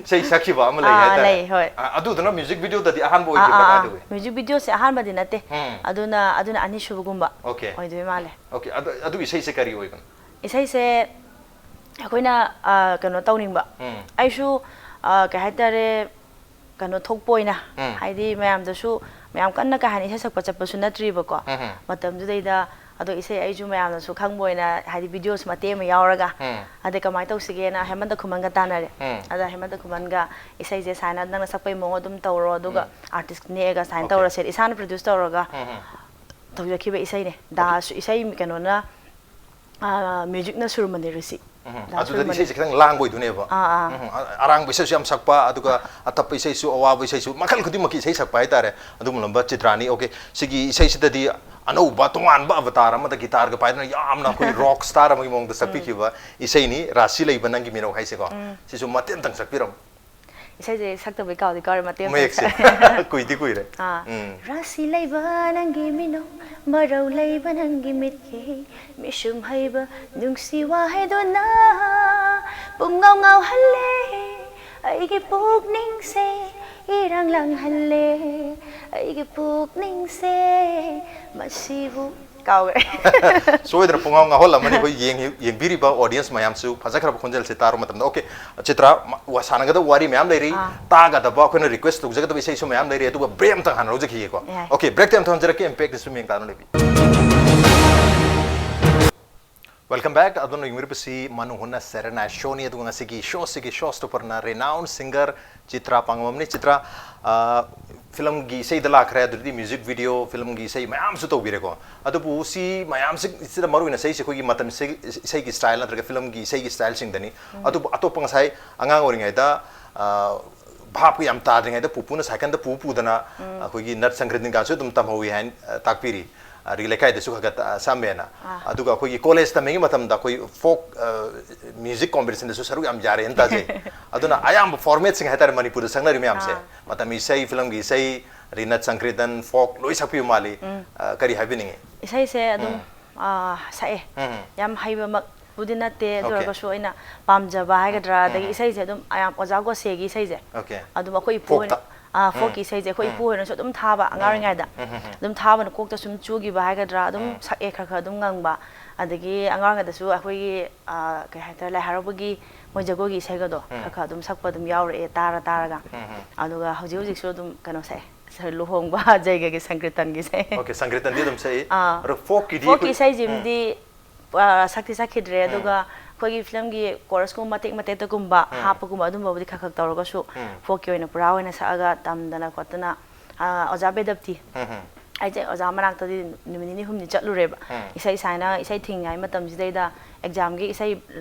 ꯏꯁꯩ ꯁꯛꯈꯤꯕ ꯑꯃ ꯂꯩ ꯑꯥ, ꯍꯥꯏꯇꯥꯔꯦ꯫ ꯂꯩ, ꯍꯣꯏ꯫ ꯑ, ꯑꯗꯨꯗꯨꯅ music videoꯗꯗꯤ ꯑꯍꯥꯟꯕ ꯑꯥ, ꯑꯣꯏꯈꯤꯕ꯭ꯔꯥ, ꯑꯥ, ꯀꯃꯥꯏꯅ ꯑꯥ. ꯇꯧꯏ? Music videoꯁꯦ ꯑꯍꯥꯟꯕꯗꯤ ꯅꯠꯇꯦ꯫ ꯎꯝ. ꯑꯗꯨꯅ, ꯑꯗꯨꯅ ꯑꯅꯤꯁꯨꯕꯒꯨꯝꯕ Okay. ꯑꯣꯏꯗꯣꯏ ꯃꯥꯜꯂꯦ꯫ Okay, ꯑꯗꯨ, ꯑꯗꯨ ꯏꯁꯩꯁꯦ ꯀꯔꯤ ꯑꯣꯏꯕꯅꯣ? ꯏꯁꯩꯁꯦ ꯑꯩꯈꯣꯏꯅ, ꯑ, ꯀꯩꯅꯣ ꯇꯧꯅꯤꯡꯕ꯫ ꯎꯝ. ꯑꯩꯁꯨ, ꯑ, ꯀꯩ ꯍꯥꯏꯇꯥꯔꯦ, ꯀꯩꯅꯣ ꯊꯣꯛꯄ ꯑꯣꯏꯅ, ꯎꯝ. ꯍꯥꯏꯗꯤ ꯃꯌꯥꯝꯗꯁꯨ, ꯃꯌꯥꯝ ꯀꯟꯅ ꯀꯥ ꯍꯦꯟꯅ ꯏꯁꯩ ꯁꯛꯄ ꯆꯠꯄꯁꯨ ꯅꯠꯇ꯭ꯔꯤꯕꯀꯣ꯫ ꯎꯝ. ꯃꯇꯝꯗꯨꯗꯩꯗ ꯑꯗꯣ ꯏꯁꯩ ꯑꯩꯁꯨ ꯃꯌꯥꯝꯅꯁꯨ ꯈꯪꯕ ꯑꯣꯏꯅ, ꯍꯥꯏꯗꯤ videoꯁꯨ ꯃꯇꯦꯛ ꯑꯃ ꯌꯥꯎꯔꯒ, ꯎꯝ. ꯑꯗꯩ ꯀꯃꯥꯏꯅ ꯇꯧꯁꯤꯒꯦꯅ ꯍꯦꯃꯟꯇ ꯈꯨꯃꯟꯒ ꯇꯥꯟꯅꯔꯦ꯫ ꯎꯝ. ꯑꯗ ꯍꯦꯃꯟꯇ ꯈꯨꯃꯟꯒ ꯏꯁꯩꯁꯦ ꯁꯨꯃꯥꯏꯅ ꯅꯪꯅ ꯁꯛꯄꯩ ꯃꯑꯣꯡ ꯑꯗꯨꯝ ꯇꯧꯔꯣ, ꯑꯗꯨꯒ ꯎꯝ. artist ꯅꯦꯛꯑꯒ ꯁꯨꯃꯥꯏꯅ Okay. ꯇꯧꯔꯁꯦ, ꯏꯁꯥꯅ produce ꯇꯧꯔꯒ ꯎꯝ, ꯎꯝ. ꯇꯧꯖꯈꯤꯕ ꯏꯁꯩꯅꯦ꯫ ꯗꯥꯁꯨ ꯏꯁꯩ ꯀꯩꯅꯣꯅ, ꯑ, musicꯅ ꯁꯨꯔꯃꯅꯤ ꯔꯤꯁꯤ꯫ ꯎꯝ, ꯗꯥ ꯑꯗꯨꯗꯗꯤ ꯁꯨꯔꯃꯅꯤ꯫ ꯏꯁꯩꯁꯦ ꯈꯤꯇꯪ ꯂꯥꯡꯕ ꯑꯣꯏꯗꯣꯏꯅꯦꯕ꯫ ꯑꯥ, ꯑꯥ. ꯎꯝ, ꯑ-, ꯑꯔꯥꯡꯕ ꯏꯁꯩꯁꯨ ꯌꯥꯝ ꯁꯛꯄ, ꯑꯗꯨꯒ ꯑꯇꯞꯄ ꯏꯁꯩꯁꯨ, ꯑꯋꯥꯕ ꯏꯁꯩꯁꯨ, ꯃꯈꯜ ꯈꯨꯗꯤꯡꯃꯛꯀꯤ ꯏꯁꯩ ꯁꯛꯄ ꯍꯥꯏꯇꯥꯔꯦ꯫ ꯑꯗꯨꯒꯨꯝꯂꯕ ꯆꯤꯇ꯭ꯔꯥꯅꯤ꯫ Okay, ꯁꯤꯒꯤ ꯏꯁꯩꯁꯤꯗꯗꯤ ꯑꯅꯧꯕ ꯇꯣꯉꯥꯟꯕ avatar ꯑꯃꯗ guitarꯒ ꯄꯥꯏꯗꯨꯅ ꯌꯥꯝꯅ ꯑꯩꯈꯣꯏ rock star ꯑꯃꯒꯤ ꯃꯑꯣꯡꯗ ꯁꯛꯄꯤꯈꯤꯕ ꯏꯁꯩꯅꯤ, ꯔꯥꯁꯤ ꯂꯩꯕ ꯅꯪꯒꯤ ꯃꯤꯅꯧ ꯍꯥꯏꯁꯦꯀꯣ꯫ ꯁꯤꯁꯨ ꯃꯇꯦꯛ ꯑꯝꯇꯪ ꯁꯛꯄꯤꯔꯝꯃꯨ꯫ ꯏꯁꯩꯁꯦ ꯁꯛꯇꯕꯩ ꯀꯥꯎꯗꯤ ꯀꯥꯎꯔꯦ, ꯃꯇꯦꯛ ꯑꯃ ꯃꯌꯦꯛꯁꯦ ꯁꯛ- ꯀꯨꯏꯗꯤ ꯀꯨꯏꯔꯦ꯫ ꯑꯥ꯫ ꯎꯝ꯫ ꯔꯥꯁꯤ ꯂꯩꯕ ꯅꯪꯒꯤ ꯃꯤꯅꯣꯛ, ꯃꯔꯧ ꯂꯩꯕ ꯅꯪꯒꯤ ꯃꯤꯠꯀꯤ, ꯃꯤꯁꯨꯝ ꯍꯩꯕ ꯅꯨꯡꯁꯤ ꯋꯥꯍꯩꯗꯨꯅ ꯄꯨꯡꯉꯥꯎ ꯉꯥꯎꯍꯜꯂꯦ ꯑꯩꯒꯤ ꯄꯨꯛꯅꯤꯡꯁꯦ, ꯏꯔꯥꯡ ꯂꯥꯡꯍꯜꯂꯦ ꯑꯩꯒꯤ ꯄꯨꯛꯅꯤꯡꯁꯦ꯫ ꯃꯁꯤꯕꯨ ꯀꯥꯎꯈ꯭ꯔꯦ꯫ ꯁꯣꯏꯗꯅ ꯄꯨꯡꯉꯥꯎ ꯉꯥꯎꯍꯜꯂꯝꯃꯅꯤ ꯑꯩꯈꯣꯏ ꯌꯦꯡꯉꯤ- ꯌꯦꯡꯕꯤꯔꯤꯕ audience ꯃꯌꯥꯝꯁꯨ꯫ ꯐꯖꯈ꯭ꯔꯕ ꯈꯣꯟꯖꯦꯜꯁꯦ ꯇꯥꯔꯨꯕ ꯃꯇꯝꯗ꯫ Okay, ꯆꯤꯇ꯭ꯔꯥ, ꯃ- ꯋꯥ- ꯁꯥꯟꯅꯒꯗꯕ ꯋꯥꯔꯤ ꯃꯌꯥꯝ ꯂꯩꯔꯤ, ꯑꯥ꯫ ꯇꯥꯒꯗꯕ, ꯑꯩꯈꯣꯏꯅ request ꯇꯧꯖꯒꯗꯕ ꯏꯁꯩꯁꯨ ꯃꯌꯥꯝ ꯂꯩꯔꯤ, ꯑꯗꯨꯒ break ꯑꯝꯇꯪ ꯍꯥꯟꯅ ꯂꯧꯖꯈꯤꯒꯦꯀꯣ꯫ ꯌꯥꯏ꯫ Okay, break ꯇꯤ ꯑꯝꯇ ꯍꯟꯖꯔꯛꯀꯦ, Impact ꯁꯨꯝ ꯌꯦꯡ ꯇꯥꯗꯨꯅ ꯂꯩꯕꯤꯌꯨ꯫ Welcome back. ꯑꯗꯨꯅ ꯌꯦꯡꯕꯤꯔꯤꯕꯁꯤ ꯃꯅꯨ ꯍꯨꯅ ꯁꯦꯔꯦꯅꯥ ꯁꯣꯅꯤ, ꯑꯗꯨꯒ ꯉꯁꯤꯒꯤ ꯁꯣꯁꯤꯒꯤ ꯁꯣ ꯁ꯭ꯇꯣꯄꯔꯅ renowned singer ꯆꯤꯇ꯭ꯔꯥ ꯄꯥꯡꯉꯝꯅꯤ꯫ ꯆꯤꯇ꯭ꯔꯥ, ꯑ, ꯐꯤꯂꯝꯒꯤ ꯏꯁꯩꯗ ꯂꯥꯛꯈ꯭ꯔꯦ, ꯑꯗꯨꯗꯤ ꯃ꯭ꯌꯨꯖꯤꯛ ꯚꯤꯗꯤꯑꯣ, ꯐꯤꯂꯝꯒꯤ ꯏꯁꯩ ꯃꯌꯥꯝꯁꯨ ꯇꯧꯕꯤꯔꯦꯀꯣ꯫ ꯑꯗꯨꯕꯨ ꯁꯤ ꯃꯌꯥꯝꯁꯤꯗ ꯃꯔꯨꯑꯣꯏꯅ ꯁꯛꯏꯁꯦ ꯑꯩꯈꯣꯏꯒꯤ ꯃꯇꯝ ꯏꯁꯩ- ꯏꯁꯩꯒꯤ style ꯅꯠꯇ꯭ꯔꯒ ꯐꯤꯂꯝꯒꯤ ꯏꯁꯩꯒꯤ styleꯁꯤꯡꯗꯅꯤ꯫ ꯑꯗꯨꯕꯨ ꯑꯇꯣꯞꯄ ꯉꯁꯥꯏ ꯑꯉꯥꯡ ꯑꯣꯏꯔꯤꯉꯩꯗ, ꯑ, ꯚꯥꯞꯀ ꯌꯥꯝ ꯇꯥꯗ꯭ꯔꯤꯉꯩꯗ ꯄꯨꯄꯨꯅ ꯁꯥꯏꯀꯜꯗ ꯄꯨ ꯄꯨꯗꯅ ꯑꯩꯈꯣꯏꯒꯤ ꯅꯠ ꯁꯪꯀ꯭ꯔꯤꯇꯟꯒꯁꯨ ꯑꯗꯨꯝ ꯇꯝꯍꯧꯋꯤ ꯍꯥꯏꯅ, ꯑ, ꯇꯥꯛꯄꯤꯔꯤ꯫ ꯑꯗꯒꯤ ꯂꯩꯀꯥꯏꯗꯁꯨ ꯈꯔ ꯈꯔ ꯇ- ꯁꯛꯑꯝꯃꯦꯅ꯫ ꯑꯗꯨꯒ ꯑꯩꯈꯣꯏꯒꯤ ꯀꯣꯂꯦꯖ ꯇꯝꯃꯤꯉꯩ ꯃꯇꯝꯗ ꯑꯩꯈꯣꯏ ꯐꯣꯛ, ꯑ, ꯃ꯭ꯌꯨꯖꯤꯛ ꯀꯣꯝꯄꯤꯇꯤꯁꯟꯗꯁꯨ ꯁꯔꯨꯛ ꯌꯥꯝ ꯌꯥꯔꯦꯅ ꯇꯥꯖꯩ꯫ ꯑꯗꯨꯅ ꯑꯌꯥꯝꯕ ꯐꯣꯔꯃꯦꯠꯁꯤꯡ ꯍꯥꯏꯇꯥꯔꯦ ꯃꯅꯤꯄꯨꯔꯗ ꯁꯛꯅꯔꯤꯕ ꯃꯌꯥꯝꯁꯦ, ꯃꯇꯝ ꯏꯁꯩ, ꯐꯤꯂꯝꯒꯤ ꯏꯁꯩ, ꯑꯗꯩ ꯅꯠ ꯁꯪꯀ꯭ꯔꯤꯇꯟ, ꯐꯣꯛ ꯂꯣꯏ ꯁꯛꯄꯤꯕ ꯃꯥꯜꯂꯤ꯫ ꯑ, ꯀꯔꯤ ꯍꯥꯏꯕꯤꯅꯤꯡꯉꯤ? ꯏꯁꯩꯁꯦ ꯑꯗꯨꯝ ꯑꯥ, ꯁꯛꯑꯦ꯫ ꯎꯝ꯫ ꯌꯥꯝ ꯍꯩꯕꯃꯛꯄꯨꯗꯤ ꯅꯠꯇꯦ, ꯑꯗꯨ Okay. ꯑꯣꯏꯔꯒꯁꯨ ꯑꯩꯅ ꯄꯥꯝꯖꯕ ꯍꯥꯏꯒꯗ꯭ꯔꯥ, ꯑꯗꯒꯤ ꯏꯁꯩꯁꯦ ꯑꯗꯨꯝ ꯑꯌꯥꯝ ꯑꯣꯖꯥ ꯒꯣꯁꯦꯒꯤ ꯏꯁꯩꯁꯦ Okay. ꯑꯗꯨꯝ ꯑꯩꯈꯣꯏ ꯏꯄꯨ ꯍꯣꯏꯅ, ꯐꯣꯛꯇ꯫ ꯑꯥ, ꯐꯣꯛꯀꯤ ꯏꯁꯩꯁꯦ ꯑꯩꯈꯣꯏ ꯏꯄꯨ ꯍꯣꯏꯅꯁꯨ ꯑꯗꯨꯝ ꯊꯥꯕ ꯑꯉꯥꯡ ꯑꯣꯏꯔꯤꯉꯩꯗ꯫ ꯑꯗꯨꯝ ꯊꯥꯕꯅ ꯀꯣꯛꯇ ꯁꯨꯝ ꯆꯨꯈꯤꯕ ꯍꯥꯏꯒꯗ꯭ꯔꯥ, ꯑꯗꯨꯝ ꯁꯛꯑꯦ ꯈꯔ ꯈꯔ ꯑꯗꯨꯝ ꯉꯪꯕ꯫ ꯑꯗꯒꯤ ꯑꯉꯥꯡ ꯑꯣꯏꯔꯤꯉꯩꯗꯁꯨ ꯑꯩꯈꯣꯏꯒꯤ, ꯑꯥ, ꯀꯩ ꯍꯥꯏꯇꯥꯔꯦ, ꯂꯥꯏ ꯍꯔꯥꯎꯕꯒꯤ ꯃꯣꯏ ꯖꯒꯣꯏꯒꯤ ꯏꯁꯩꯒꯗꯣ ꯈꯔ ꯈꯔ ꯑꯗꯨꯝ ꯁꯛꯄ ꯑꯗꯨꯝ ꯌꯥꯎꯔꯛꯑꯦ, ꯇꯥꯔ ꯇꯥꯔꯒ꯫ ꯑꯗꯨꯒ ꯍꯧꯖꯤꯛ ꯍꯧꯖꯤꯛꯁꯨ ꯑꯗꯨꯝ ꯀꯩꯅꯣ ꯁꯛꯑꯦ, ꯂꯨꯍꯣꯡꯕ ꯖꯩꯒꯒꯤ ꯁꯪꯀ꯭ꯔꯤꯇꯟꯒꯤ ꯏꯁꯩ꯫ Okay, ꯁꯪꯀ꯭ꯔꯤꯇꯟꯗꯤ ꯑꯗꯨꯝ ꯁꯛꯏ꯫ ꯑꯥ꯫ ꯑꯗꯣ ꯐꯣꯛꯀꯤꯗꯤ ꯐꯣꯛꯀꯤ ꯑꯩꯈꯣꯏ- ꯏꯁꯩꯁꯤꯃꯗꯤ, ꯑ, ꯁꯛꯇꯤ ꯁꯛꯈꯤꯗ꯭ꯔꯦ, ꯑꯗꯨꯒ ꯑꯩꯈꯣꯏꯒꯤ ꯐꯤꯂꯝꯒꯤ ꯀꯣꯔꯁꯀꯨꯝꯕ ꯃꯇꯦꯛ ꯃꯇꯦꯛꯇꯒꯨꯝꯕ ꯍꯥꯞꯄꯒꯨꯝꯕ ꯑꯗꯨꯝꯕꯕꯨꯗꯤ ꯈꯔ ꯈꯔ ꯇꯧꯔꯒꯁꯨ, ꯐꯣꯛꯀꯤ ꯑꯣꯏꯅ ꯄꯨꯔꯥ ꯑꯣꯏꯅ ꯁꯛꯑꯒ ꯇꯝꯗꯅ ꯈꯣꯠꯇꯅ, ꯑ, ꯑꯣꯖꯥ ꯕꯦꯗꯞꯇꯤ, ꯑꯩꯁꯦ ꯑꯣꯖꯥ ꯃꯅꯥꯛꯇꯗꯤ ꯅꯨꯃꯤꯠ ꯅꯤꯅꯤ ꯍꯨꯝꯅꯤ ꯆꯠꯂꯨꯔꯦꯕ꯫ ꯏꯁꯩ ꯁꯨꯃꯥꯏꯅ ꯏꯁꯩ ꯊꯤꯡꯉꯤꯉꯩ ꯃꯇꯝꯁꯤꯗꯩꯗ examꯒꯤ ꯏꯁꯩ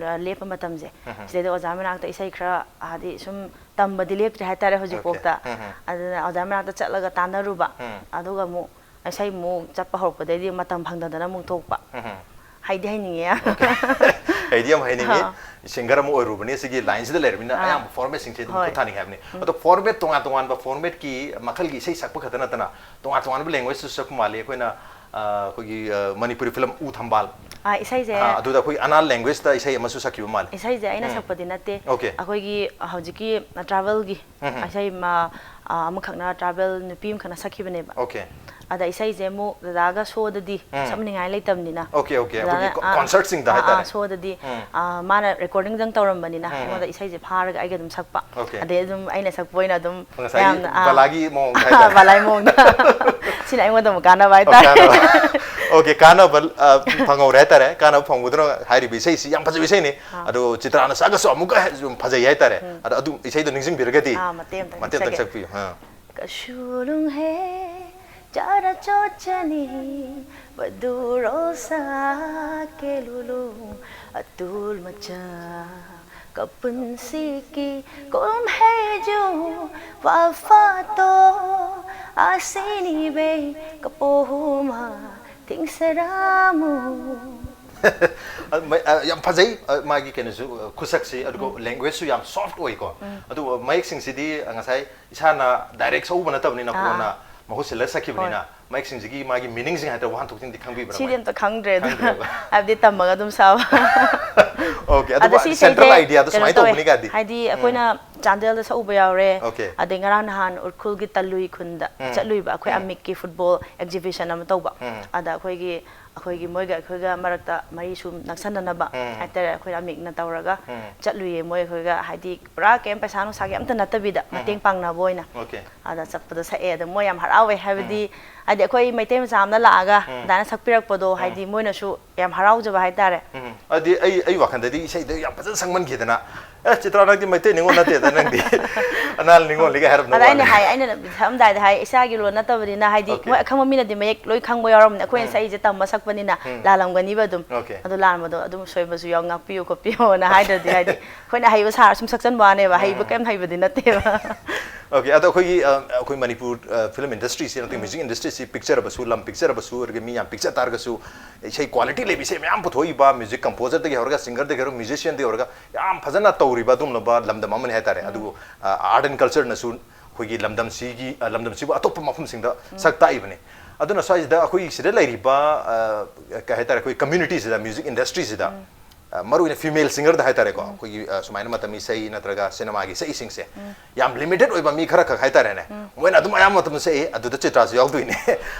ꯂꯦꯞꯄ ꯃꯇꯝꯁꯦ, ꯁꯤꯗꯩꯗ ꯑꯣꯖꯥ ꯃꯅꯥꯛꯇ ꯏꯁꯩ ꯈꯔ, ꯍꯥꯏꯗꯤ ꯁꯨꯝ ꯇꯝꯕꯗꯤ ꯂꯦꯞꯇ꯭ꯔꯤ ꯍꯥꯏꯇꯥꯔꯦ ꯍꯧꯖꯤꯛꯐꯥꯎꯗ꯫ ꯑꯗꯨꯅ ꯑꯣꯖꯥ ꯃꯅꯥꯛꯇ ꯆꯠꯂꯒ ꯇꯥꯟꯅꯔꯨꯕ, ꯑꯗꯨꯒ ꯑꯃꯨꯛ ꯏꯁꯩ ꯑꯃꯨꯛ ꯆꯠꯄ ꯍꯧꯔꯛꯄꯗꯩꯗꯤ ꯃꯇꯝ ꯐꯪꯗꯗꯅ ꯑꯃꯨꯛ ꯊꯣꯛꯄ꯫ ꯍꯩꯗꯤ ꯍꯩꯅꯤꯡꯉꯦ꯫ ꯍꯩꯗꯤ ꯌꯥꯝ ꯍꯩꯅꯤꯡꯉꯤ꯫ ꯑꯥ꯫ ꯁꯤꯡꯒꯔ ꯑꯃ ꯑꯣꯏꯔꯨꯕꯅꯤ, ꯁꯤꯒꯤ ꯂꯥꯏꯟꯁꯤꯗ ꯂꯩꯔꯕꯅꯤꯅ ꯑꯥ꯫ ꯑꯌꯥꯝꯕ ꯐꯣꯔꯃꯦꯠꯁꯤꯡꯁꯦ ꯑꯗꯨꯝ ꯍꯣꯏ꯫ ꯈꯨꯠ ꯊꯥꯅꯤꯡꯉꯦ ꯍꯥꯏꯕꯅꯤ꯫ ꯑꯗꯣ ꯐꯣꯔꯃꯦꯠ ꯇꯣꯉꯥꯟ ꯇꯣꯉꯥꯟꯕ ꯐꯣꯔꯃꯦꯠꯀꯤ ꯃꯈꯜꯒꯤ ꯏꯁꯩ ꯁꯛꯄ ꯈꯛꯇ ꯅꯠꯇꯅ ꯇꯣꯉꯥꯟ ꯇꯣꯉꯥꯟꯕ ꯂꯦꯡꯒ꯭ꯋꯦꯖꯇꯁꯨ ꯁꯛꯄ ꯃꯥꯜꯂꯤ꯫ ꯑꯩꯈꯣꯏꯅ ꯑ, ꯑꯩꯈꯣꯏꯒꯤ ꯑ, ꯃꯅꯤꯄꯨꯔꯤ ꯐꯤꯂꯝ ꯎ ꯊꯝꯕꯥꯜ, ꯑꯥ, ꯏꯁꯩꯁꯦ ꯑ, ꯑꯗꯨꯗ ꯑꯩꯈꯣꯏ ꯑꯅꯥꯜ ꯂꯦꯡꯒ꯭ꯋꯦꯖꯇ ꯏꯁꯩ ꯑꯃꯁꯨ ꯁꯛꯈꯤꯕ ꯃꯥꯜꯂꯤ꯫ ꯏꯁꯩꯁꯦ ꯑꯩꯅ ꯎꯝ꯫ ꯁꯛꯄꯗꯤ ꯅꯠꯇꯦ꯫ ꯑꯣꯀꯦ꯫ ꯑꯩꯈꯣꯏꯒꯤ ꯍꯧꯖꯤꯛꯀꯤ ꯇ꯭ꯔꯥꯏꯕꯦꯜꯒꯤ ꯎꯝ, ꯎꯝ꯫ ꯏꯁꯩ ꯃ-, ꯑ, ꯑꯃꯈꯛꯅ, ꯇ꯭ꯔꯥꯏꯕꯦꯜ ꯅꯨꯄꯤ ꯑꯃꯈꯛꯅ ꯁꯛꯈꯤꯕꯅꯦꯕ꯫ ꯑꯣꯀꯦ꯫ ꯑꯗ ꯏꯁꯩꯁꯦ ꯑꯃꯨꯛ ꯗꯗꯥꯒ ꯁꯣꯗꯗꯤ ꯎꯝ꯫ ꯁꯛꯅꯤꯡꯉꯥꯏ ꯂꯩꯇꯕꯅꯤꯅ, ꯑꯣꯀꯦ, ꯑꯣꯀꯦ꯫ ꯗꯗꯥꯅ, ꯑꯩꯈꯣꯏꯒꯤ ꯀꯣ-, ꯑꯥ, ꯀꯣꯟꯁꯔꯠꯁꯤꯡꯗ ꯑꯥ, ꯍꯥꯏꯇꯥꯔꯦ꯫ ꯑꯥ, ꯁꯣꯗꯗꯤ, ꯎꯝ꯫ ꯑꯥ, ꯃꯥꯅ ꯔꯦꯀꯣꯔꯗꯤꯡꯗꯪ ꯇꯧꯔꯝꯕꯅꯤꯅ ꯎꯝ, ꯎꯝ꯫ ꯑꯩꯉꯣꯟꯗ ꯏꯁꯩꯁꯦ ꯐꯥꯔꯒ ꯑꯩꯒ ꯑꯗꯨꯝ ꯁꯛꯄ꯫ ꯑꯣꯀꯦ꯫ ꯑꯗꯩ ꯑꯗꯨꯝ ꯑꯩꯅ ꯁꯛꯄ ꯑꯣꯏꯅ ꯑꯗꯨꯝ ꯉꯁꯥꯏꯒꯤ ꯃꯌꯥꯝꯅ, ꯑꯥ, ꯕꯂꯥꯒꯤ ꯃꯑꯣꯡꯗ ꯍꯥꯏꯇꯥꯔꯦ꯫ ꯕꯂꯥꯒꯤ ꯃꯑꯣꯡꯗ꯫ ꯁꯤꯅ ꯑꯩꯉꯣꯟꯗ ꯑꯃꯨꯛ ꯀꯥꯟꯅꯕ ꯑꯣ, ꯍꯥꯏꯇꯥꯔꯦ꯫ ꯀꯥꯟꯅꯕ꯫ ꯑꯣꯀꯦ, ꯀꯥꯟꯅꯕ, ꯑ, ꯐꯪꯍꯧꯔꯦ ꯍꯥꯏꯇꯥꯔꯦ꯫ ꯀꯥꯟꯅꯕ ꯐꯪꯕꯗꯨꯅ ꯍꯥꯏꯔꯤꯕ ꯏꯁꯩꯁꯤ ꯌꯥꯝ ꯐꯖꯕ ꯏꯁꯩꯅꯤ꯫ ꯑꯥ꯫ ꯑꯗꯣ ꯆꯤꯇ꯭ꯔꯥꯅ ꯁꯛꯑꯒꯁꯨ ꯑꯃꯨꯛꯀ ꯍꯦꯟꯅ ꯐꯖꯩ ꯍꯥꯏꯇꯥꯔꯦ꯫ ꯎꯝ꯫ ꯑꯗꯣ ꯑꯗꯨ ꯏꯁꯩꯗꯣ ꯅꯤꯡꯁꯤꯡꯕꯤꯔꯒꯗꯤ ꯑꯥ, ꯃꯇꯦꯛ ꯑꯝꯇꯪ ꯃꯇꯦꯛ ꯑꯝꯇꯪ ꯁꯛꯆꯒꯦ꯫ ꯁꯛꯄꯤꯌꯨ꯫ ꯑꯥ꯫ Kasulung he chara chochani, baduro sa kelulu, atul macha kapun siki kulum he ju, wafato asini be kapohuma ting seramu. ꯑ, ꯃ-, ꯑ, ꯌꯥꯝ ꯐꯖꯩ, ꯑ, ꯃꯥꯒꯤ ꯀꯩꯅꯣꯁꯨ, ꯑ, ꯈꯨꯁꯛꯁꯤ, ꯑꯗꯨꯒ ꯂꯦꯡꯒ꯭ꯋꯦꯖꯁꯨ ꯌꯥꯝ ꯁꯣꯐ ꯑꯣꯏꯀꯣ꯫ ꯑꯗꯨꯒ ꯃꯌꯦꯛꯁꯤꯡꯁꯤꯗꯤ, ꯑ, ꯉꯁꯥꯏ ꯏꯁꯥꯅ ꯗꯥꯏꯔꯦꯛ ꯁꯛꯎꯕ ꯅꯠꯇꯕꯅꯤꯅ, ꯑꯥ, ꯀꯣꯟꯅ ꯑꯥ꯫ ꯃꯍꯨꯠ ꯁꯤꯜꯂ ꯁꯛꯈꯤꯕꯅꯤꯅ, ꯍꯣꯏ꯫ ꯃꯌꯦꯛꯁꯤꯡꯁꯤꯒꯤ ꯃꯥꯒꯤ ꯃꯤꯅꯤꯡꯁꯤꯡ ꯍꯥꯏꯇꯥꯔꯦ, ꯋꯥꯍꯟꯊꯣꯛꯁꯤꯡꯗꯤ ꯈꯪꯕꯤꯕ꯭ꯔꯥ? ꯁꯤꯗꯤ ꯀꯃꯥꯏꯅ? ꯑꯝꯇ ꯈꯪꯗ꯭ꯔꯦ ꯑꯗꯣ꯫ ꯈꯪꯗ꯭ꯔꯦꯕ꯫ ꯍꯥꯏꯕꯗꯤ ꯇꯝꯃꯒ ꯑꯗꯨꯝ ꯁꯥꯕ꯫ ꯑꯣꯀꯦ, ꯑꯗꯨꯕꯨ ꯑꯗꯣ ꯁꯤ central ꯏꯁꯩꯁꯦ idea ꯗꯣ ꯀꯩꯅꯣ ꯁꯨꯃꯥꯏꯅ ꯇꯧꯋꯦ꯫ ꯇꯧꯕꯅꯤ ꯀꯥꯏꯗꯤ? ꯍꯥꯏꯗꯤ ꯎꯝ꯫ ꯑꯩꯈꯣꯏꯅ ꯆꯥꯟꯗꯦꯜꯗ ꯁꯛꯎꯕ ꯌꯥꯎꯔꯦ꯫ ꯑꯣꯀꯦ꯫ ꯑꯗꯩ ꯉꯔꯥꯡ ꯅꯍꯥꯟ ꯎꯔꯈꯨꯜꯒꯤ ꯇꯂꯨꯏ ꯈꯨꯟꯗ ꯎꯝ꯫ ꯆꯠꯂꯨꯏꯕ꯫ ꯑꯩꯈꯣꯏ ꯎꯝ꯫ ꯑꯃꯤꯛꯀꯤ ꯐꯨꯠꯕꯣꯜ ꯑꯦꯛꯖꯤꯕꯤꯁꯟ ꯑꯃ ꯇꯧꯕ꯫ ꯎꯝ꯫ ꯑꯗ ꯑꯩꯈꯣꯏꯒꯤ, ꯑꯩꯈꯣꯏꯒꯤ ꯃꯣꯏꯒ ꯑꯩꯈꯣꯏꯒ ꯃꯔꯛꯇ ꯃꯔꯤ ꯁꯨꯝ ꯅꯛꯁꯟꯅꯅꯕ ꯎꯝ꯫ ꯍꯥꯏꯇꯥꯔꯦ, ꯑꯩꯈꯣꯏ ꯑꯃꯤꯛꯅ ꯇꯧꯔꯒ ꯎꯝ꯫ ꯆꯠꯂꯨꯏꯌꯦ꯫ ꯃꯣꯏ ꯑꯩꯈꯣꯏꯒ ꯍꯥꯏꯗꯤ ꯄꯨꯔꯥ ꯀꯩꯝ ꯄꯩꯁꯥ ꯅꯨꯡꯁꯥꯒꯤ ꯑꯝꯇ ꯅꯠꯇꯕꯤꯗ ꯎꯝ꯫ ꯃꯇꯦꯡ ꯄꯥꯡꯅꯕ ꯑꯣꯏꯅ꯫ ꯑꯣꯀꯦ꯫ ꯑꯗ ꯆꯠꯄꯗ ꯁꯛꯑꯦ꯫ ꯑꯗ ꯃꯣꯏ ꯌꯥꯝ ꯍꯔꯥꯎꯋꯦ꯫ ꯍꯥꯏꯕꯗꯤ, ꯎꯝ꯫ ꯍꯥꯏꯗꯤ ꯑꯩꯈꯣꯏ ꯃꯩꯇꯩ ꯃꯆꯥ ꯑꯃꯅ ꯂꯥꯛꯑꯒ ꯎꯝ꯫ ꯑꯗꯨꯃꯥꯏꯅ ꯁꯛꯄꯤꯔꯛꯄꯗꯣ, ꯎꯝ꯫ ꯍꯥꯏꯗꯤ ꯃꯣꯏꯅꯁꯨ ꯌꯥꯝ ꯍꯔꯥꯎꯖꯕ ꯍꯥꯏꯇꯥꯔꯦ꯫ ꯎꯝ꯫ ꯑꯗꯨꯗꯤ ꯑꯩ, ꯑꯩ ꯋꯥꯈꯜꯗꯗꯤ ꯏꯁꯩꯗꯣ ꯌꯥꯝ ꯐꯖꯅ ꯁꯛꯃꯟꯈꯤꯗꯅ, "ꯑꯦ, ꯆꯤꯇ꯭ꯔꯥ, ꯅꯪꯗꯤ ꯃꯩꯇꯩ ꯅꯤꯉꯣꯜ ꯅꯠꯇꯦꯗ, ꯅꯪꯗꯤ ꯑꯅꯥꯜ ꯅꯤꯉꯣꯜꯅꯤꯒ" ꯍꯥꯏꯔꯝꯗꯧ ꯑꯗ ꯑꯩꯅ ꯍꯥꯏ, ꯑꯩꯅ ꯁꯛꯑꯝꯗꯥꯏꯗ ꯍꯥꯏ, "ꯏꯁꯥꯒꯤ ꯂꯣꯟ ꯅꯠꯇꯕꯅꯤꯅ", ꯍꯥꯏꯗꯤ ꯑꯣꯀꯦ꯫ ꯃꯣꯏ ꯑꯈꯪꯕ ꯃꯤꯅꯗꯤ ꯃꯌꯦꯛ ꯂꯣꯏ ꯈꯪꯕ ꯌꯥꯎꯔꯝꯅꯤ꯫ ꯑꯩꯈꯣꯏꯅ ꯎꯝ꯫ ꯁꯛꯏꯁꯦ ꯇꯝꯃ ꯁꯛꯄꯅꯤꯅ ꯎꯝ꯫ ꯂꯥꯜꯂꯝꯒꯅꯤꯕ ꯑꯗꯨꯝ꯫ ꯑꯣꯀꯦ꯫ ꯑꯗꯣ ꯂꯥꯟꯕꯗꯣ ꯑꯗꯨꯝ ꯁꯣꯏꯕꯁꯨ ꯌꯥꯎ, ꯉꯥꯛꯄꯤꯌꯨ ꯈꯣꯠꯄꯤꯌꯣꯅ ꯍꯥꯏꯗ꯭ꯔꯗꯤ, ꯍꯥꯏꯗꯤ ꯑꯩꯈꯣꯏꯅ ꯑꯍꯩꯕ ꯁꯥꯔ ꯁꯨꯝ ꯁꯛꯆꯟꯕ ꯋꯥꯅꯦꯕ, ꯍꯩꯕ ꯎꯝ꯫ ꯀꯩꯝ ꯍꯩꯕꯗꯤ ꯅꯠꯇꯦꯕ꯫ ꯑꯣꯀꯦ, ꯑꯗꯣ ꯑꯩꯈꯣꯏꯒꯤ ꯑ, ꯑꯩꯈꯣꯏ ꯃꯅꯤꯄꯨꯔ ꯐꯤꯂꯝ ꯏꯟꯗꯁꯇ꯭ꯔꯤꯁꯤ, ꯅꯠꯇꯦ, ꯃ꯭ꯌꯨꯖꯤꯛ ꯏꯟꯗꯁꯇ꯭ꯔꯤꯁꯤ ꯄꯤꯛꯆꯔꯕꯁꯨ, ꯂꯝ ꯄꯤꯛꯆꯔꯕꯁꯨ, ꯑꯗꯒꯤ ꯃꯤ ꯌꯥꯝ ꯄꯤꯛꯆ ꯇꯥꯔꯒꯁꯨ, ꯏꯁꯩ ꯀ꯭ꯋꯥꯂꯤꯇꯤ ꯂꯩꯕ ꯏꯁꯩ ꯃꯌꯥꯝ ꯄꯨꯊꯣꯛꯏꯕ, ꯃ꯭ꯌꯨꯖꯤꯛ ꯀꯝꯄꯣꯖꯔꯗꯒꯤ ꯍꯧꯔꯒ, ꯁꯤꯡꯒꯔꯗꯒꯤ ꯍꯧꯔꯒ, ꯃ꯭ꯌꯨꯖꯤꯁꯤꯌꯟꯗꯒꯤ ꯍꯧꯔꯒ ꯌꯥꯝ ꯐꯖꯅ ꯇꯧꯔꯤꯕ ꯑꯗꯨꯒꯨꯝꯂꯕ ꯂꯝꯗꯝ ꯑꯃꯅꯤ ꯍꯥꯏꯇꯥꯔꯦ꯫ ꯑꯗꯨꯕꯨ ꯑꯥꯔꯠ ꯑꯦꯟ ꯀꯜꯆꯔꯅꯁꯨ ꯑꯩꯈꯣꯏꯒꯤ ꯂꯝꯗꯝꯁꯤꯒꯤ ꯑ, ꯂꯝꯗꯝꯁꯤꯕꯨ ꯑꯇꯣꯞꯄ ꯃꯐꯝꯁꯤꯡꯗ ꯁꯛ ꯇꯥꯛꯏꯕꯅꯤ꯫ ꯑꯗꯨꯅ ꯁ꯭ꯋꯥꯏꯁꯤꯗ ꯑꯩꯈꯣꯏ ꯁꯤꯗ ꯂꯩꯔꯤꯕ ꯑ, ꯀꯩ ꯍꯥꯏꯇꯥꯔꯦ, ꯑꯩꯈꯣꯏ ꯀꯝꯃ꯭ꯌꯨꯅꯤꯇꯤꯁꯤꯗ, ꯃ꯭ꯌꯨꯖꯤꯛ ꯏꯟꯗꯁꯇ꯭ꯔꯤꯁꯤꯗ ꯑ, ꯃꯔꯨꯑꯣꯏꯅ ꯐꯤꯃꯦꯜ ꯁꯤꯡꯒꯔꯗ ꯍꯥꯏꯇꯥꯔꯦꯀꯣ, ꯑꯩꯈꯣꯏꯒꯤ ꯑ, ꯁꯨꯃꯥꯏꯅ ꯃꯇꯝ ꯏꯁꯩ ꯅꯠꯇ꯭ꯔꯒ ꯁꯤꯅꯦꯃꯥꯒꯤ ꯏꯁꯩꯁꯤꯡꯁꯦ ꯌꯥꯝ ꯂꯤꯃꯤꯇꯦꯠ ꯑꯣꯏꯕ ꯃꯤ ꯈꯔ ꯈꯛ ꯍꯥꯏꯇꯥꯔꯦꯅꯦ, ꯃꯣꯏꯅ ꯑꯗꯨꯝ ꯑꯌꯥꯝꯕ ꯃꯇꯝꯗ ꯁꯛꯏ꯫ ꯑꯗꯨꯗ ꯆꯤꯇ꯭ꯔꯥꯁꯨ ꯌꯥꯎꯗꯣꯏꯅꯦ꯫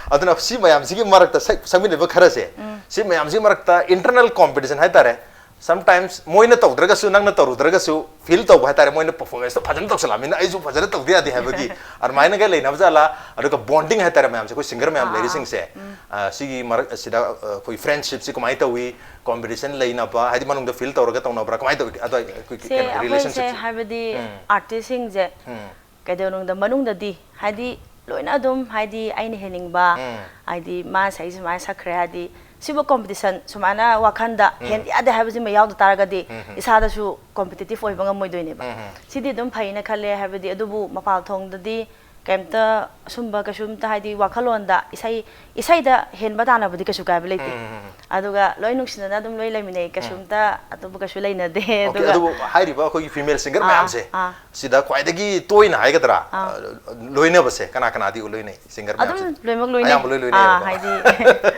ꯑꯗꯨꯅ ꯁꯤ ꯃꯌꯥꯝꯁꯤꯒꯤ ꯃꯔꯛꯇ ꯁꯛ ꯁꯛꯃꯤꯟꯅꯕ ꯈꯔꯁꯦ, ꯁꯤ ꯃꯌꯥꯝꯁꯤꯒꯤ ꯃꯔꯛꯇ ꯏꯟꯇꯔꯅꯦꯜ ꯀꯣꯝꯄꯤꯇꯤꯁꯟ ꯍꯥꯏꯇꯥꯔꯦ, ꯁꯝꯇꯥꯏꯝꯁ ꯃꯣꯏꯅ ꯇꯧꯗ꯭ꯔꯒꯁꯨ, ꯅꯪꯅ ꯇꯧꯔꯨꯗ꯭ꯔꯒꯁꯨ, ꯐꯤꯜ ꯇꯧꯕ ꯍꯥꯏꯇꯥꯔꯦ, ꯃꯣꯏꯅ ꯄꯔꯐꯣꯔꯃꯦꯟꯁꯇꯣ ꯐꯖꯅ ꯇꯧꯁꯜꯂꯛꯑꯃꯤꯅ ꯑꯩꯁꯨ ꯐꯖꯅ ꯇꯧꯗ ꯌꯥꯗꯦ ꯍꯥꯏꯕꯒꯤ ꯑꯗꯨꯃꯥꯏꯅꯒ ꯂꯩꯅꯕ ꯖꯥꯠꯂꯥ? ꯑꯗꯨꯒ ꯕꯣꯟꯗꯤꯡ ꯍꯥꯏꯇꯥꯔꯦ, ꯃꯌꯥꯝꯁꯦ, ꯑꯩꯈꯣꯏ ꯁꯤꯡꯒꯔ ꯃꯌꯥꯝ ꯑꯥ, ꯑꯥ, ꯂꯩꯔꯤꯁꯤꯡꯁꯦ, ꯎꯝ꯫ ꯑ, ꯁꯤꯒꯤ ꯃꯔꯛ ꯑꯁꯤꯗ, ꯑ, ꯑꯩꯈꯣꯏ ꯐ꯭ꯔꯦꯟꯁꯤꯞꯁꯤ ꯀꯃꯥꯏꯅ ꯇꯧꯏ? ꯀꯣꯝꯄꯤꯇꯤꯁꯟ ꯂꯩꯅꯕ, ꯍꯥꯏꯗꯤ ꯃꯅꯨꯡꯗ ꯐꯤꯜ ꯇꯧꯔꯒ ꯇꯧꯅꯕ꯭ꯔꯥ, ꯀꯃꯥꯏꯅ ꯇꯧꯏ? ꯑꯗꯣ ꯑꯩꯈꯣꯏꯒꯤ ꯁꯦ, ꯀꯩꯅꯣ, ꯑꯩꯈꯣꯏꯁꯦ ꯔꯤꯂꯦꯁꯟꯁꯤꯞꯁꯦ? ꯍꯥꯏꯕꯗꯤ ꯎꯝ꯫ ꯑꯥꯔꯇꯤꯁꯁꯤꯡꯁꯦ ꯎꯝ꯫ ꯀꯩꯗꯧꯅꯨꯡꯗ ꯃꯅꯨꯡꯗꯗꯤ ꯍꯥꯏꯗꯤ ꯂꯣꯏꯅ ꯑꯗꯨꯝ ꯍꯥꯏꯗꯤ ꯑꯩꯅ ꯍꯦꯟꯅꯤꯡꯕ, ꯎꯝ꯫ ꯍꯥꯏꯗꯤ ꯃꯥ ꯁꯛꯏ ꯁꯨꯃꯥꯏꯅ ꯁꯛꯈ꯭ꯔꯦ ꯍꯥꯏꯗꯤ ꯁꯤꯕꯨ ꯀꯣꯝꯄꯤꯇꯤꯁꯟ ꯁꯨꯃꯥꯏꯅ ꯋꯥꯈꯟꯗ ꯎꯝ꯫ ꯍꯦꯟꯗ ꯌꯥꯗꯦ ꯍꯥꯏꯕꯁꯤꯃ ꯌꯥꯎꯗ ꯇꯥꯔꯒꯗꯤ ꯎꯝ, ꯎꯝ꯫ ꯏꯁꯥꯗꯁꯨ ꯀꯣꯝꯄꯤꯇꯤꯇꯤꯞ ꯑꯣꯏꯕ ꯉꯝꯃꯣꯏꯗꯣꯏꯅꯦꯕ꯫ ꯎꯝ, ꯎꯝ꯫ ꯁꯤꯗꯤ ꯑꯗꯨꯝ ꯐꯩꯅ ꯈꯜꯂꯦ, ꯍꯥꯏꯕꯗꯤ ꯑꯗꯨꯕꯨ ꯃꯄꯥꯟ ꯊꯣꯡꯗꯗꯤ ꯀꯩꯝꯇ ꯑꯁꯨꯝꯕ ꯀꯩꯁꯨꯝꯇ ꯍꯥꯏꯗꯤ ꯋꯥꯈꯜꯂꯣꯟꯗ ꯏꯁꯩ, ꯏꯁꯩꯗ ꯍꯦꯟꯕ ꯇꯥꯟꯅꯕꯗꯤ ꯀꯩꯁꯨ ꯀꯥꯏꯕ ꯂꯩꯇꯦ꯫ ꯎꯝ, ꯎꯝ, ꯎꯝ꯫ ꯑꯗꯨꯒ ꯂꯣꯏ ꯅꯨꯡꯁꯤꯅꯅ ꯑꯗꯨꯝ ꯂꯣꯏ ꯂꯩꯃꯤꯟꯅꯩ, ꯎꯝ꯫ ꯀꯩꯁꯨꯝꯇ ꯑꯇꯣꯞꯄ ꯀꯩꯁꯨ ꯂꯩꯅꯗꯦ꯫ ꯑꯣꯀꯦ, ꯑꯗꯨꯒ ꯑꯗꯨꯕꯨ ꯍꯥꯏꯔꯤꯕ ꯑꯩꯈꯣꯏꯒꯤ ꯐꯤꯃꯦꯜ ꯁꯤꯡꯒꯔ ꯑꯥ, ꯃꯌꯥꯝꯁꯦ ꯑꯥ꯫ ꯁꯤꯗ ꯈ꯭ꯋꯥꯏꯗꯒꯤ ꯇꯣꯏꯅ ꯍꯥꯏꯒꯗ꯭ꯔꯥ, ꯑꯥ꯫ ꯑ, ꯂꯣꯏꯅꯕꯁꯦ ꯀꯅꯥ ꯀꯅꯥꯗꯤ ꯂꯣꯏꯅꯩ? ꯁꯤꯡꯒꯔ ꯑꯗꯨꯝ ꯃꯌꯥꯝꯁꯦ? ꯂꯣꯏꯅꯃꯛ ꯂꯣꯏꯅꯩ꯫ ꯑꯌꯥꯝꯕ ꯂꯣꯏ ꯂꯣꯏꯅꯩꯌꯦꯕꯀꯣ? ꯑꯥ, ꯍꯥꯏꯗꯤ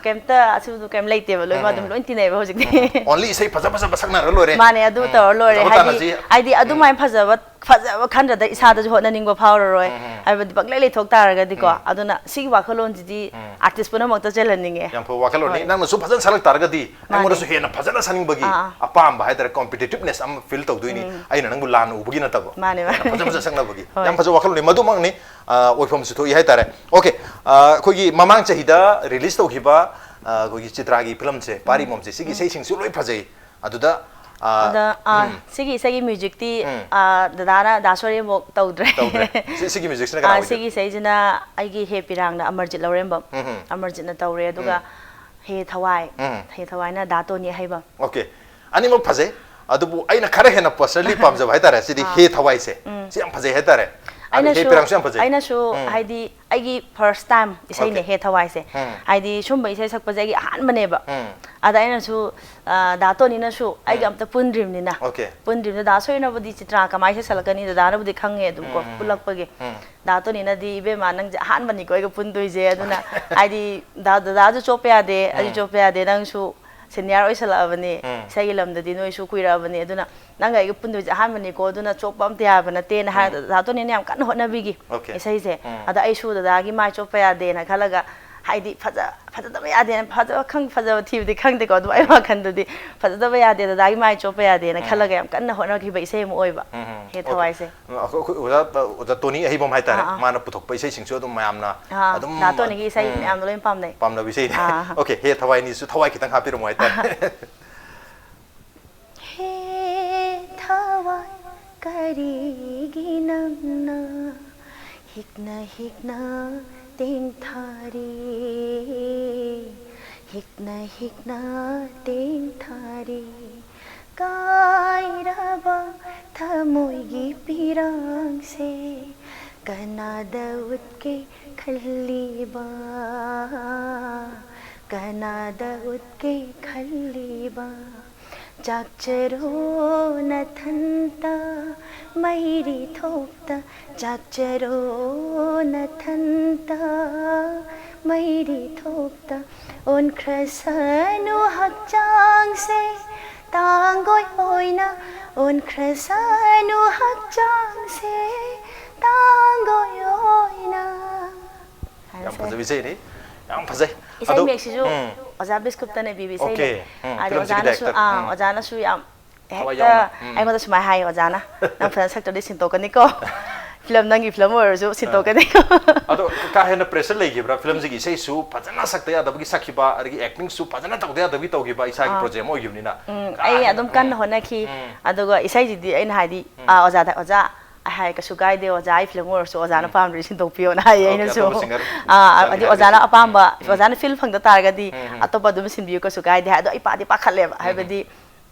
ꯀꯩꯝꯇ ꯑꯁꯨꯗꯨ ꯀꯩꯝ ꯂꯩꯇꯦꯕ, ꯂꯣꯏꯅꯃꯛ ꯑꯗꯨꯝ ꯎꯝ꯫ ꯂꯣꯏ ꯇꯤꯟꯅꯩꯕ ꯍꯧꯖꯤꯛꯇꯤ꯫ ꯎꯝ꯫ Only ꯏꯁꯩ ꯐꯖ ꯐꯖꯕ ꯁꯛꯅꯔ ꯂꯣꯏꯔꯦ꯫ ꯃꯥꯅꯦ, ꯑꯗꯨ ꯎꯝ꯫ ꯇꯧꯔ ꯂꯣꯏꯔꯦ꯫ ꯐꯖꯕ ꯍꯥꯏꯗꯤ, ꯇꯥꯟꯅꯁꯤ꯫ ꯍꯥꯏꯗꯤ ꯎꯝ꯫ ꯑꯗꯨꯃꯥꯏꯅ ꯐꯖꯕ, ꯐꯖꯕ ꯈꯟꯗ꯭ꯔꯗ ꯏꯁꯥꯗꯁꯨ ꯎꯝ꯫ ꯍꯣꯠꯅꯅꯤꯡꯕ ꯐꯥꯎꯔꯔꯣꯏ꯫ ꯎꯝ, ꯎꯝ꯫ ꯍꯥꯏꯕꯗꯤ ꯄꯪꯂꯩ ꯂꯩꯊꯣꯛ ꯇꯥꯔꯒꯗꯤꯀꯣ꯫ ꯎꯝ꯫ ꯑꯗꯨꯅ ꯁꯤꯒꯤ ꯋꯥꯈꯜꯂꯣꯟꯁꯤꯗꯤ ꯎꯝ꯫ ꯑꯥꯔꯇꯤꯁ ꯄꯨꯝꯅꯃꯛꯇ ꯆꯦꯜꯍꯟꯅꯤꯡꯉꯦ꯫ ꯌꯥꯝ ꯐꯕ ꯋꯥꯈꯜꯂꯣꯟꯅꯤ꯫ ꯍꯣꯏ꯫ ꯅꯪꯅꯁꯨ ꯐꯖꯅ ꯁꯛꯂꯛ ꯇꯥꯔꯒꯗꯤ ꯃꯥꯅꯦ꯫ ꯑꯩꯉꯣꯟꯗꯁꯨ ꯍꯦꯟꯅ ꯐꯖꯅ ꯁꯛꯅꯤꯡꯕꯒꯤ ꯑꯥ, ꯑꯥ꯫ ꯑꯄꯥꯝꯕ ꯍꯥꯏꯇꯥꯔꯦ, ꯀꯣꯝꯄꯤꯇꯤꯇꯤꯞꯅꯦꯁ ꯑꯃ ꯐꯤꯜ ꯇꯧꯗꯣꯏꯅꯤ꯫ ꯎꯝ꯫ ꯑꯩꯅ ꯅꯪꯕꯨ ꯂꯥꯟꯅ ꯎꯕꯒꯤ ꯅꯠꯇꯕ꯫ ꯃꯥꯅꯦ, ꯃꯥꯅꯦ꯫ ꯐꯖ ꯐꯖ ꯁꯛꯅꯕꯒꯤ꯫ ꯍꯣꯏ꯫ ꯌꯥꯝ ꯐꯖꯕ ꯋꯥꯈꯜꯂꯣꯟꯅꯤ꯫ ꯃꯗꯨꯃꯛꯅꯤ, ꯑ, ꯑꯣꯏꯐꯝꯁꯨ ꯊꯣꯛꯏ ꯍꯥꯏꯇꯥꯔꯦ꯫ ꯑꯣꯀꯦ, ꯑ, ꯑꯩꯈꯣꯏꯒꯤ ꯃꯃꯥꯡ ꯆꯍꯤꯗ ꯔꯤꯂꯤꯁ ꯇꯧꯈꯤꯕ, ꯑ, ꯑꯩꯈꯣꯏꯒꯤ ꯆꯤꯇ꯭ꯔꯥꯒꯤ ꯐꯤꯂꯝꯁꯦ, ꯄꯥꯔꯤ ꯎꯝ꯫ ꯃꯣꯝꯁꯦ, ꯁꯤꯒꯤ ꯎꯝ꯫ ꯏꯁꯩꯁꯤꯡꯁꯨ ꯂꯣꯏ ꯐꯖꯩ꯫ ꯑꯗꯨꯗ, ꯑ, ꯑꯗ, ꯑ, ꯎꯝ꯫ ꯁꯤꯒꯤ ꯏꯁꯩꯒꯤ ꯃ꯭ꯌꯨꯖꯤꯛꯇꯤ, ꯎꯝ꯫ ꯑ, ꯗꯗꯥꯅ, ꯗꯥ ꯁꯣꯔꯦꯝꯕꯣꯛ ꯇꯧꯗ꯭ꯔꯦ꯫ ꯇꯧꯗ꯭ꯔꯦ꯫ ꯁꯤ-, ꯁꯤꯒꯤ ꯃ꯭ꯌꯨꯖꯤꯛꯁꯤꯅ ꯀꯅꯥ ꯑ, ꯑꯣꯏꯗꯣꯏꯅꯣ? ꯁꯤꯒꯤ ꯏꯁꯩꯁꯤꯅ ꯑꯩꯒꯤ ꯍꯦ ꯄꯤꯔꯥꯡꯅ ꯑꯃꯔꯖꯤꯠ ꯂꯧꯔꯦꯝꯕꯝ꯫ ꯎꯝ, ꯎꯝ꯫ ꯑꯃꯔꯖꯤꯠꯅ ꯇꯧꯔꯦ꯫ ꯑꯗꯨꯒ ꯎꯝ꯫ ꯍꯦ ꯊꯋꯥꯏ, ꯎꯝ꯫ ꯍꯦ ꯊꯋꯥꯏꯅ ꯗꯥ ꯇꯣꯅꯤ ꯑꯍꯩꯕꯝ꯫ ꯑꯣꯀꯦ꯫ ꯑꯅꯤꯃꯛ ꯐꯖꯩ꯫ ꯑꯗꯨꯕꯨ ꯑꯩꯅ ꯈꯔ ꯍꯦꯟꯅ personally ꯄꯥꯝꯖꯕ ꯍꯥꯏꯇꯥꯔꯦ, ꯁꯤꯗꯤ ꯑꯥ꯫ ꯍꯦ ꯊꯋꯥꯏꯁꯦ꯫ ꯎꯝ꯫ ꯁꯤ ꯌꯥꯝ ꯐꯖꯩ ꯍꯥꯏꯇꯥꯔꯦ꯫ ꯑꯗ ꯏꯁꯩ ꯑꯩꯅꯁꯨ ꯄꯔꯦꯡꯁꯨ ꯌꯥꯝ ꯐꯖꯩ꯫ ꯑꯩꯅꯁꯨ ꯎꯝ꯫ ꯍꯥꯏꯗꯤ ꯑꯩꯒꯤ ꯐꯥꯔꯁ ꯇꯥꯏꯝ ꯏꯁꯩꯅꯦ Okay. ꯍꯦ ꯊꯋꯥꯏꯁꯦ꯫ ꯎꯝ꯫ ꯍꯥꯏꯗꯤ ꯁꯨꯝꯕ ꯏꯁꯩ ꯁꯛꯄꯁꯦ ꯑꯩꯒꯤ ꯑꯍꯥꯟꯕꯅꯦꯕ꯫ ꯎꯝ꯫ ꯑꯗ ꯑꯩꯅꯁꯨ ꯑ, ꯗꯥ ꯇꯣꯅꯤꯅꯁꯨ ꯑꯩꯒ ꯎꯝ꯫ ꯑꯝꯇ ꯄꯨꯟꯗ꯭ꯔꯤꯕꯅꯤꯅ꯫ Okay. ꯄꯨꯟꯗ꯭ꯔꯤꯕꯅꯤꯅ ꯗꯥ ꯁꯣꯏꯅꯕꯨꯗꯤ ꯆꯤꯇ꯭ꯔꯥ ꯀꯃꯥꯏꯅ ꯏꯁꯩ ꯁꯛꯂꯛꯀꯅꯤ, ꯗꯗꯥꯅꯕꯨꯗꯤ ꯈꯪꯉꯦ ꯑꯗꯨꯝ ꯀꯣ ꯎꯝ, ꯎꯝ, ꯎꯝ꯫ ꯄꯨꯜꯂꯛꯄꯒꯤ꯫ ꯎꯝ꯫ ꯗꯥ ꯇꯣꯅꯤꯅꯗꯤ ꯏꯕꯦꯝꯃ ꯅꯪꯁꯦ ꯑꯍꯥꯟꯕꯅꯤꯀꯣ ꯑꯩꯒ ꯄꯨꯟꯗꯣꯏꯁꯦ ꯑꯗꯨꯅ ꯍꯥꯏꯗꯤ ꯗꯥ ꯗꯗꯥꯁꯨ ꯆꯣꯞꯄ ꯌꯥꯗꯦ ꯑꯩꯁꯨ ꯎꯝ꯫ ꯆꯣꯞꯄ ꯌꯥꯗꯦ ꯅꯪꯁꯨ ꯁꯦꯅꯤꯌꯔ ꯑꯣꯏꯁꯜꯂꯛꯑꯕꯅꯤ ꯎꯝ꯫ ꯏꯁꯩꯒꯤ ꯂꯝꯗꯗꯤ ꯅꯣꯏꯁꯨ ꯀꯨꯏꯔꯛꯑꯕꯅꯤ ꯑꯗꯨꯅ ꯅꯪꯒ ꯑꯩꯒ ꯄꯨꯟꯗꯣꯏꯁꯦ ꯑꯍꯥꯟꯕꯅꯤꯀꯣ ꯑꯗꯨꯅ ꯆꯣꯞꯄ ꯑꯝꯇ ꯌꯥꯕ ꯅꯠꯇꯦꯅ ꯎꯝ꯫ ꯍꯥꯏꯔꯒ ꯗꯥ ꯇꯣꯅꯤꯅ ꯌꯥꯝ ꯀꯟꯅ ꯍꯣꯠꯅꯕꯤꯈꯤ Okay. ꯏꯁꯩꯁꯦ꯫ ꯎꯝ꯫ ꯑꯗ ꯑꯩꯁꯨ ꯗꯗꯥꯒꯤ ꯃꯥꯏ ꯆꯣꯞꯄ ꯌꯥꯗꯦꯅ ꯈꯜꯂꯒ ꯍꯥꯏꯗꯤ ꯐꯖ ꯐꯖꯗꯕ ꯌꯥꯗꯦꯅ ꯐꯖꯕ ꯈꯪ ꯐꯖꯕ ꯊꯤꯕꯗꯤ ꯈꯪꯗꯦꯀꯣ ꯑꯗꯨꯝ ꯑꯩ ꯋꯥꯈꯜꯗꯗꯤ ꯐꯖꯗꯕ ꯌꯥꯗꯦ ꯗꯗꯥꯒꯤ ꯃꯥꯏ ꯆꯣꯞꯄ ꯌꯥꯗꯦꯅ ꯎꯝ꯫ ꯈꯜꯂꯒ ꯌꯥꯝ ꯀꯟꯅ ꯍꯣꯠꯅꯈꯤꯕ ꯏꯁꯩ ꯑꯃ ꯑꯣꯏꯕ ꯎꯝ, ꯎꯝ꯫ ꯍꯦ Okay. ꯊꯋꯥꯏꯁꯦ꯫ ꯑꯩꯈꯣꯏ ꯑꯩꯈꯣꯏ ꯑꯣꯖꯥ ꯑꯣꯖꯥ ꯇꯣꯅꯤ ꯑꯍꯩꯕꯝ ꯍꯥꯏꯇꯥꯔꯦ꯫ ꯑꯥ, ꯑꯥ꯫ ꯃꯥꯅ ꯄꯨꯊꯣꯛꯄ ꯏꯁꯩꯁꯤꯡꯁꯨ ꯑꯗꯨꯝ ꯃꯌꯥꯝꯅ ꯑꯥ, ꯑꯗꯨꯝ ꯗꯥ ꯇꯣꯅꯤꯒꯤ ꯏꯁꯩ ꯎꯝ꯫ ꯃꯌꯥꯝꯗꯣ ꯂꯣꯏ ꯄꯥꯝꯅꯩ꯫ ꯄꯥꯝꯅꯕ ꯏꯁꯩꯅꯦ꯫ ꯑꯥ꯫ Okay, ꯍꯦ ꯊꯋꯥꯏꯅꯤꯁꯨ ꯊꯋꯥꯏ ꯈꯤꯇꯪ ꯍꯥꯞꯄꯤꯔꯝꯃꯣ ꯍꯥꯏꯇꯥꯔꯦ꯫ ꯍꯦ ꯊꯋꯥꯏ ꯀꯔꯤꯒꯤ ꯅꯪꯅ ꯍꯤꯛꯅ ꯍꯤꯛꯅ ꯇꯦꯡꯊꯥꯔꯤ ꯍꯤꯛꯅ ꯍꯤꯛꯅ ꯇꯦꯡꯊꯥꯔꯤ ꯀꯥꯏꯔꯕ ꯊꯃꯣꯏꯒꯤ ꯄꯤꯔꯥꯡꯁꯦ ꯀꯅꯥꯗ ꯎꯠꯀꯦ ꯈꯜꯂꯤꯕ ꯀꯅꯥꯗ ꯎꯠꯀꯦ ꯈꯜꯂꯤꯕ ꯆꯥꯛꯆꯔꯣ ꯅꯊꯟꯇ ꯃꯩꯔꯤ ꯊꯣꯛꯇ ꯆꯥꯛꯆꯔꯣ ꯅꯊꯟꯇ ꯃꯩꯔꯤ ꯊꯣꯛꯇ ꯑꯣꯟꯈ꯭ꯔꯁꯅꯨ ꯍꯛꯆꯥꯡꯁꯦ ꯇꯥꯡꯒꯣꯏ ꯑꯣꯏꯅ ꯑꯣꯟꯈ꯭ꯔꯁꯅꯨ ꯍꯛꯆꯥꯡꯁꯦ ꯇꯥꯡꯒꯣꯏ ꯑꯣꯏꯅ ꯌꯥꯝ ꯐꯖꯕ ꯏꯁꯩꯅꯤ꯫ ꯌꯥꯝ ꯐꯖꯩ꯫ ꯏꯁꯩ ꯑꯗꯣ, ꯃꯌꯦꯛꯁꯤꯁꯨ ꯎꯝ꯫ ꯑꯣꯖꯥ ꯕꯤꯁꯀꯨꯞꯇꯅ ꯄꯤꯕ ꯏꯁꯩꯅꯦ꯫ Okay. ꯎꯝ, ꯍꯥꯏꯗꯤ ꯐꯤꯂꯝꯁꯤꯒꯤ ꯑꯣꯖꯥꯅꯁꯨ director꯫ ꯑꯥ ꯎꯝ꯫ ꯑꯣꯖꯥꯅꯁꯨ ꯌꯥꯝ ꯊꯋꯥꯏ ꯍꯦꯛꯇ ꯌꯥꯎꯅ꯫ ꯎꯝ꯫ ꯑꯩꯉꯣꯟꯗ ꯁꯨꯃꯥꯏꯅ ꯍꯥꯏꯌꯦ ꯑꯣꯖꯥꯅ, "ꯅꯪ ꯐꯖꯅ ꯁꯛꯇ꯭ꯔꯗꯤ ꯁꯤꯟꯇꯣꯛꯀꯅꯤꯀꯣ꯫ ꯐꯤꯂꯝ ꯅꯪꯒꯤ ꯐꯤꯂꯝ ꯑꯣꯏꯔꯁꯨ ꯁꯤꯟꯇꯣꯛꯀꯅꯤꯀꯣ"꯫ ꯑꯗꯣ ꯀꯥ ꯍꯦꯟꯅ pressure ꯂꯩꯈꯤꯕ꯭ꯔꯥ? ꯐꯤꯂꯝꯁꯤꯒꯤ ꯏꯁꯩꯁꯨ ꯐꯖꯅ ꯁꯛꯇ ꯌꯥꯗꯕꯒꯤ ꯁꯛꯈꯤꯕ, ꯑꯗꯒꯤ actingꯁꯨ ꯐꯖꯅ ꯇꯧꯗ ꯌꯥꯗꯕꯒꯤ ꯇꯧꯈꯤꯕ, ꯏꯁꯥꯒꯤ ꯑꯥ꯫ Project ꯑꯃ ꯑꯣꯏꯈꯤꯕꯅꯤꯅ꯫ ꯎꯝ, ꯀꯥ ꯑꯩ ꯍꯦꯟꯅ, ꯑꯗꯨꯝ ꯀꯟꯅ ꯎꯝ꯫ ꯍꯣꯠꯅꯈꯤ꯫ ꯎꯝ꯫ ꯑꯗꯨꯒ ꯏꯁꯩꯁꯤꯗꯤ ꯑꯩꯅ ꯍꯥꯏꯗꯤ, ꯎꯝ꯫ ꯑꯥ, ꯑꯣꯖꯥꯗ, "ꯑꯣꯖꯥ, ꯑꯩ ꯍꯥꯏ ꯀꯩꯁꯨ ꯀꯥꯏꯗꯦ, ꯑꯣꯖꯥ, ꯑꯩ ꯐꯤꯂꯝ ꯑꯣꯏꯔꯁꯨ ꯑꯣꯖꯥꯅ ꯎꯝ꯫ ꯄꯥꯝꯗ꯭ꯔꯗꯤ ꯁꯤꯟꯗꯣꯛꯄꯤꯌꯣꯅ" ꯍꯥꯏꯌꯦ Okay, ꯑꯩꯅꯁꯨ꯫ ꯑꯇꯣꯞꯄ singer ꯑꯥ, ꯁꯪꯅꯤ ꯍꯥꯏꯗꯤ ꯍꯥꯏꯕꯗꯤ ꯑꯣꯖꯥꯅ ꯀꯩꯁꯨ꯫ ꯑꯄꯥꯝꯕ, ꯎꯝ꯫ ꯑꯣꯖꯥꯅ feel ꯐꯪꯗ ꯇꯥꯔꯒꯗꯤ ꯎꯝ, ꯎꯝ꯫ ꯑꯇꯣꯞꯄ ꯑꯗꯨꯝ ꯁꯤꯟꯕꯤꯌꯨ ꯀꯩꯁꯨ ꯀꯥꯏꯗꯦ ꯍꯥꯏ꯫ ꯑꯗꯣ ꯑꯩ ꯄꯥꯗꯤ ꯄꯥꯈꯠꯂꯦꯕ, ꯎꯝ, ꯎꯝ꯫ ꯍꯥꯏꯕꯗꯤ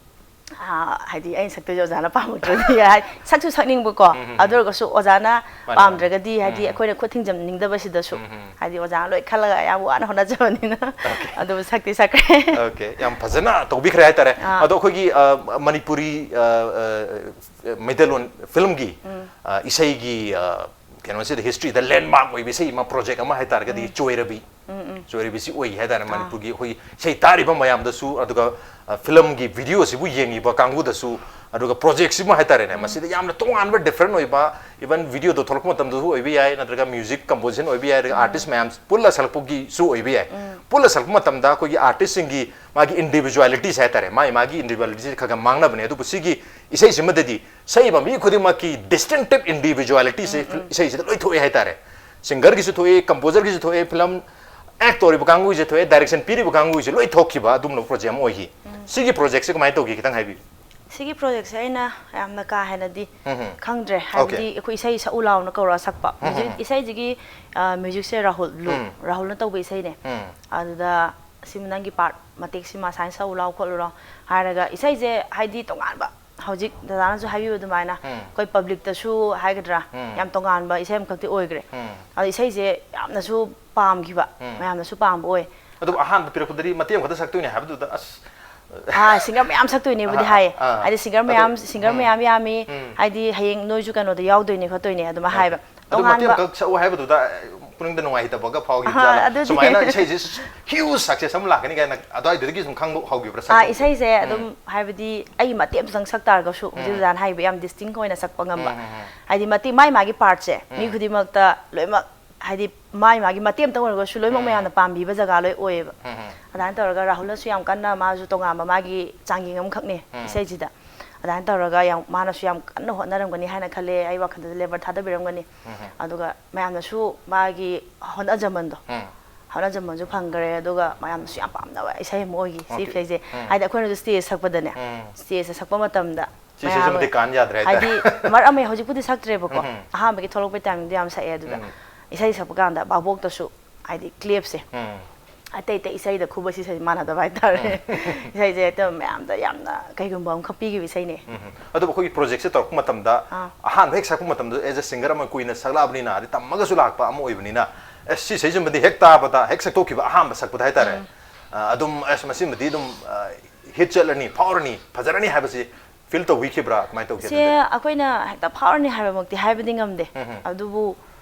ꯑꯥ, ꯍꯥꯏꯗꯤ ꯑꯩꯅ ꯁꯛꯇꯣꯏꯁꯦ ꯑꯣꯖꯥꯅ ꯄꯥꯝꯃꯛꯇ꯭ꯔꯗꯤ, ꯍꯥꯏ, ꯁꯛꯁꯨ ꯁꯛꯅꯤꯡꯕꯀꯣ, ꯎꯝ, ꯎꯝ, ꯎꯝ꯫ ꯑꯗꯨ ꯑꯣꯏꯔꯒꯁꯨ ꯑꯣꯖꯥꯅ ꯃꯥꯅꯦ, ꯃꯥꯅꯦ꯫ ꯄꯥꯝꯗ꯭ꯔꯒꯗꯤ, ꯍꯥꯏꯗꯤ ꯎꯝ, ꯎꯝ꯫ ꯑꯩꯈꯣꯏꯅ ꯈꯨꯠ ꯊꯤꯡꯖꯤꯟꯅꯤꯡꯗꯕꯁꯤꯗꯁꯨ, ꯎꯝ, ꯎꯝ꯫ ꯍꯥꯏꯗꯤ ꯑꯣꯖꯥꯅ ꯂꯣꯏ ꯈꯜꯂꯒ ꯌꯥꯝ ꯋꯥꯅ ꯍꯣꯠꯅꯖꯕꯅꯤꯅ꯫ ꯑꯣꯀꯦ꯫ ꯑꯗꯨꯕꯨ ꯁꯛꯇꯤ ꯁꯛꯈ꯭ꯔꯦ꯫ ꯑꯣꯀꯦ, ꯌꯥꯝ ꯐꯖꯅ ꯇꯧꯕꯤꯈ꯭ꯔꯦ ꯍꯥꯏꯇꯥꯔꯦ꯫ ꯑꯥ꯫ ꯑꯗꯣ ꯑꯩꯈꯣꯏꯒꯤ, ꯑ, ꯃꯅꯤꯄꯨꯔꯤ, ꯑ, ꯑ, ꯃꯩꯇꯩꯂꯣꯟ ꯐꯤꯂꯝꯒꯤ, ꯎꯝ꯫ ꯑ, ꯏꯁꯩꯒꯤ, ꯑ, ꯀꯩꯅꯣꯁꯤꯗ historyꯗ landmark ꯑꯣꯏꯕ ꯏꯁꯩ ꯑꯃ, project ꯑꯃ ꯍꯥꯏꯇꯥꯔꯒꯗꯤ ꯎꯝ꯫ ꯆꯣꯏꯔꯕꯤ꯫ ꯎꯝ, ꯎꯝ꯫ ꯆꯣꯏꯔꯕꯤꯁꯤ ꯑꯣꯏ ꯍꯥꯏꯇꯥꯔꯦ, ꯑꯥ꯫ ꯃꯅꯤꯄꯨꯔꯒꯤ ꯑꯩꯈꯣꯏ ꯏꯁꯩ ꯇꯥꯔꯤꯕ ꯃꯌꯥꯝꯗꯁꯨ, ꯑꯗꯨꯒ, ꯑ, ꯐꯤꯂꯝꯒꯤ video ꯑꯁꯤꯕꯨ ꯌꯦꯡꯉꯤꯕ ꯀꯥꯡꯕꯨꯗꯁꯨ, ꯑꯗꯨꯒ projectꯁꯤꯃ ꯍꯥꯏꯇꯥꯔꯦꯅꯦ, ꯎꯝ꯫ ꯃꯁꯤꯗ ꯌꯥꯝꯅ ꯇꯣꯉꯥꯟꯕ, different ꯑꯣꯏꯕ, even videoꯗ ꯊꯣꯛꯂꯛꯄ ꯃꯇꯝꯗꯁꯨ ꯑꯣꯏꯕ ꯌꯥꯏ, ꯅꯠꯇ꯭ꯔꯒ music composition ꯑꯣꯏꯕ ꯌꯥꯏ, ꯑꯗꯨꯒ ꯎꯝ꯫ artist ꯃꯌꯥꯝ ꯄꯨꯜꯂ ꯁꯛꯂꯛꯄꯒꯤꯁꯨ ꯑꯣꯏꯕ ꯌꯥꯏ꯫ ꯎꯝ꯫ ꯄꯨꯜꯂ ꯁꯛꯂꯛꯄ ꯃꯇꯝꯗ ꯑꯩꯈꯣꯏꯒꯤ artistꯁꯤꯡꯒꯤ ꯃꯥꯒꯤ individualityꯁꯦ ꯍꯥꯏꯇꯥꯔꯦ, ꯃꯥꯒꯤ ꯃꯥꯒꯤ individualityꯁꯦ ꯈꯔ ꯈꯔ ꯃꯥꯡꯅꯕꯅꯦ, ꯑꯗꯨꯕꯨ ꯁꯤꯒꯤ ꯏꯁꯩꯁꯤꯃꯗꯗꯤ ꯁꯛꯏꯕ ꯃꯤ ꯈꯨꯗꯤꯡꯃꯛꯀꯤ distinctive individualityꯁꯦ ꯎꯝ, ꯎꯝ, ꯎꯝ꯫ ꯏꯁꯩꯁꯤꯗ ꯂꯣꯏ ꯊꯣꯛꯑꯦ ꯍꯥꯏꯇꯥꯔꯦ꯫ Singerꯒꯤꯁꯨ ꯊꯣꯛꯑꯦ, composerꯒꯤꯁꯨ ꯊꯣꯛꯑꯦ, film act ꯇꯧꯔꯤꯕ ꯀꯥꯡꯕꯨꯒꯤꯁꯨ ꯊꯣꯛꯑꯦ, direction ꯄꯤꯔꯤꯕ ꯀꯥꯡꯕꯨꯒꯤꯁꯨ ꯂꯣꯏ ꯊꯣꯛꯈꯤꯕ ꯑꯗꯨꯝꯕ project ꯑꯃ ꯑꯣꯏꯈꯤ꯫ ꯎꯝ꯫ ꯁꯤꯒꯤ projectꯁꯦ ꯀꯃꯥꯏꯅ ꯇꯧꯒꯦ, ꯈꯤꯇꯪ ꯍꯥꯏꯕꯤꯌꯨ꯫ ꯁꯤꯒꯤ projectꯁꯦ ꯑꯩꯅ ꯌꯥꯝꯅ ꯀꯥ ꯍꯦꯟꯅꯗꯤ ꯎꯝ, ꯎꯝ꯫ ꯈꯪꯗ꯭ꯔꯦ, ꯑꯣꯀꯦ꯫ ꯍꯥꯏꯕꯗꯤ ꯑꯩꯈꯣꯏ ꯏꯁꯩ ꯁꯛꯎ ꯂꯥꯎꯅ ꯀꯧꯔ ꯁꯛꯄ꯫ ꯎꯝ, ꯎꯝ, Music, ꯎꯝ꯫ ꯏꯁꯩꯁꯤꯒꯤ, ꯑ, musicꯁꯦ ꯔꯥꯍꯨꯜ ꯂꯨ, ꯎꯝ꯫ ꯔꯥꯍꯨꯜꯅ ꯇꯧꯕ ꯏꯁꯩꯅꯦ꯫ ꯎꯝ꯫ ꯑꯗꯨꯗ ꯁꯤꯃ ꯅꯪꯒꯤ part ꯃꯇꯦꯛꯁꯤꯃ ꯑꯁꯥꯏꯅ ꯁꯛꯎ ꯂꯥꯎ ꯈꯣꯠꯂꯨ ꯂꯥꯎ ꯍꯥꯏꯔꯒ, ꯏꯁꯩꯁꯦ ꯍꯥꯏꯗꯤ ꯇꯣꯉꯥꯟꯕ, ꯍꯧꯖꯤꯛ ꯗꯗꯥꯅꯁꯨ ꯍꯥꯏꯕꯤꯕ ꯑꯗꯨꯃꯥꯏꯅ ꯎꯝ꯫ ꯑꯩꯈꯣꯏ publicꯇꯁꯨ ꯍꯥꯏꯒꯗ꯭ꯔꯥ, ꯎꯝ꯫ ꯌꯥꯝ ꯇꯣꯉꯥꯟꯕ ꯏꯁꯩ ꯑꯃꯈꯛꯇꯤ ꯑꯣꯏꯈ꯭ꯔꯦ꯫ ꯎꯝ꯫ ꯑꯗꯣ ꯏꯁꯩꯁꯦ ꯌꯥꯝꯅꯁꯨ ꯄꯥꯝꯈꯤꯕ, ꯎꯝ꯫ ꯃꯌꯥꯝꯅꯁꯨ ꯄꯥꯝꯕ ꯑꯣꯏ꯫ ꯑꯗꯨꯕꯨ ꯑꯍꯥꯟꯕ ꯄꯤꯔꯛꯄꯗꯗꯤ ꯃꯇꯦꯛ ꯑꯃꯈꯛꯇ ꯁꯛꯇꯣꯏꯅꯦ ꯍꯥꯏꯕꯗꯨꯗ, ꯑꯁ꯫ ꯑꯥ, singer ꯃꯌꯥꯝ ꯁꯛꯇꯣꯏꯅꯦꯕꯨꯗꯤ ꯑꯥ, ꯍꯥꯏꯌꯦ꯫ ꯑꯥ꯫ ꯍꯥꯏꯗꯤ singer ꯑꯗꯨ, ꯃꯌꯥꯝ, singer ꯎꯝ꯫ ꯃꯌꯥꯝ ꯌꯥꯝꯃꯤ, ꯎꯝ꯫ ꯍꯥꯏꯗꯤ ꯍꯌꯦꯡ ꯅꯣꯏꯁꯨ ꯀꯩꯅꯣꯗ ꯌꯥꯎꯗꯣꯏꯅꯦ ꯈꯣꯠꯇꯣꯏꯅꯦ ꯑꯗꯨꯝ ꯑꯣꯀꯦ꯫ ꯍꯥꯏꯕ꯫ ꯑꯗꯨ ꯃꯇꯦꯛ ꯇꯣꯉꯥꯟꯕ ꯑꯃꯈꯛ ꯁꯛꯎ ꯍꯥꯏꯕꯗꯨꯗ ꯄꯨꯛꯅꯤꯡꯗ ꯅꯨꯡꯉꯥꯏꯇꯕꯒ ꯐꯥꯎꯈꯤꯕ ꯑꯥ, ꯖꯥꯠꯂꯥ? ꯑꯗꯨꯗꯤ ꯁꯨꯃꯥꯏꯅ ꯏꯁꯩꯁꯦ huge success ꯑꯃ ꯂꯥꯛꯀꯅꯤ ꯀꯥꯏꯅ ꯑꯗꯨꯋꯥꯏꯗꯨꯗꯒꯤ ꯁꯨꯝ ꯈꯪꯕ ꯍꯧꯈꯤꯕ꯭ꯔꯥ ꯑꯥ, ꯁꯛꯄꯗꯨꯗ? ꯏꯁꯩꯁꯦ ꯎꯝ꯫ ꯑꯗꯨꯝ ꯍꯥꯏꯕꯗꯤ ꯑꯩ ꯃꯇꯦꯛ ꯑꯃꯇꯪ ꯁꯛ ꯇꯥꯔꯒꯁꯨ ꯍꯧꯖꯤꯛ ꯎꯝ꯫ ꯑꯣꯖꯥꯅ ꯍꯥꯏꯕ ꯌꯥꯝ distinct ꯑꯣꯏꯅ ꯁꯛꯄ ꯉꯝꯕ꯫ ꯎꯝ, ꯎꯝ, ꯎꯝ꯫ ꯍꯥꯏꯗꯤ ꯃꯇꯦꯛ, ꯃꯥꯏ ꯃꯥꯒꯤ partꯁꯦ ꯃꯤ ꯎꯝ꯫ ꯈꯨꯗꯤꯡꯃꯛꯇ ꯂꯣꯏꯅꯃꯛ, ꯍꯥꯏꯗꯤ ꯃꯥꯏ ꯃꯥꯒꯤ ꯃꯇꯦꯛ ꯑꯃꯇꯪ ꯑꯣꯏꯔꯒꯁꯨ ꯂꯣꯏꯅꯃꯛ ꯎꯝ꯫ ꯃꯌꯥꯝꯅ ꯄꯥꯝꯕꯤꯕ ꯖꯒꯥ ꯂꯣꯏ ꯑꯣꯏꯌꯦꯕ꯫ ꯎꯝ, ꯎꯝ꯫ ꯑꯗꯨꯃꯥꯏꯅ ꯇꯧꯔꯒ ꯔꯥꯍꯨꯜꯅꯁꯨ ꯌꯥꯝ ꯀꯟꯅ, ꯃꯥꯁꯨ ꯇꯣꯉꯥꯟꯕ ꯃꯥꯒꯤ ꯆꯥꯡꯌꯦꯡ ꯑꯃꯈꯛꯅꯦ ꯎꯝ꯫ ꯏꯁꯩꯁꯤꯗ꯫ ꯑꯗꯨꯃꯥꯏꯅ ꯇꯧꯔꯒ ꯌꯥꯝ, ꯃꯥꯅꯁꯨ ꯌꯥꯝ ꯀꯟꯅ ꯍꯣꯠꯅꯔꯝꯒꯅꯤ ꯍꯥꯏꯅ ꯈꯜꯂꯦ, ꯑꯩ ꯋꯥꯈꯜꯗꯗꯤ labor ꯊꯥꯗꯕꯤꯔꯝꯒꯅꯤ꯫ ꯎꯝ, ꯎꯝ꯫ ꯑꯗꯨꯒ ꯃꯌꯥꯝꯅꯁꯨ ꯃꯥꯒꯤ ꯍꯣꯠꯅꯖꯃꯟꯗꯣ, ꯎꯝ꯫ ꯍꯣꯠꯅꯖꯃꯟꯁꯨ ꯐꯪꯈ꯭ꯔꯦ, ꯑꯗꯨꯒ ꯃꯌꯥꯝꯅꯁꯨ ꯌꯥꯝ ꯄꯥꯝꯅꯕ ꯏꯁꯩ ꯑꯃ ꯑꯣꯏꯈꯤ ꯁꯤ ꯑꯣꯀꯦ꯫ ꯏꯁꯩꯁꯦ꯫ ꯎꯝ꯫ ꯍꯥꯏꯗꯤ ꯑꯩꯈꯣꯏꯅꯁꯨ stage ꯁꯛꯄꯗꯅꯦ, ꯎꯝ꯫ stageꯇ ꯁꯛꯄ ꯃꯇꯝꯗ ꯁꯤꯁꯤꯁꯨ ꯃꯌꯥꯝ, ꯃꯇꯤꯛ ꯀꯥꯟ ꯌꯥꯗ꯭ꯔꯦ ꯍꯥꯏꯇꯥꯔꯦ꯫ ꯍꯥꯏꯗꯤ ꯃꯔꯛ ꯑꯃ ꯍꯧꯖꯤꯛꯄꯨꯗꯤ ꯁꯛꯇ꯭ꯔꯦꯕꯀꯣ, ꯎꯝ꯫ ꯑꯍꯥꯟꯕꯒꯤ ꯊꯣꯛꯂꯛꯄꯩ timingꯗ ꯌꯥꯝ ꯁꯛꯑꯦ꯫ ꯑꯗꯨꯗ ꯎꯝ꯫ ꯏꯁꯩ ꯁꯛꯄ ꯀꯥꯟꯗ ꯚꯥꯕꯣꯛꯇꯁꯨ, ꯍꯥꯏꯗꯤ clapꯁꯦ ꯎꯝ꯫ ꯑꯇꯩ ꯑꯇꯩ ꯏꯁꯩꯗ ꯈꯨꯕꯁꯤ ꯏꯁꯩ ꯃꯥꯟꯅꯗꯕ ꯍꯥꯏꯇꯥꯔꯦ꯫ ꯏꯁꯩꯁꯦ ꯍꯦꯛꯇ ꯃꯌꯥꯝꯗ ꯌꯥꯝꯅ ꯀꯩꯒꯨꯝꯕ ꯑꯃꯈꯛ ꯄꯤꯈꯤꯕ ꯏꯁꯩꯅꯦ꯫ ꯎꯝ꯫ ꯑꯗꯨꯕꯨ ꯑꯩꯈꯣꯏꯒꯤ ꯄ꯭ꯔꯣꯖꯦꯛꯁꯦ ꯇꯧꯔꯛꯄ ꯃꯇꯝꯗ ꯑꯥ꯫ ꯑꯍꯥꯟꯕ ꯍꯦꯛ ꯁꯛꯄ ꯃꯇꯝꯗ as a singer ꯑꯃ ꯀꯨꯏꯅ ꯁꯛꯂꯛꯑꯕꯅꯤꯅ, ꯑꯗꯩ ꯇꯝꯃꯒꯁꯨ ꯂꯥꯛꯄ ꯑꯃ ꯑꯣꯏꯕꯅꯤꯅ, ꯑꯁ, ꯁꯤ ꯏꯁꯩꯁꯤꯃꯗꯤ ꯍꯦꯛ ꯇꯥꯕꯗ, ꯍꯦꯛ ꯁꯛꯇꯣꯛꯈꯤꯕ ꯑꯍꯥꯟꯕ ꯁꯛꯄꯗ ꯍꯥꯏꯇꯥꯔꯦ, ꯑ, ꯑꯗꯨꯝ ꯑꯁ, ꯃꯁꯤꯃꯗꯤ ꯑꯗꯨꯝ ꯍꯤꯠ ꯆꯠꯂꯅꯤ, ꯐꯥꯎꯔꯅꯤ, ꯐꯖꯔꯅꯤ ꯍꯥꯏꯕꯁꯤ ꯐꯤꯜ ꯇꯧꯕꯤꯈꯤꯕ꯭ꯔꯥ? ꯀꯃꯥꯏꯅ ꯇꯧꯒꯦ ꯁꯦ ꯑꯗꯨꯗꯤ? ꯑꯩꯈꯣꯏꯅ ꯍꯦꯛꯇ ꯐꯥꯎꯔꯅꯤ ꯍꯥꯏꯕꯃꯛꯇꯤ ꯍꯥꯏꯕꯗꯤ ꯉꯝꯗꯦ꯫ ꯎꯝ ꯍꯝ꯫ ꯑꯗꯨꯕꯨ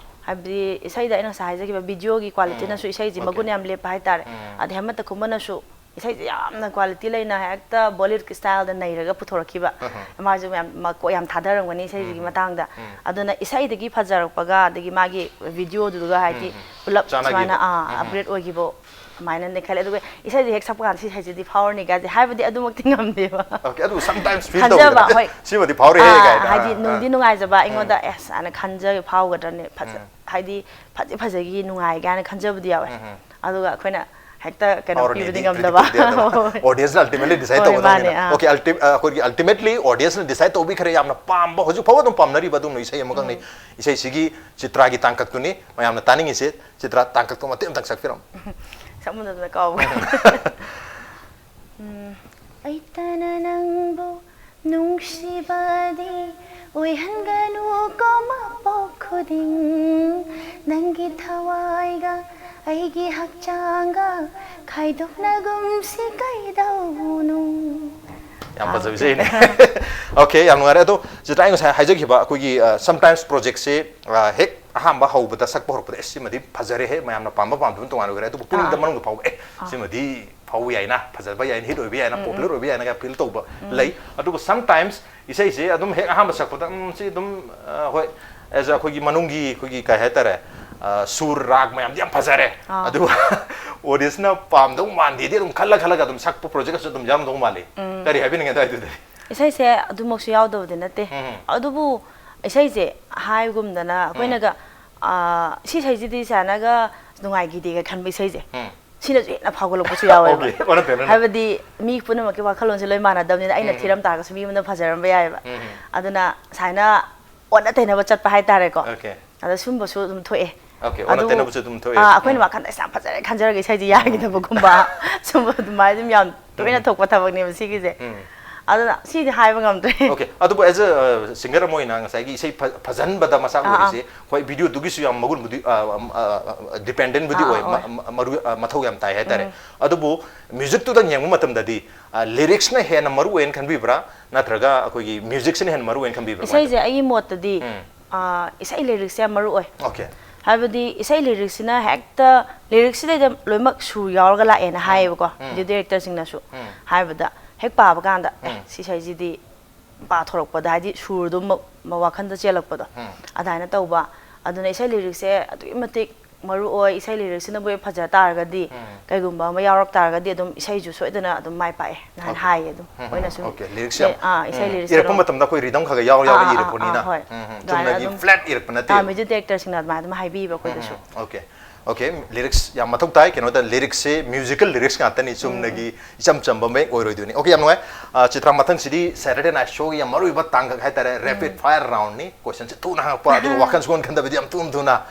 ꯍꯥꯏꯕꯗꯤ ꯏꯁꯩꯗ ꯑꯩꯅ ꯉꯁꯥꯏ ꯍꯥꯏꯖꯈꯤꯕ ꯚꯤꯗꯤꯑꯣꯒꯤ ꯀ꯭ꯋꯥꯂꯤꯇꯤꯅꯁꯨ ꯏꯁꯩꯁꯤ Okay. ꯃꯒꯨꯟ ꯌꯥꯝ ꯂꯦꯞꯄ ꯍꯥꯏꯇꯥꯔꯦ꯫ ꯎꯝ꯫ ꯑꯗꯩ ꯍꯦꯃꯟꯇ ꯈꯨꯃꯟꯅꯁꯨ ꯏꯁꯩꯁꯦ ꯌꯥꯝꯅ ꯀ꯭ꯋꯥꯂꯤꯇꯤ ꯂꯩꯅ ꯍꯦꯛꯇ ꯕꯣꯂꯤꯋꯨꯗꯀꯤ ꯁ꯭ꯇꯥꯏꯜꯗ ꯅꯩꯔꯒ ꯄꯨꯊꯣꯔꯛꯈꯤꯕ꯫ ꯎꯝ ꯍꯝ꯫ ꯃꯥꯁꯨ ꯌꯥꯝ ꯃꯀꯣꯛ ꯌꯥꯝ ꯊꯥꯗꯔꯝꯒꯅꯤ ꯏꯁꯩꯁꯤꯒꯤ ꯎꯝ꯫ ꯃꯇꯥꯡꯗ꯫ ꯎꯝ꯫ ꯑꯗꯨꯅ ꯏꯁꯩꯗꯒꯤ ꯐꯖꯔꯛꯄꯒ ꯑꯗꯒꯤ ꯃꯥꯒꯤ ꯚꯤꯗꯤꯑꯣꯗꯨꯒ ꯍꯥꯏꯗꯤ ꯎꯝ ꯍꯝ꯫ ꯄꯨꯂꯞ ꯆꯥꯟꯅꯈꯤꯕ꯫ ꯁꯨꯃꯥꯏꯅ ꯑꯥ, ꯎꯝ ꯍꯝ꯫ ꯑꯞꯒ꯭ꯔꯦꯗ ꯑꯣꯏꯈꯤꯕ ꯑꯗꯨꯃꯥꯏꯅꯅꯦ ꯈꯜꯂꯦ꯫ ꯑꯗꯨꯒ ꯏꯁꯩꯁꯦ ꯍꯦꯛ ꯁꯛꯄ ꯀꯥꯟꯗ ꯁꯤ ꯏꯁꯩꯁꯤꯗꯤ ꯐꯥꯎꯔꯅꯤ ꯀꯥꯏꯁꯦ ꯍꯥꯏꯕꯗꯤ ꯑꯗꯨꯃꯛꯇꯤ ꯉꯝꯗꯦꯕ꯫ Okay, ꯑꯗꯨ sometimes feel ꯈꯟꯖꯕ, ꯇꯧꯋꯤꯗꯅ꯫ ꯍꯣꯏ꯫ ꯁꯤꯃꯗꯤ ꯐꯥꯎꯔꯦꯍꯦ ꯑꯥ, ꯀꯥꯏꯅ꯫ ꯍꯥꯏꯗꯤ ꯑꯥ, ꯅꯨꯡꯗꯤ ꯑꯥ꯫ ꯅꯨꯡꯉꯥꯏꯖꯕ ꯑꯩꯉꯣꯟꯗ ꯑꯦꯁ ꯑꯅ ꯈꯟꯖꯒꯦ ꯐꯥꯎꯒꯗ꯭ꯔꯅꯦ ꯐꯖ ꯎꯝ꯫ ꯍꯥꯏꯗꯤ ꯐꯖ ꯐꯖꯒꯤ ꯅꯨꯡꯉꯥꯏ ꯀꯥꯏꯅ ꯈꯟꯖꯕꯗꯤ ꯌꯥꯎꯋꯦ꯫ ꯎꯝ ꯍꯝ꯫ ꯑꯗꯨꯒ ꯑꯩꯈꯣꯏꯅ ꯍꯦꯛꯇ ꯀꯩꯅꯣ ꯐꯥꯎꯔꯅꯤ, ꯄꯤꯕꯗꯤ ꯗꯤ ꯉꯝꯗꯕ꯫ ꯀ꯭ꯔꯤꯇꯤꯛ ꯇꯧꯗ ꯌꯥꯗꯕ꯫ ꯍꯣꯏ꯫ Audience ꯅ ultimately decide ꯍꯣꯏ, ꯇꯧꯒꯗꯧꯅꯤꯅ꯫ ꯃꯥꯅꯦ, ꯑꯥ꯫ Okay, ulti-, ꯑ, ꯑꯩꯈꯣꯏꯒꯤ ultimately audience ꯅ decide ꯇꯧꯕꯤꯈ꯭ꯔꯦ, ꯌꯥꯝꯅ ꯄꯥꯝꯕ, ꯍꯧꯖꯤꯛ ꯐꯥꯎꯕ ꯑꯗꯨꯝ ꯄꯥꯝꯅꯔꯤꯕ ꯑꯗꯨꯝ ꯏꯁꯩ ꯑꯃꯈꯛꯅꯤ꯫ ꯏꯁꯩꯁꯤꯒꯤ ꯆꯤꯇ꯭ꯔꯥꯒꯤ ꯇꯥꯡꯀꯛꯇꯨꯅꯤ ꯃꯌꯥꯝꯅ ꯇꯥꯅꯤꯡꯉꯤꯁꯦ꯫ ꯆꯤꯇ꯭ꯔꯥ, ꯇꯥꯡꯀꯛꯇꯣ ꯃꯇꯦꯛ ꯑꯃꯇꯪ ꯁꯛꯄꯤꯔꯝꯃꯨ꯫ ꯁꯛꯃꯟꯗꯗꯅ ꯀꯥꯎꯕ꯫ ꯎꯝ, ꯑꯩꯇꯅ ꯅꯪꯕꯨ ꯅꯨꯡꯁꯤꯕꯗꯤ ꯑꯣꯏꯍꯟꯒꯅꯨꯀꯣ ꯃꯄꯣꯛ ꯈꯨꯗꯤꯡ꯫ ꯅꯪꯒꯤ ꯊꯋꯥꯏꯒ ꯑꯩꯒꯤ ꯍꯛꯆꯥꯡꯒ ꯈꯥꯏꯗꯣꯛꯅꯒꯨꯝꯁꯤ ꯀꯩꯗꯧꯅꯨ꯫ ꯌꯥꯝ ꯐꯖꯕ Okay. ꯏꯁꯩꯅꯦ꯫ Okay, ꯌꯥꯝ ꯅꯨꯡꯉꯥꯏꯔꯦ꯫ ꯑꯗꯣ ꯆꯤꯇ꯭ꯔꯥ, ꯑꯩ ꯉꯁꯥꯏ ꯍꯥꯏꯖꯈꯤꯕ ꯑꯩꯈꯣꯏꯒꯤ, ꯑ, sometimes ꯄ꯭ꯔꯣꯖꯦꯛꯁꯦ, ꯑ, ꯍꯦꯛ ꯑꯍꯥꯟꯕ ꯍꯧꯕꯗ, ꯁꯛꯄ ꯍꯧꯔꯛꯄꯗ, "ꯑꯦꯁ, ꯁꯤꯃꯗꯤ ꯐꯖꯔꯦꯍꯦ, ꯃꯌꯥꯝꯅ ꯄꯥꯝꯕ ꯄꯥꯝꯗꯕ ꯇꯣꯉꯥꯟꯅ ꯑꯣꯏꯈ꯭ꯔꯦ", ꯑꯗꯨꯕꯨ ꯄꯨꯛꯅꯤꯡꯗ ꯑꯥ꯫ ꯃꯅꯨꯡꯗ ꯐꯥꯎꯕ, "ꯑꯦ, ꯑꯥ꯫ ꯁꯤꯃꯗꯤ ꯐꯥꯎꯕ ꯌꯥꯏꯅ, ꯐꯖꯕ ꯌꯥꯏꯅ, ꯍꯤꯠ ꯑꯣꯏꯕ ꯌꯥꯏꯅ, ꯎꯝ, ꯄꯣꯄꯨꯂꯔ ꯑꯣꯏꯕ ꯌꯥꯏꯅꯒ" ꯐꯤꯜ ꯇꯧꯕ ꯎꯝ꯫ ꯂꯩ꯫ ꯑꯗꯨꯕꯨ sometimes ꯏꯁꯩꯁꯦ ꯑꯗꯨꯝ ꯍꯦꯛ ꯑꯍꯥꯟꯕ ꯁꯛꯄꯗ, "ꯎꯝ, ꯁꯤ ꯑꯗꯨꯝ, ꯑ, ꯍꯣꯏ, as ꯑꯩꯈꯣꯏꯒꯤ ꯃꯅꯨꯡꯒꯤ ꯑꯩꯈꯣꯏꯒꯤ ꯀꯩ ꯍꯥꯏꯇꯥꯔꯦ, ꯑ, ꯁꯨꯔ ꯔꯥꯒ ꯃꯌꯥꯝꯗꯤ ꯌꯥꯝ ꯐꯖꯔꯦ", ꯑꯥ꯫ ꯑꯗꯨꯒ audience ꯅ ꯄꯥꯝꯗꯧ ꯃꯥꯟꯗꯦꯗꯤ ꯑꯗꯨꯝ ꯈꯜꯂ ꯈꯜꯂꯒ ꯑꯗꯨꯝ ꯁꯛꯄ ꯄ꯭ꯔꯣꯖꯦꯛꯀꯁꯨ ꯑꯗꯨꯝ ꯌꯥꯎꯔꯝꯗꯧ ꯃꯥꯜꯂꯤ꯫ ꯎꯝ꯫ ꯀꯔꯤ ꯍꯥꯏꯕꯤꯅꯤꯡꯉꯦ ꯑꯗꯨꯋꯥꯏꯗꯨꯗꯗꯤ? ꯏꯁꯩꯁꯦ ꯑꯗꯨꯃꯛꯁꯨ ꯌꯥꯎꯗꯕꯗꯤ ꯅꯠꯇꯦ꯫ ꯎꯝ꯫ ꯑꯗꯨꯕꯨ ꯏꯁꯩꯁꯦ ꯍꯥꯏꯒꯨꯝꯗꯅ ꯑꯩꯈꯣꯏꯅꯒ, ꯑꯥ, "ꯁꯤ ꯏꯁꯩꯁꯤꯗꯤ ꯁꯥꯟꯅꯒ ꯅꯨꯡꯉꯥꯏꯈꯤꯗꯦꯒ" ꯈꯟꯕ ꯏꯁꯩꯁꯦ, ꯎꯝ꯫ ꯁꯤꯅꯁꯨ ꯍꯦꯟꯅ ꯐꯥꯎꯒꯠꯂꯛꯄꯁꯨ ꯌꯥꯎꯋꯦꯕ꯫ Okay, ꯑꯣꯟꯅ ꯇꯩꯅꯅ꯫ ꯍꯥꯏꯕꯗꯤ ꯃꯤ ꯄꯨꯝꯅꯃꯛꯀꯤ ꯋꯥꯈꯜꯂꯣꯟꯁꯦ ꯂꯣꯏ ꯃꯥꯟꯅꯗꯕꯅꯤꯅ ꯑꯩꯅ ꯎꯝ꯫ ꯊꯤꯔꯝ ꯇꯥꯔꯒꯁꯨ ꯃꯤ ꯑꯃꯅ ꯐꯖꯔꯝꯕ ꯌꯥꯏꯑꯕ꯫ ꯎꯝ꯫ ꯑꯗꯨꯅ ꯁꯨꯃꯥꯏꯅ ꯑꯣꯟꯅ ꯇꯩꯅꯕ ꯆꯠꯄ ꯍꯥꯏꯇꯥꯔꯦꯀꯣ꯫ Okay. ꯑꯗ ꯁꯨꯝꯕꯁꯨ ꯑꯗꯨꯝ ꯊꯣꯛꯑꯦ꯫ Okay, ꯑꯣꯟꯅ ꯑꯗꯨꯕꯨ, ꯇꯩꯅꯕꯁꯨ ꯑꯗꯨꯝ ꯊꯣꯛꯑꯦ꯫ ꯑꯥ, ꯑꯩꯈꯣꯏꯅ ꯎꯝ꯫ ꯋꯥꯈꯜꯗ "ꯑꯁ, ꯌꯥꯝ ꯐꯖꯔꯦ" ꯈꯟꯖꯔꯒ ꯏꯁꯩꯁꯦ ꯌꯥꯈꯤꯗꯕꯒꯨꯝꯕ, ꯁꯨꯝꯕ ꯑꯗꯨꯃꯥꯏꯅ ꯑꯗꯨꯝ ꯌꯥꯝ ꯇꯣꯏꯅ ꯎꯝ꯫ ꯊꯣꯛꯄ ꯊꯕꯛꯅꯦꯕ ꯁꯤꯒꯤꯁꯦ꯫ ꯎꯝ꯫ ꯑꯗꯨꯅ ꯁꯤꯗꯤ ꯍꯥꯏꯕ ꯉꯝꯗ꯭ꯔꯦ꯫ Okay, ꯑꯗꯨꯕꯨ as a, uh, singer ꯑꯃ ꯑꯣꯏꯅ ꯉꯁꯥꯏꯒꯤ ꯏꯁꯩ ꯐ-, ꯐꯖꯍꯟꯕꯗ ꯃꯆꯥꯛ ꯑꯥ, ꯑꯥ꯫ ꯑꯣꯏꯔꯤꯁꯦ, ꯍꯣꯏ, video ꯗꯨꯒꯤꯁꯨ ꯌꯥꯝ ꯃꯒꯨꯟꯕꯨꯗꯤ, ꯑ, ꯑꯝ, ꯑ, ꯑ, dependent ꯕꯨꯗꯤ ꯑꯥ, ꯑꯣꯏ, ꯑꯥ, ꯃ-, ꯑꯣꯏ꯫ ꯃ-, ꯃꯔꯨ, ꯑ, ꯃꯊꯧ ꯌꯥꯝ ꯇꯥꯏ ꯍꯥꯏꯇꯥꯔꯦ꯫ ꯎꯝ꯫ ꯑꯗꯨꯕꯨ music ꯇꯨꯗꯪ ꯌꯦꯡꯕ ꯃꯇꯝꯗꯗꯤ, ꯑ, lyrics ꯅ ꯍꯦꯟꯅ ꯃꯔꯨ ꯑꯣꯏꯅ ꯈꯟꯕꯤꯕ꯭ꯔꯥ? ꯅꯠꯇ꯭ꯔꯒ ꯑꯩꯈꯣꯏꯒꯤ music ꯁꯤꯅ ꯍꯦꯟꯅ ꯃꯔꯨ ꯑꯣꯏꯅ ꯈꯟꯕꯤꯕ꯭ꯔꯥ? ꯀꯃꯥꯏꯅ ꯏꯁꯩꯁꯦ ꯇꯧ-, ꯑꯩꯒꯤ ꯃꯣꯠꯇꯗꯤ, ꯎꯝ꯫ ꯑ, ꯏꯁꯩ lyrics ꯁꯦ ꯌꯥꯝ ꯃꯔꯨ ꯑꯣꯏ꯫ Okay꯫ ꯍꯥꯏꯕꯗꯤ ꯏꯁꯩ lyrics ꯁꯤꯅ ꯍꯦꯛꯇ, lyrics ꯁꯤꯗꯩꯗ ꯂꯣꯏꯅꯃꯛ ꯁꯨꯔ ꯌꯥꯎꯔꯒ ꯂꯥꯛꯑꯦꯅ ꯎꯝ꯫ ꯍꯥꯏꯌꯦꯕꯀꯣ, ꯎꯝ꯫ Video director ꯁꯤꯡꯅꯁꯨ ꯎꯝ꯫ ꯍꯥꯏꯕꯗ, ꯍꯦꯛ ꯄꯥꯕ ꯀꯥꯟꯗ, "ꯑꯦ, ꯎꯝ꯫ ꯁꯤ ꯏꯁꯩꯁꯤꯗꯤ" ꯄꯥꯊꯣꯔꯛꯄꯗ, ꯍꯥꯏꯗꯤ ꯁꯨꯔꯗꯣ ꯃ-, ꯃ-, ꯋꯥꯈꯟꯗ ꯆꯦꯜꯂꯛꯄꯗꯣ, ꯎꯝ꯫ ꯑꯗꯨꯃꯥꯏꯅ ꯇꯧꯕ꯫ ꯑꯗꯨꯅ ꯏꯁꯩ lyrics ꯁꯦ ꯑꯗꯨꯛꯀꯤ ꯃꯇꯤꯛ ꯃꯔꯨ ꯑꯣꯏ꯫ ꯏꯁꯩ lyrics ꯁꯤꯅꯕꯨ ꯍꯦꯛ ꯐꯖ ꯇꯥꯔꯒꯗꯤ, ꯎꯝ꯫ ꯀꯩꯒꯨꯝꯕ ꯑꯃ ꯌꯥꯎꯔꯛ ꯇꯥꯔꯒꯗꯤ, ꯑꯗꯨꯝ ꯏꯁꯩꯁꯨ ꯁꯣꯏꯗꯅ ꯑꯗꯨꯝ ꯃꯥꯏ ꯄꯥꯛꯑꯦ ꯅ ꯍꯥꯏꯅ Okay꯫ ꯍꯥꯏꯌꯦ ꯑꯗꯨꯝ꯫ ꯎꯝ, ꯎꯝ, ꯃꯣꯏꯅꯁꯨ okay꯫ Lyrics ꯁꯦ, ꯌꯥꯝ, ꯑꯥ, ꯏꯁꯩ ꯎꯝ, lyrics ꯏꯔꯛꯄ ꯀꯩꯅꯣ ꯃꯇꯝꯗ ꯑꯩꯈꯣꯏ rhythm ꯈꯔ ꯈꯔ ꯌꯥꯎꯔ ꯑꯥ, ꯌꯥꯎꯔ ꯑꯥ, ꯑꯥ, ꯏꯔꯛꯄꯅꯤꯅ꯫ ꯑꯥ, ꯍꯣꯏ꯫ ꯎꯝ, ꯎꯝ꯫ ꯑꯗꯨꯃꯥꯏꯅ ꯆꯨꯝꯅꯒꯤ ꯑꯗꯨꯝ, flat ꯏꯔꯛꯄ ꯑꯥ, ꯅꯠꯇꯦꯕ꯫ Music director ꯁꯤꯡꯅ ꯑꯗꯨꯃꯥꯏꯅ ꯑꯗꯨꯝ ꯍꯥꯏꯕꯤꯕ ꯑꯩꯈꯣꯏꯗꯁꯨ꯫ ꯎꯝ, okay꯫ Okay, lyrics ꯌꯥꯝ ꯃꯊꯧ ꯇꯥꯏ꯫ ꯀꯩꯅꯣꯗ, lyrics ꯁꯦ musical lyrics ꯉꯥꯛꯇꯅꯤ, ꯎꯝ꯫ ꯆꯨꯝꯅꯒꯤ ꯏꯆꯝ ꯆꯝꯕ ꯑꯃ ꯍꯦꯛ ꯑꯣꯏꯔꯣꯏꯗꯣꯏꯅꯤ꯫ Okay, ꯌꯥꯝ ꯅꯨꯡꯉꯥꯏ꯫ ꯑ, ꯆꯤꯇ꯭ꯔꯥ, ꯃꯊꯪꯁꯤꯗꯤ Saturday Night Show ꯒꯤ ꯌꯥꯝ ꯃꯔꯨꯑꯣꯏꯕ ꯇꯥꯡꯀꯛ ꯍꯥꯏꯇꯥꯔꯦ, rapid ꯎꯝ꯫ Fire round ꯅꯤ꯫ Question ꯁꯦ ꯊꯨꯅ ꯍꯪꯉꯛꯄ, ꯑꯗꯨꯒ ꯋꯥꯈꯜ ꯁꯨꯡꯈꯟ ꯈꯟꯗꯕꯤꯗ ꯌꯥꯝ ꯊꯨꯅ ꯊꯨꯅ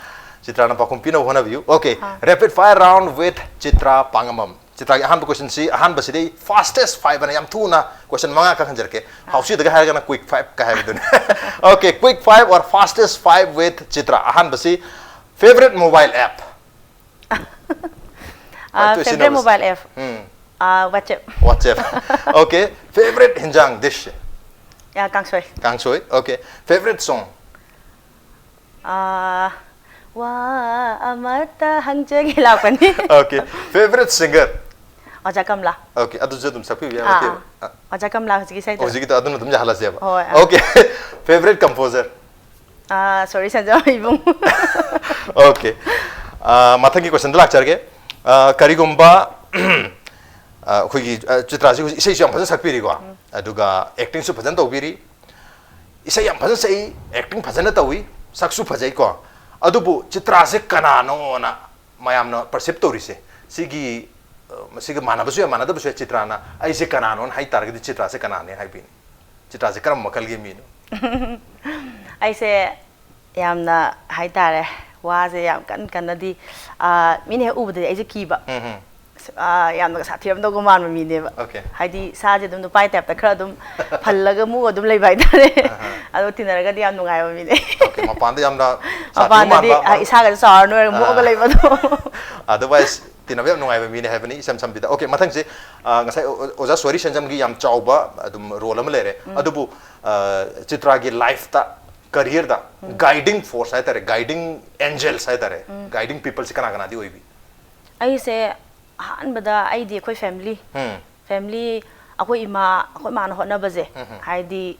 ꯆꯤꯇ꯭ꯔꯥꯅ ꯄꯥꯎꯈꯨꯝ ꯄꯤꯅꯕ ꯍꯣꯠꯅꯕꯤꯌꯨ꯫ Okay, ah. Rapid Fire round with Chitra ꯄꯥꯡꯉꯝꯕꯝ꯫ ꯆꯤꯇ꯭ꯔꯥꯒꯤ ꯑꯍꯥꯟꯕ question ꯁꯤ, ꯑꯍꯥꯟꯕꯁꯤꯗꯤ fastest five ꯑꯅ ꯌꯥꯝ ꯊꯨꯅ question ꯃꯉꯥ ꯈꯛ ꯍꯪꯖꯔꯛꯀꯦ꯫ ꯑꯥ꯫ ꯍꯥꯎꯁꯤꯗꯒ ꯍꯥꯏꯔꯒꯅ quick five ꯀ ꯍꯥꯏꯕꯗꯨꯅꯤ꯫ Okay, quick five or fastest five with Chitra. ꯑꯍꯥꯟꯕꯁꯤ favorite mobile app꯫ ꯑꯥ, ꯇꯨ, ꯁꯤ favorite ꯅꯧꯕꯁꯦ꯫ Mobile app꯫ Um. Ah, WhatsApp꯫ WhatsApp꯫ Okay, favorite ꯍꯤꯟꯖꯥꯡ dish? Ah, kangshoi. Kangshoi, okay꯫ Favorite song? ꯑꯥ, ꯋꯥ ꯑꯃꯇ ꯍꯪꯖꯒꯦ ꯂꯥꯛꯄꯅꯤ꯫ Okay, favorite singer? ꯑꯣꯖꯥ ꯀꯝꯂꯥ꯫ Okay, ꯑꯗꯨꯁꯨ ꯑꯗꯨꯝ ꯁꯛꯄꯤꯕ ꯌꯥꯏ, ꯑꯥ, ꯃꯇꯦꯛ ꯑꯃ꯫ ꯑꯥ꯫ ꯑꯣꯖꯥ ꯀꯝꯂꯥ ꯍꯧꯖꯤꯛꯀꯤ ꯏꯁꯩꯗꯣ꯫ ꯍꯧꯖꯤꯛꯀꯤꯗꯣ ꯑꯗꯨꯅ ꯑꯗꯨꯝ ꯌꯥꯍꯜꯂꯁꯦꯕ꯫ ꯍꯣꯏ, ꯑꯥ꯫ Okay, favorite composer? ꯑꯥ, ꯁꯣꯔꯤ ꯁꯟꯖꯝ ꯏꯕꯨꯡ꯫ Okay꯫ ꯑꯥ, ꯃꯊꯪꯒꯤ question ꯗ ꯂꯥꯛꯆꯔꯒꯦ꯫ ꯑꯥ, ꯀꯔꯤꯒꯨꯝꯕ, ꯑꯥ, ꯑꯩꯈꯣꯏꯒꯤ, ꯑꯥ, ꯆꯤꯇ꯭ꯔꯥꯁꯤ ꯍꯧꯖꯤꯛ ꯏꯁꯩꯁꯨ ꯌꯥꯝ ꯐꯖꯅ ꯁꯛꯄꯤꯔꯤꯀꯣ, ꯎꯝ꯫ ꯑꯗꯨꯒ acting ꯁꯨ ꯐꯖꯅ ꯇꯧꯕꯤꯔꯤ, ꯏꯁꯩ ꯌꯥꯝ ꯐꯖꯅ ꯁꯛꯏ, acting ꯐꯖꯅ ꯇꯧꯏ, ꯁꯛꯁꯨ ꯐꯖꯩꯀꯣ, ꯑꯗꯨꯕꯨ ꯆꯤꯇ꯭ꯔꯥꯁꯦ ꯀꯅꯥꯅꯣꯅ ꯃꯌꯥꯝꯅ perceive ꯇꯧꯔꯤꯁꯦ, ꯁꯤꯒꯤ, ꯑ, ꯃꯁꯤꯒ ꯃꯥꯟꯅꯕꯁꯨ ꯌꯥꯏ, ꯃꯥꯟꯅꯗꯕꯁꯨ ꯌꯥꯏ, ꯆꯤꯇ꯭ꯔꯥꯅ ꯑꯩꯁꯦ ꯀꯅꯥꯅꯣꯅ ꯍꯥꯏ ꯇꯥꯔꯒꯗꯤ ꯆꯤꯇ꯭ꯔꯥꯁꯦ ꯀꯅꯥꯅꯦ ꯍꯥꯏꯕꯤꯅꯤ? ꯆꯤꯇ꯭ꯔꯥꯁꯦ ꯀꯔꯝꯕ ꯃꯈꯜꯒꯤ ꯃꯤꯅꯣ? ꯑꯩꯁꯦ ꯌꯥꯝꯅ ꯍꯥꯏꯇꯥꯔꯦ, ꯋꯥꯁꯦ ꯌꯥꯝ ꯀꯟ ꯀꯟꯅꯗꯤ, ꯑꯥ, ꯃꯤꯅ ꯍꯦꯛ ꯎꯕꯗꯗꯤ ꯑꯩꯁꯦ ꯀꯤꯕ꯫ ꯎꯝ, ꯎꯝ꯫ ꯑꯁ, ꯑꯥ, ꯌꯥꯝꯅꯒ ꯁꯥꯊꯤꯔꯝꯗꯧꯒ ꯃꯥꯟꯕ ꯃꯤꯅꯦꯕ꯫ Okay. ꯍꯥꯏꯗꯤ ꯏꯁꯥꯁꯦ ꯑꯗꯨꯝ ꯅꯨꯄꯥꯒꯤ type ꯇ ꯈꯔ ꯑꯗꯨꯝ ꯐꯜꯂꯒ ꯃꯨꯛꯑ ꯑꯗꯨꯝ ꯂꯩꯕ ꯍꯥꯏꯇꯥꯔꯦ꯫ ꯑꯍꯥ꯫ ꯑꯗꯣ ꯇꯤꯟꯅꯔꯒꯗꯤ ꯌꯥꯝ ꯅꯨꯡꯉꯥꯏꯕ ꯃꯤꯅꯦ꯫ Okay, ꯃꯄꯥꯟꯗ ꯌꯥꯝꯅ ꯁꯥꯊꯤꯕ ꯃꯄꯥꯟꯗꯗꯤ, ꯃꯥꯟꯕ꯫ ꯑꯥ, ꯏꯁꯥꯒꯁꯦ ꯆꯥꯎꯔ ꯅꯣꯏꯔꯒ ꯃꯨꯛꯑꯒ ꯑꯥ꯫ ꯂꯩꯕꯗꯣ꯫ Otherwise, ꯇꯤꯟꯅꯕ ꯌꯥꯝ ꯅꯨꯡꯉꯥꯏꯕ ꯃꯤꯅꯦ ꯍꯥꯏꯕꯅꯤ ꯏꯁꯝ ꯁꯝꯕꯤꯗ꯫ Okay, ꯃꯊꯪꯁꯦ, ꯑꯥ, ꯉꯁꯥꯏ ꯑꯣ-, ꯑꯣꯖꯥ ꯁꯣꯔꯤ ꯁꯦꯟꯖꯝꯒꯤ ꯌꯥꯝ ꯆꯥꯎꯕ ꯑꯗꯨꯝ role ꯑꯃ ꯂꯩꯔꯦ꯫ ꯎꯝ꯫ ꯑꯗꯨꯕꯨ, ꯑꯥ, ꯆꯤꯇ꯭ꯔꯥꯒꯤ life ꯇ, career ꯗ ꯎꯝ꯫ Guiding force ꯍꯥꯏꯇꯥꯔꯦ, guiding angels ꯍꯥꯏꯇꯥꯔꯦ, ꯎꯝ꯫ Guiding people ꯁꯤ ꯀꯅꯥ ꯀꯅꯥꯗꯤ ꯑꯣꯏꯕꯤ? ꯑꯩꯁꯦ ꯑꯍꯥꯟꯕꯗ ꯑꯩꯗꯤ ꯑꯩꯈꯣꯏ family, ꯎꯝ꯫ Family, ꯑꯩꯈꯣꯏ ꯏꯃꯥ, ꯑꯩꯈꯣꯏ ꯃꯥꯅ ꯍꯣꯠꯅꯕꯁꯦ, ꯎꯝ, ꯎꯝ꯫ ꯍꯥꯏꯗꯤ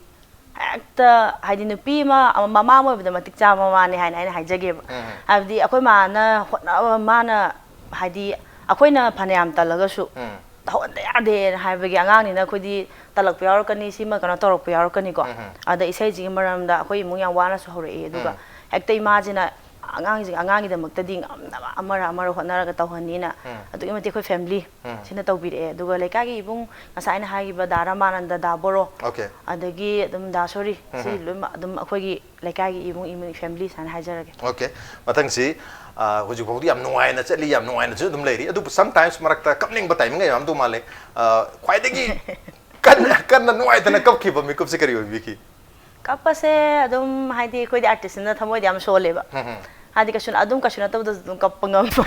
ꯍꯦꯛꯇ, ꯍꯥꯏꯗꯤ ꯅꯨꯄꯤ ꯑꯃ, ꯑꯃ, ꯃꯃꯥ ꯑꯃ ꯑꯣꯏꯕꯗ ꯃꯇꯤꯛ ꯆꯥꯕ ꯃꯃꯥꯅꯦ ꯍꯥꯏꯅ ꯑꯩꯅ ꯍꯥꯏꯖꯒꯦꯕ꯫ ꯎꯝ, ꯎꯝ꯫ ꯍꯥꯏꯕꯗꯤ ꯑꯩꯈꯣꯏ ꯃꯥꯅ ꯍꯣꯠꯅꯕ, ꯃꯥꯅ, ꯍꯥꯏꯗꯤ ꯑꯩꯈꯣꯏꯅ ꯐꯅꯌꯥꯝ ꯇꯜꯂꯒꯁꯨ ꯎꯝ꯫ ꯇꯧꯍꯟꯗ ꯌꯥꯗꯦꯅ ꯍꯥꯏꯕꯒꯤ ꯑꯉꯥꯡꯅꯤꯅ ꯑꯩꯈꯣꯏꯗꯤ ꯇꯜꯂꯛꯄ ꯌꯥꯎꯔꯛꯀꯅꯤ, ꯁꯤꯃ ꯀꯩꯅꯣ ꯇꯧꯔꯛꯄ ꯌꯥꯎꯔꯛꯀꯅꯤꯀꯣ꯫ ꯎꯝ, ꯎꯝ꯫ ꯑꯗ ꯏꯁꯩꯁꯤꯒꯤ ꯃꯔꯝꯗ ꯑꯩꯈꯣꯏ ꯏꯃꯨꯡ ꯌꯥꯝ ꯋꯥꯅꯁꯨ ꯍꯧꯔꯛꯏ, ꯑꯗꯨꯒ ꯎꯝ꯫ ꯍꯦꯛꯇ ꯏꯃꯥꯁꯤꯅ ꯑꯉꯥꯡꯁꯤꯡ, ꯑꯉꯥꯡꯒꯤꯗꯃꯛꯇꯗꯤ ꯉꯝꯅꯕ ꯑꯃꯔ ꯑꯃꯔ ꯍꯣꯠꯅꯔꯒ ꯇꯧꯍꯟꯅꯤꯅ ꯎꯝ꯫ ꯑꯗꯨꯛꯀꯤ ꯃꯇꯤꯛ ꯑꯩꯈꯣꯏ family ꯎꯝ꯫ ꯁꯤꯅ ꯇꯧꯕꯤꯔꯛꯑꯦ꯫ ꯑꯗꯨꯒ ꯂꯩꯀꯥꯏꯒꯤ ꯏꯕꯨꯡ, ꯉꯁꯥꯏ ꯑꯩꯅ ꯍꯥꯏꯈꯤꯕ ꯗꯥ ꯔꯃꯥꯅꯟꯗ, ꯗꯥ ꯕꯣꯔꯣ, Okay꯫ ꯑꯗꯒꯤ ꯑꯗꯨꯝ ꯗꯥ ꯁꯣꯔꯤ, ꯎꯝ꯫ ꯁꯤ ꯂꯣꯏꯅꯃꯛ ꯑꯗꯨꯝ ꯑꯩꯈꯣꯏꯒꯤ ꯂꯩꯀꯥꯏꯒꯤ ꯏꯃꯨꯡ, ꯏꯃꯨꯡ family ꯁꯨꯃꯥꯏꯅ ꯍꯥꯏꯖꯔꯒꯦ꯫ Okay, ꯃꯊꯪꯁꯤ, ꯑ, ꯍꯧꯖꯤꯛ ꯐꯥꯎꯗꯤ ꯌꯥꯝ ꯅꯨꯡꯉꯥꯏꯅ ꯆꯠꯂꯤ, ꯌꯥꯝ ꯅꯨꯡꯉꯥꯏꯅꯁꯨ ꯑꯗꯨꯝ ꯂꯩꯔꯤ, ꯑꯗꯨꯕꯨ sometimes ꯃꯔꯛꯇ ꯀꯞꯅꯤꯡꯕ timing ꯌꯥꯝ ꯇꯧ ꯃꯥꯜꯂꯦ꯫ ꯑ, ꯈ꯭ꯋꯥꯏꯗꯒꯤ ꯀꯟꯅ, ꯀꯟꯅ ꯅꯨꯡꯉꯥꯏꯇꯅ ꯀꯞꯈꯤꯕ ꯃꯤꯀꯨꯞꯁꯦ ꯀꯔꯤ ꯑꯣꯏꯕꯤꯈꯤ? ꯀꯞꯄꯁꯦ ꯑꯗꯨꯝ, ꯍꯥꯏꯗꯤ ꯑꯩꯈꯣꯏꯗꯤ artist ꯅꯤꯅ ꯊꯃꯣꯏꯗꯤ ꯌꯥꯝ ꯁꯣꯜꯂꯦꯕ꯫ ꯎꯝ, ꯎꯝ꯫ ꯍꯥꯏꯗꯤ ꯀꯩꯁꯨ, ꯑꯗꯨꯝ ꯀꯩꯁꯨ ꯅꯠꯇꯕꯗꯁꯨ ꯑꯗꯨꯝ ꯀꯞꯄ ꯉꯝꯕ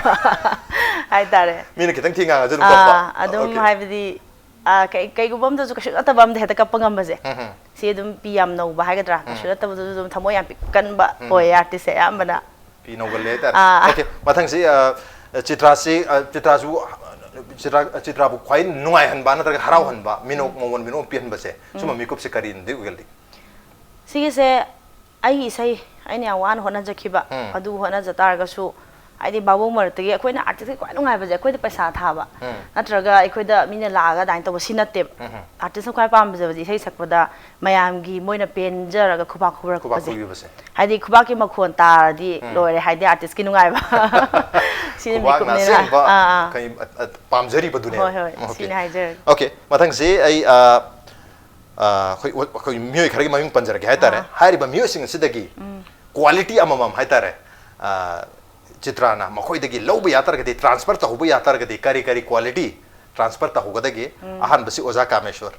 ꯍꯥꯏꯇꯥꯔꯦ꯫ ꯃꯤꯅ ꯈꯤꯇꯪ ꯊꯤ ꯉꯥꯡꯉꯁꯨ ꯑꯗꯨꯝ ꯀꯞꯄ? ꯑꯥ, ꯑꯗꯨꯝ Okay꯫ ꯍꯥꯏꯕꯗꯤ, ꯑꯥ, ꯀꯩ-, ꯀꯩꯒꯨꯝꯕ ꯑꯝꯗꯁꯨ ꯀꯩꯁꯨ ꯅꯠꯇꯕ ꯑꯝꯗ ꯍꯦꯛꯇ ꯀꯞꯄ ꯉꯝꯕꯁꯦ꯫ ꯎꯝ, ꯎꯝ꯫ ꯁꯤ ꯑꯗꯨꯝ ꯄꯤ ꯌꯥꯝ ꯅꯧꯕ ꯍꯥꯏꯒꯗ꯭ꯔꯥ, ꯀꯩꯁꯨ ꯎꯝ꯫ ꯅꯠꯇꯕꯗꯁꯨ ꯑꯗꯨꯝ ꯊꯃꯣꯏ ꯌꯥꯝ ꯄꯤꯛꯀꯟꯕ ꯎꯝ꯫ ꯑꯣꯏꯌꯦ artist ꯁꯦ ꯑꯌꯥꯝꯕꯅ꯫ ꯄꯤ ꯅꯧꯒꯜꯂꯦ ꯍꯥꯏꯇꯥꯔꯦ꯫ ꯑꯥ, ꯑꯥ꯫ Okay, ꯃꯊꯪꯁꯤ, ꯑ, ꯆꯤꯇ꯭ꯔꯥꯁꯤ, ꯑ, ꯆꯤꯇ꯭ꯔꯥꯁꯨ, ꯆꯤꯇ꯭ꯔꯥ, ꯆꯤꯇ꯭ꯔꯥꯕꯨ ꯈ꯭ꯋꯥꯏ ꯅꯨꯡꯉꯥꯏꯍꯟꯕ ꯅꯠꯇ꯭ꯔꯒ ꯍꯔꯥꯎꯍꯟꯕ, ꯎꯝ꯫ ꯃꯤꯅꯣꯛ ꯎꯝ꯫ ꯃꯉꯣꯟ ꯃꯤꯅꯣꯛ ꯄꯤꯍꯟꯕꯁꯦ, ꯁꯨꯝꯕ ꯎꯝ꯫ ꯃꯤꯀꯨꯞꯁꯦ ꯀꯔꯤꯅꯗꯤ ꯑꯣꯏꯒꯜꯂꯤ? ꯁꯤꯒꯤꯁꯦ ꯑꯩꯒꯤ ꯏꯁꯩ, ꯑꯩꯅ ꯌꯥꯝ ꯋꯥꯅ ꯍꯣꯠꯅꯖꯈꯤꯕ, ꯎꯝ꯫ ꯑꯗꯨ ꯍꯣꯠꯅꯖ ꯇꯥꯔꯒꯁꯨ, ꯍꯥꯏꯗꯤ ꯚꯥꯕꯣꯛ ꯃꯔꯛꯇꯒꯤ ꯑꯩꯈꯣꯏꯅ artist ꯀꯤ ꯈ꯭ꯋꯥꯏ ꯅꯨꯡꯉꯥꯏꯕꯁꯦ ꯑꯩꯈꯣꯏꯗ ꯄꯩꯁꯥ ꯊꯥꯕ, ꯎꯝ꯫ ꯅꯠꯇ꯭ꯔꯒ ꯑꯩꯈꯣꯏꯗ ꯃꯤꯅ ꯂꯥꯛꯑꯒ ꯑꯗꯨꯃꯥꯏꯅ ꯇꯧꯕ, ꯁꯤ ꯅꯠꯇꯦꯕ꯫ ꯎꯝ꯫ Artist ꯅ ꯈ꯭ꯋꯥꯏ ꯄꯥꯝꯖꯕꯗꯤ ꯏꯁꯩ ꯁꯛꯄꯗ ꯃꯌꯥꯝꯒꯤ ꯃꯣꯏꯅ ꯄꯦꯟꯖꯔꯒ ꯈꯨꯕꯥꯛ ꯈꯨꯕꯥꯛ ꯈꯨꯕꯥꯛꯁꯦ꯫ ꯈꯨꯕꯤꯕꯁꯦ꯫ ꯍꯥꯏꯗꯤ ꯈꯨꯕꯥꯛꯀꯤ ꯃꯈꯣꯟ ꯇꯥꯔꯗꯤ ꯎꯝ꯫ ꯂꯣꯏꯔꯦ, ꯍꯥꯏꯗꯤ artist ꯀꯤ ꯅꯨꯡꯉꯥꯏꯕ꯫ ꯁꯤꯅ ꯈꯨꯕꯥꯛꯅ ꯃꯤꯀꯨꯞꯅꯦꯅ꯫ ꯑꯁꯦꯡꯕ ꯑꯥ, ꯑꯥ꯫ ꯀꯩ, ꯑ, ꯑ, ꯄꯥꯝꯖꯔꯤꯕꯗꯨꯅꯦꯕ꯫ ꯍꯣꯏ, ꯍꯣꯏ, Okay꯫ ꯁꯤꯅ ꯍꯥꯏꯖꯔꯒꯦ꯫ Okay, ꯃꯊꯪꯁꯤ ꯑꯩ, ꯑ, ꯑ, ꯑꯩꯈꯣꯏ, ꯑꯩꯈꯣꯏ ꯃꯤꯑꯣꯏ ꯈꯔꯒꯤ ꯃꯃꯤꯡ ꯄꯟꯖꯔꯛꯀꯦ ꯍꯥꯏꯇꯥꯔꯦ꯫ ꯑꯥ꯫ ꯍꯥꯏꯔꯤꯕ ꯃꯤꯑꯣꯏꯁꯤꯡ ꯑꯁꯤꯗꯒꯤ ꯎꯝ꯫ Quality ꯑꯃꯃꯝ ꯍꯥꯏꯇꯥꯔꯦ, ꯑ, ꯆꯤꯇ꯭ꯔꯥꯅ ꯃꯈꯣꯏꯗꯒꯤ ꯂꯧꯕ ꯌꯥ ꯇꯥꯔꯒꯗꯤ, transfer ꯇꯧꯍꯧꯕ ꯌꯥ ꯇꯥꯔꯒꯗꯤ ꯀꯔꯤ ꯀꯔꯤ quality transfer ꯇꯧꯍꯧꯒꯗꯒꯦ? ꯑꯍꯥꯟꯕꯁꯤ ꯑꯣꯖꯥ ꯀꯥꯃꯦꯁꯣꯔ꯫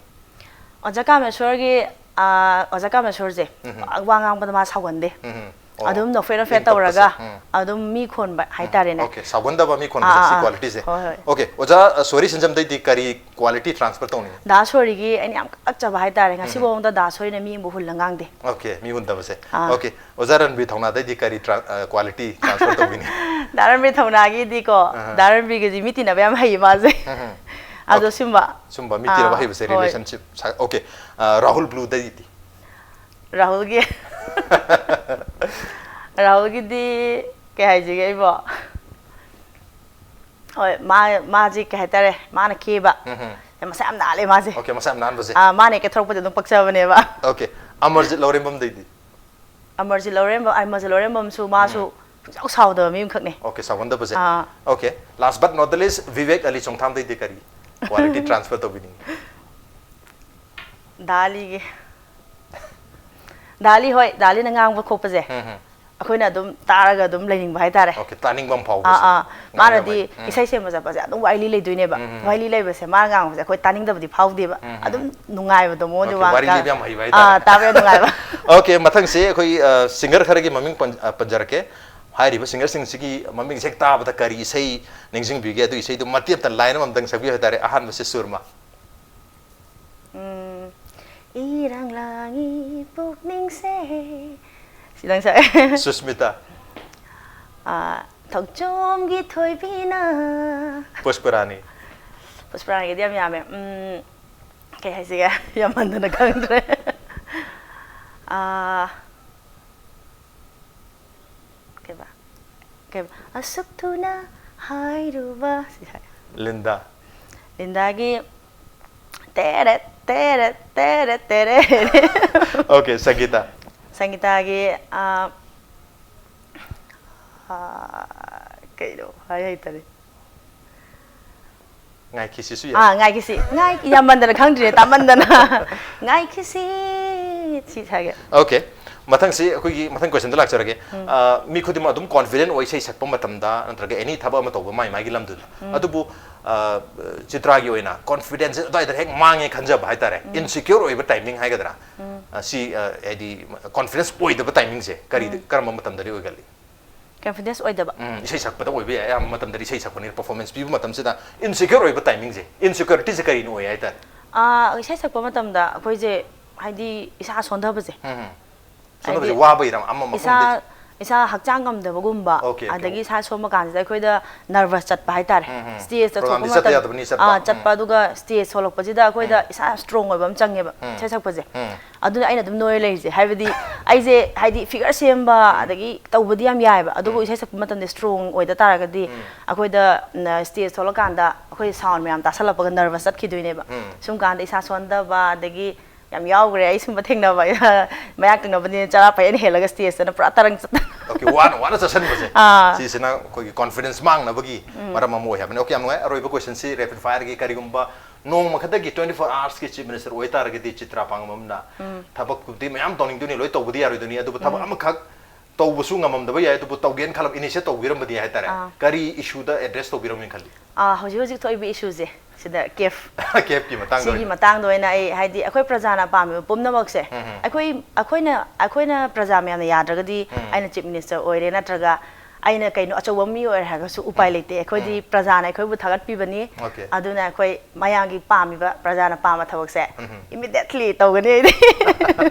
ꯑꯣꯖꯥ ꯀꯥꯃꯦꯁꯣꯔꯒꯤ, ꯑ, ꯑꯣꯖꯥ ꯀꯥꯃꯦꯁꯣꯔꯁꯦ ꯎꯝ꯫ ꯄꯥꯛ ꯋꯥ ꯉꯥꯡꯕꯗ ꯃꯥ ꯁꯥꯎꯒꯟꯗꯦ꯫ ꯎꯝ꯫ ꯑꯣ, ꯑꯗꯨꯝ ꯅꯣꯛꯐꯦꯠ ꯅꯣꯛꯐꯦꯠ ꯏꯪ ꯇꯞꯄꯁꯦ꯫ ꯇꯧꯔꯒ ꯎꯝ꯫ ꯑꯗꯨꯝ ꯃꯤ ꯈꯣꯟꯕ ꯍꯥꯏꯇꯥꯔꯦꯅꯦ꯫ Okay, ꯁꯥꯎꯒꯟꯗꯕ ꯃꯤ ꯈꯣꯟꯕꯁꯦ ꯑꯥ, ꯁꯤ ꯑꯥ, ꯑꯥ꯫ Quality ꯁꯦ꯫ ꯍꯣꯏ, ꯍꯣꯏ꯫ Okay, ꯑꯣꯖꯥ, ꯑ, ꯁꯣꯔꯤ ꯁꯟꯖꯝꯗꯩꯗꯤ ꯀꯔꯤ quality transfer ꯇꯧꯅꯤꯡꯉꯤ? ꯗꯥ ꯁꯣꯔꯤꯒꯤ ꯑꯩꯅ ꯌꯥꯝ ꯀꯛꯆꯕ ꯍꯥꯏꯇꯥꯔꯦ, ꯎꯝ꯫ ꯉꯁꯤꯐꯥꯎꯗ ꯗꯥ ꯁꯣꯔꯤꯅ ꯃꯤ ꯑꯃꯕꯨ ꯍꯨꯜꯂ ꯉꯥꯡꯗꯦ꯫ Okay, ꯃꯤ ꯍꯨꯟꯗꯕꯁꯦ꯫ ꯑꯥ꯫ Okay, ꯑꯣꯖꯥ ꯔꯟꯕꯤꯔ ꯊꯧꯅꯥꯗꯩꯗꯤ ꯀꯔꯤ tra-, ꯑ, quality transfer ꯇꯧꯕꯤꯅꯤ? ꯗꯥ ꯔꯟꯕꯤꯔ ꯊꯧꯅꯥꯒꯤꯗꯤꯀꯣ, ꯑꯍꯥ꯫ ꯗꯥ ꯔꯟꯕꯤꯔꯒꯗꯤ ꯃꯤ ꯇꯤꯟꯅꯕ ꯌꯥꯝ ꯍꯩꯌꯦ ꯃꯥꯁꯦ꯫ ꯎꯝ, ꯎꯝ꯫ ꯑꯗꯣ Okay꯫ ꯁꯨꯝꯕ꯫ ꯁꯨꯝꯕ ꯃꯤ ꯇꯤꯟꯅꯕ ꯑꯥ, ꯍꯩꯕꯁꯦ, ꯍꯣꯏ꯫ Relationship ꯁꯥ-, okay꯫ ꯑ, ꯔꯥꯍꯨꯜ ꯕ꯭ꯂꯨꯗꯩꯗꯤ? ꯔꯥꯍꯨꯜꯒꯤ, ꯔꯥꯍꯨꯜꯒꯤꯗꯤ ꯀꯩ ꯍꯥꯏꯁꯤꯒꯦ ꯑꯩꯕꯣ? ꯍꯣꯏ, ꯃꯥ, ꯃꯥꯁꯤ ꯀꯩ ꯍꯥꯏꯇꯥꯔꯦ, ꯃꯥꯅ ꯀꯦꯕ꯫ ꯎꯝ, ꯎꯝ꯫ ꯃꯁꯥ ꯌꯥꯝ ꯅꯥꯜꯂꯦ ꯃꯥꯁꯦ꯫ Okay, ꯃꯁꯥ ꯌꯥꯝ ꯅꯥꯟꯕꯁꯦ꯫ ꯑꯥ, ꯃꯥꯅ ꯍꯦꯛ ꯀꯦꯊꯣꯔꯛꯄꯗ ꯑꯗꯨꯝ ꯄꯛꯆꯕꯅꯦꯕ꯫ Okay, ꯑꯃꯔꯖꯤꯠ ꯂꯧꯔꯦꯝꯕꯝꯗꯩꯗꯤ? ꯑꯃꯔꯖꯤꯠ ꯂꯧꯔꯦꯝꯕꯝ, ꯑꯃꯔꯖꯤꯠ ꯂꯧꯔꯦꯝꯕꯝꯁꯨ ꯃꯥꯁꯨ ꯎꯝ꯫ ꯁꯨꯡꯁꯥꯎ ꯁꯥꯎꯗꯕ ꯃꯤ ꯑꯃꯈꯛꯅꯦ꯫ Okay, ꯁꯥꯎꯒꯟꯗꯕꯁꯦ꯫ Ah. Okay, last but not the least, Vivek ꯑꯂꯤ ꯆꯣꯡꯊꯥꯝꯗꯩꯗꯤ ꯀꯔꯤ quality transfer ꯇꯧꯕꯤꯅꯤꯡꯉꯤ? ꯗꯥ ꯑꯂꯤꯒꯤ꯫ ꯗꯥ ꯑꯂꯤ, ꯍꯣꯏ, ꯗꯥ ꯑꯂꯤꯅ ꯉꯥꯡꯕ ꯈꯣꯠꯄꯁꯦ꯫ ꯎꯝ, ꯎꯝ꯫ ꯑꯩꯈꯣꯏꯅ ꯑꯗꯨꯝ ꯇꯥꯔꯒ ꯑꯗꯨꯝ ꯂꯩꯅꯤꯡꯕ ꯍꯥꯏꯇꯥꯔꯦ꯫ Okay, ꯇꯥꯅꯤꯡꯕ ꯑꯃ ꯐꯥꯎꯕꯁꯦ꯫ ꯑꯥ, ꯑꯥ꯫ ꯉꯥꯡ ꯃꯥꯅꯗꯤ ꯌꯥꯝ ꯍꯩ꯫ ꯎꯝ꯫ ꯏꯁꯩ ꯁꯦꯝꯕ ꯆꯠꯄꯁꯦ ꯑꯗꯨꯝ ꯋꯥꯔꯤ ꯂꯩꯗꯣꯏꯅꯦꯕ꯫ ꯎꯝ, ꯎꯝ, ꯎꯝ꯫ ꯋꯥꯔꯤ ꯂꯩꯕꯁꯦ ꯃꯥꯅ ꯉꯥꯡꯕꯁꯦ ꯑꯩꯈꯣꯏ ꯇꯥꯅꯤꯡꯗꯕꯗꯤ ꯐꯥꯎꯗꯦꯕ꯫ ꯎꯝ, ꯎꯝ, ꯑꯗꯨꯝ ꯎꯝ꯫ ꯅꯨꯡꯉꯥꯏꯕꯗꯣ ꯃꯉꯣꯟꯗ Okay, ꯋꯥ ꯋꯥꯔꯤ ꯉꯥꯡ-, ꯂꯤꯕ ꯌꯥꯝ ꯍꯩꯕ ꯍꯥꯏꯇꯥꯔꯦ꯫ ꯑꯥ, ꯇꯥꯕ ꯌꯥꯝ ꯅꯨꯡꯉꯥꯏꯕ꯫ Okay, ꯃꯊꯪꯁꯦ ꯑꯩꯈꯣꯏ, ꯑ, singer ꯈꯔꯒꯤ ꯃꯃꯤꯡ ꯄꯟ-, ꯑ, ꯄꯟꯖꯔꯛꯀꯦ꯫ ꯍꯥꯏꯔꯤꯕ singerꯁꯤꯡꯁꯤꯒꯤ ꯃꯃꯤꯡꯁꯦ ꯍꯦꯛ ꯇꯥꯕꯗ ꯀꯔꯤ ꯏꯁꯩ ꯅꯤꯡꯁꯤꯡꯕꯤꯒꯦ? ꯑꯗꯨ ꯏꯁꯩꯗꯨ ꯃꯇꯦꯛ ꯑꯃꯇ, line ꯑꯃ ꯑꯝꯇꯪ ꯁꯛꯄꯤꯌꯨ ꯍꯥꯏꯇꯥꯔꯦ꯫ ꯑꯍꯥꯟꯕꯁꯦ ꯁꯨꯔꯃꯥ꯫ ꯎꯝ, ꯏꯔꯥꯡ ꯂꯥꯡꯉꯤ ꯄꯨꯛꯅꯤꯡꯁꯦ꯫ ꯁꯤꯗꯪ ꯁꯛꯑꯦ꯫ ꯁꯨꯁꯃꯤꯇꯥ꯫ ꯑꯥ, ꯊꯧꯆꯣꯝꯒꯤ ꯊꯣꯏꯕꯤꯅ꯫ ꯄꯨꯁꯄꯔꯥꯅꯤ꯫ ꯄꯨꯁꯄꯔꯥꯅꯤꯒꯤꯗꯤ ꯌꯥꯝ ꯌꯥꯝꯃꯦ꯫ ꯎꯝ, ꯀꯩ ꯍꯥꯏꯁꯤꯒꯦ? ꯌꯥꯝꯃꯟꯗꯅ ꯈꯪꯗ꯭ꯔꯦ꯫ ꯑꯥ, ꯀꯩꯕ? ꯀꯩꯕ? "ꯑꯁꯨꯛ ꯊꯨꯅ ꯍꯥꯏꯔꯨꯕ", ꯁꯤ ꯁꯥꯏ꯫ ꯂꯤꯟꯗꯥ꯫ ꯂꯤꯟꯗꯥꯒꯤ "ꯇꯦꯔꯦꯠ, ꯇꯦꯔꯦꯠ, ꯇꯦꯔꯦꯠ, ꯇꯦꯔꯦꯠ"꯫ Okay, ꯁꯪꯒꯤꯇꯥ꯫ ꯁꯪꯒꯤꯇꯥꯒꯤ, ꯑꯥ, ꯑꯥ, ꯀꯩꯅꯣ? ꯍꯥꯏ ꯍꯩꯇꯔꯦ꯫ ꯉꯥꯏꯈꯤꯁꯤꯁꯨ ꯌꯥꯏ꯫ ꯑꯥ, ꯉꯥꯏꯈꯤꯁꯤ꯫ ꯉꯥꯏ-, ꯌꯥꯝꯃꯟꯗꯅ ꯈꯪꯗ꯭ꯔꯤꯅꯦ, ꯇꯥꯃꯟꯗꯅ꯫ ꯉꯥꯏꯈꯤꯁꯤ꯫ ꯁꯤ ꯁꯥꯒꯦ꯫ Okay, ꯃꯊꯪꯁꯤ ꯑꯩꯈꯣꯏꯒꯤ ꯃꯊꯪ questionꯗ ꯂꯥꯛꯆꯔꯒꯦ. ꯑ, ꯃꯤ ꯈꯨꯗꯤꯡꯃꯛ ꯑꯗꯨꯝ confident ꯑꯣꯏ ꯏꯁꯩ ꯁꯛꯄ ꯃꯇꯝꯗ, ꯅꯠꯇ꯭ꯔꯒ any ꯊꯕꯛ ꯑꯃ ꯇꯧꯕ ꯃꯥꯏ ꯃꯥꯒꯤ ꯂꯝꯗꯨꯗ. ꯑꯗꯨꯕꯨ, ꯑ, ꯆꯤꯇ꯭ꯔꯥꯒꯤ ꯑꯣꯏꯅ confidence ꯑꯗꯨꯋꯥꯏꯗ ꯍꯦꯛ ꯃꯥꯡꯉꯦ ꯈꯟꯖꯕ ꯍꯥꯏꯇꯥꯔꯦ, insecure ꯑꯣꯏꯕ timing ꯍꯥꯏꯒꯗ꯭ꯔꯥ? ꯑ, ꯁꯤ, ꯑ, ꯍꯥꯏꯗꯤ confidence ꯑꯣꯏꯗꯕ timingꯁꯦ ꯀꯔꯤ, ꯀꯔꯝꯕ ꯃꯇꯝꯗꯗꯤ ꯑꯣꯏꯒꯜꯂꯤ? Confidence ꯑꯣꯏꯗꯕ. ꯎꯝ, ꯏꯁꯩ ꯁꯛꯄꯗ ꯑꯣꯏꯕ ꯌꯥꯏ, ꯑꯌꯥꯝꯕ ꯃꯇꯝꯗꯗꯤ ꯏꯁꯩ ꯁꯛꯄꯅꯤꯅ performance ꯄꯤꯕ ꯃꯇꯝꯁꯤꯗ insecure ꯑꯣꯏꯕ timingꯁꯦ, insecurityꯁꯦ ꯀꯔꯤꯅ ꯑꯣꯏ ꯍꯥꯏꯇꯥꯔꯦ? ꯑꯥ, ꯏꯁꯩ ꯁꯛꯄ ꯃꯇꯝꯗ ꯑꯩꯈꯣꯏꯁꯦ ꯍꯥꯏꯗꯤ ꯏꯁꯥ ꯁꯣꯟꯊꯕꯁꯦ. ꯁꯣꯝꯗꯁꯦ ꯋꯥꯕꯩꯔꯥ ꯑꯃ ꯃꯐꯝꯗ? ꯏꯁꯥ ꯏꯁꯥ ꯍꯛꯆꯥꯡ ꯉꯝꯗꯕꯒꯨꯝꯕ, Okay, okay. ꯑꯗꯒꯤ ꯏꯁꯥ ꯁꯣꯟꯕ ꯀꯥꯟꯁꯤꯗ ꯑꯩꯈꯣꯏꯗ nervous ꯆꯠꯄ ꯍꯥꯏꯇꯥꯔꯦ. ꯎꯝ, ꯎꯝ. Stageꯇ ꯊꯣꯛꯄ Programꯗꯤ ꯆꯠꯇ ꯃꯇꯝ- ꯌꯥꯗꯕꯅꯤ, ꯆꯠꯄ. ꯑꯥ, ꯆꯠꯄ, ꯑꯗꯨꯒ stage ꯊꯣꯛꯂꯛꯄꯁꯤꯗ ꯑꯩꯈꯣꯏꯗ ꯏꯁꯥ ꯌꯥꯝ strong ꯑꯣꯏꯕ ꯑꯃ ꯆꯪꯉꯦꯕ, ꯏꯁꯩ ꯁꯛꯄꯁꯦ. ꯑꯗꯨꯅ ꯑꯩꯅ ꯑꯗꯨꯝ ꯅꯣꯏꯔ ꯂꯩꯔꯤꯁꯦ, ꯍꯥꯏꯕꯗꯤ ꯑꯩꯁꯦ ꯍꯥꯏꯗꯤ figure ꯁꯦꯝꯕ ꯑꯗꯒꯤ ꯇꯧꯕꯗꯤ ꯌꯥꯝ ꯌꯥꯏꯑꯕ, ꯑꯗꯨꯕꯨ ꯏꯁꯩ ꯁꯛꯄ ꯃꯇꯝꯗ strong ꯑꯣꯏꯗ ꯇꯥꯔꯒꯗꯤ ꯑꯩꯈꯣꯏꯗ ꯁ꯭ꯇꯦꯖ ꯊꯣꯛꯂꯀꯥꯟꯗ ꯑꯩꯈꯣꯏ sound ꯃꯌꯥꯝ ꯇꯥꯁꯜꯂꯛꯄꯒ nervous ꯆꯠꯈꯤꯗꯣꯏꯅꯦꯕ. ꯁꯨꯝ ꯀꯥꯟꯗ ꯏꯁꯥ ꯁꯣꯟꯊꯕ ꯑꯗꯒꯤ ꯌꯥꯝ ꯌꯥꯎꯈ꯭ꯔꯦ ꯑꯩ ꯁꯨꯝꯕ ꯊꯦꯡꯅꯕ꯫ ꯃꯌꯥ ꯀꯪꯅꯕꯅꯤꯅ ꯆꯔꯥ ꯄꯩꯅ ꯍꯦꯜꯂꯒ stageꯇꯅ ꯄꯨꯔꯥ ꯇꯔꯪ ꯆꯠꯇꯅ. Okay, ꯋꯥꯅ ꯋꯥꯅ ꯆꯠꯁꯟꯕꯁꯦ, ꯑꯥ꯫ ꯁꯤꯁꯤꯅ ꯑꯩꯈꯣꯏꯒꯤ confidence ꯃꯥꯡꯅꯕꯒꯤ ꯃꯔꯝ ꯑꯃ ꯑꯣꯏ ꯍꯥꯏꯕꯅꯤ. Okay, ꯌꯥꯝ ꯅꯨꯡꯉꯥꯏ. ꯑꯔꯣꯏꯕ questionꯁꯤ rapid fireꯒꯤ, ꯀꯔꯤꯒꯨꯝꯕ ꯅꯣꯡꯃ ꯈꯛꯇꯒꯤ twenty four hoursꯀꯤ chief minister ꯑꯣꯏꯇꯥꯔꯒꯗꯤ ꯆꯤꯇ꯭ꯔꯥ ꯄꯥꯡꯉꯝꯅ ꯊꯕꯛꯄꯨꯗꯤ ꯃꯌꯥꯝ ꯇꯧꯅꯤꯡꯗꯣꯏꯅꯤ, ꯂꯣꯏ ꯇꯧꯕꯗꯤ ꯌꯥꯔꯣꯏꯗꯣꯏꯅꯤ, ꯑꯗꯨꯕꯨ ꯊꯕꯛ ꯑꯃꯈꯛ ꯇꯧꯕꯁꯨ ꯉꯝꯃꯝꯗꯕ ꯌꯥꯏ, ꯑꯗꯨꯕꯨ ꯇꯧꯒꯦꯅ ꯈꯜꯂꯕ initiate ꯇꯧꯕꯤꯔꯝꯕꯗꯤ ꯍꯥꯏꯇꯥꯔꯦ, ꯑꯥ꯫ ꯀꯔꯤ issueꯗ address ꯇꯧꯕꯤꯔꯝꯃꯦꯅ ꯈꯜꯂꯤ? ꯑꯥ, ꯍꯧꯖꯤꯛ ꯍꯧꯖꯤꯛ ꯊꯣꯛꯏꯕ issueꯁꯦ ꯁꯤꯗ CAFE CAFEꯀꯤ ꯃꯇꯥꯡꯗ ꯁꯤꯒꯤ ꯑꯣꯏꯅ. ꯃꯇꯥꯡꯗ ꯑꯣꯏꯅ ꯑꯩ ꯍꯥꯏꯗꯤ ꯑꯩꯈꯣꯏ ꯄ꯭ꯔꯖꯥꯅ ꯄꯥꯝꯃꯤꯕ ꯄꯨꯝꯅꯃꯛꯁꯦ, ꯎꯝ, ꯎꯝ. ꯑꯩꯈꯣꯏ ꯑꯩꯈꯣꯏꯅ ꯑꯩꯈꯣꯏꯅ ꯄ꯭ꯔꯖꯥ ꯃꯌꯥꯝꯅ ꯌꯥꯗ꯭ꯔꯒꯗꯤ ꯎꯝ. ꯑꯩꯅ chief minister ꯑꯣꯏꯔꯦ ꯅꯠꯇ꯭ꯔꯒ ꯑꯩꯅ ꯀꯩꯅꯣ ꯑꯆꯧꯕ ꯃꯤ ꯑꯣꯏꯔꯦ ꯍꯥꯏꯔꯒꯁꯨ ꯎꯄꯥꯏ ꯂꯩꯇꯦ꯫ ꯑꯩꯈꯣꯏꯗꯤ ꯄ꯭ꯔꯖꯥꯅ ꯑꯩꯈꯣꯏꯕꯨ ꯊꯥꯒꯠꯄꯤꯕꯅꯤ꯫ Okay. ꯑꯗꯨꯅ ꯑꯩꯈꯣꯏ ꯃꯌꯥꯝꯒꯤ ꯄꯥꯝꯃꯤꯕ ꯄ꯭ꯔꯖꯥꯅ ꯄꯥꯝꯕ ꯊꯕꯛꯁꯦ immediately ꯇꯧꯒꯅꯤ ꯑꯩꯗꯤ꯫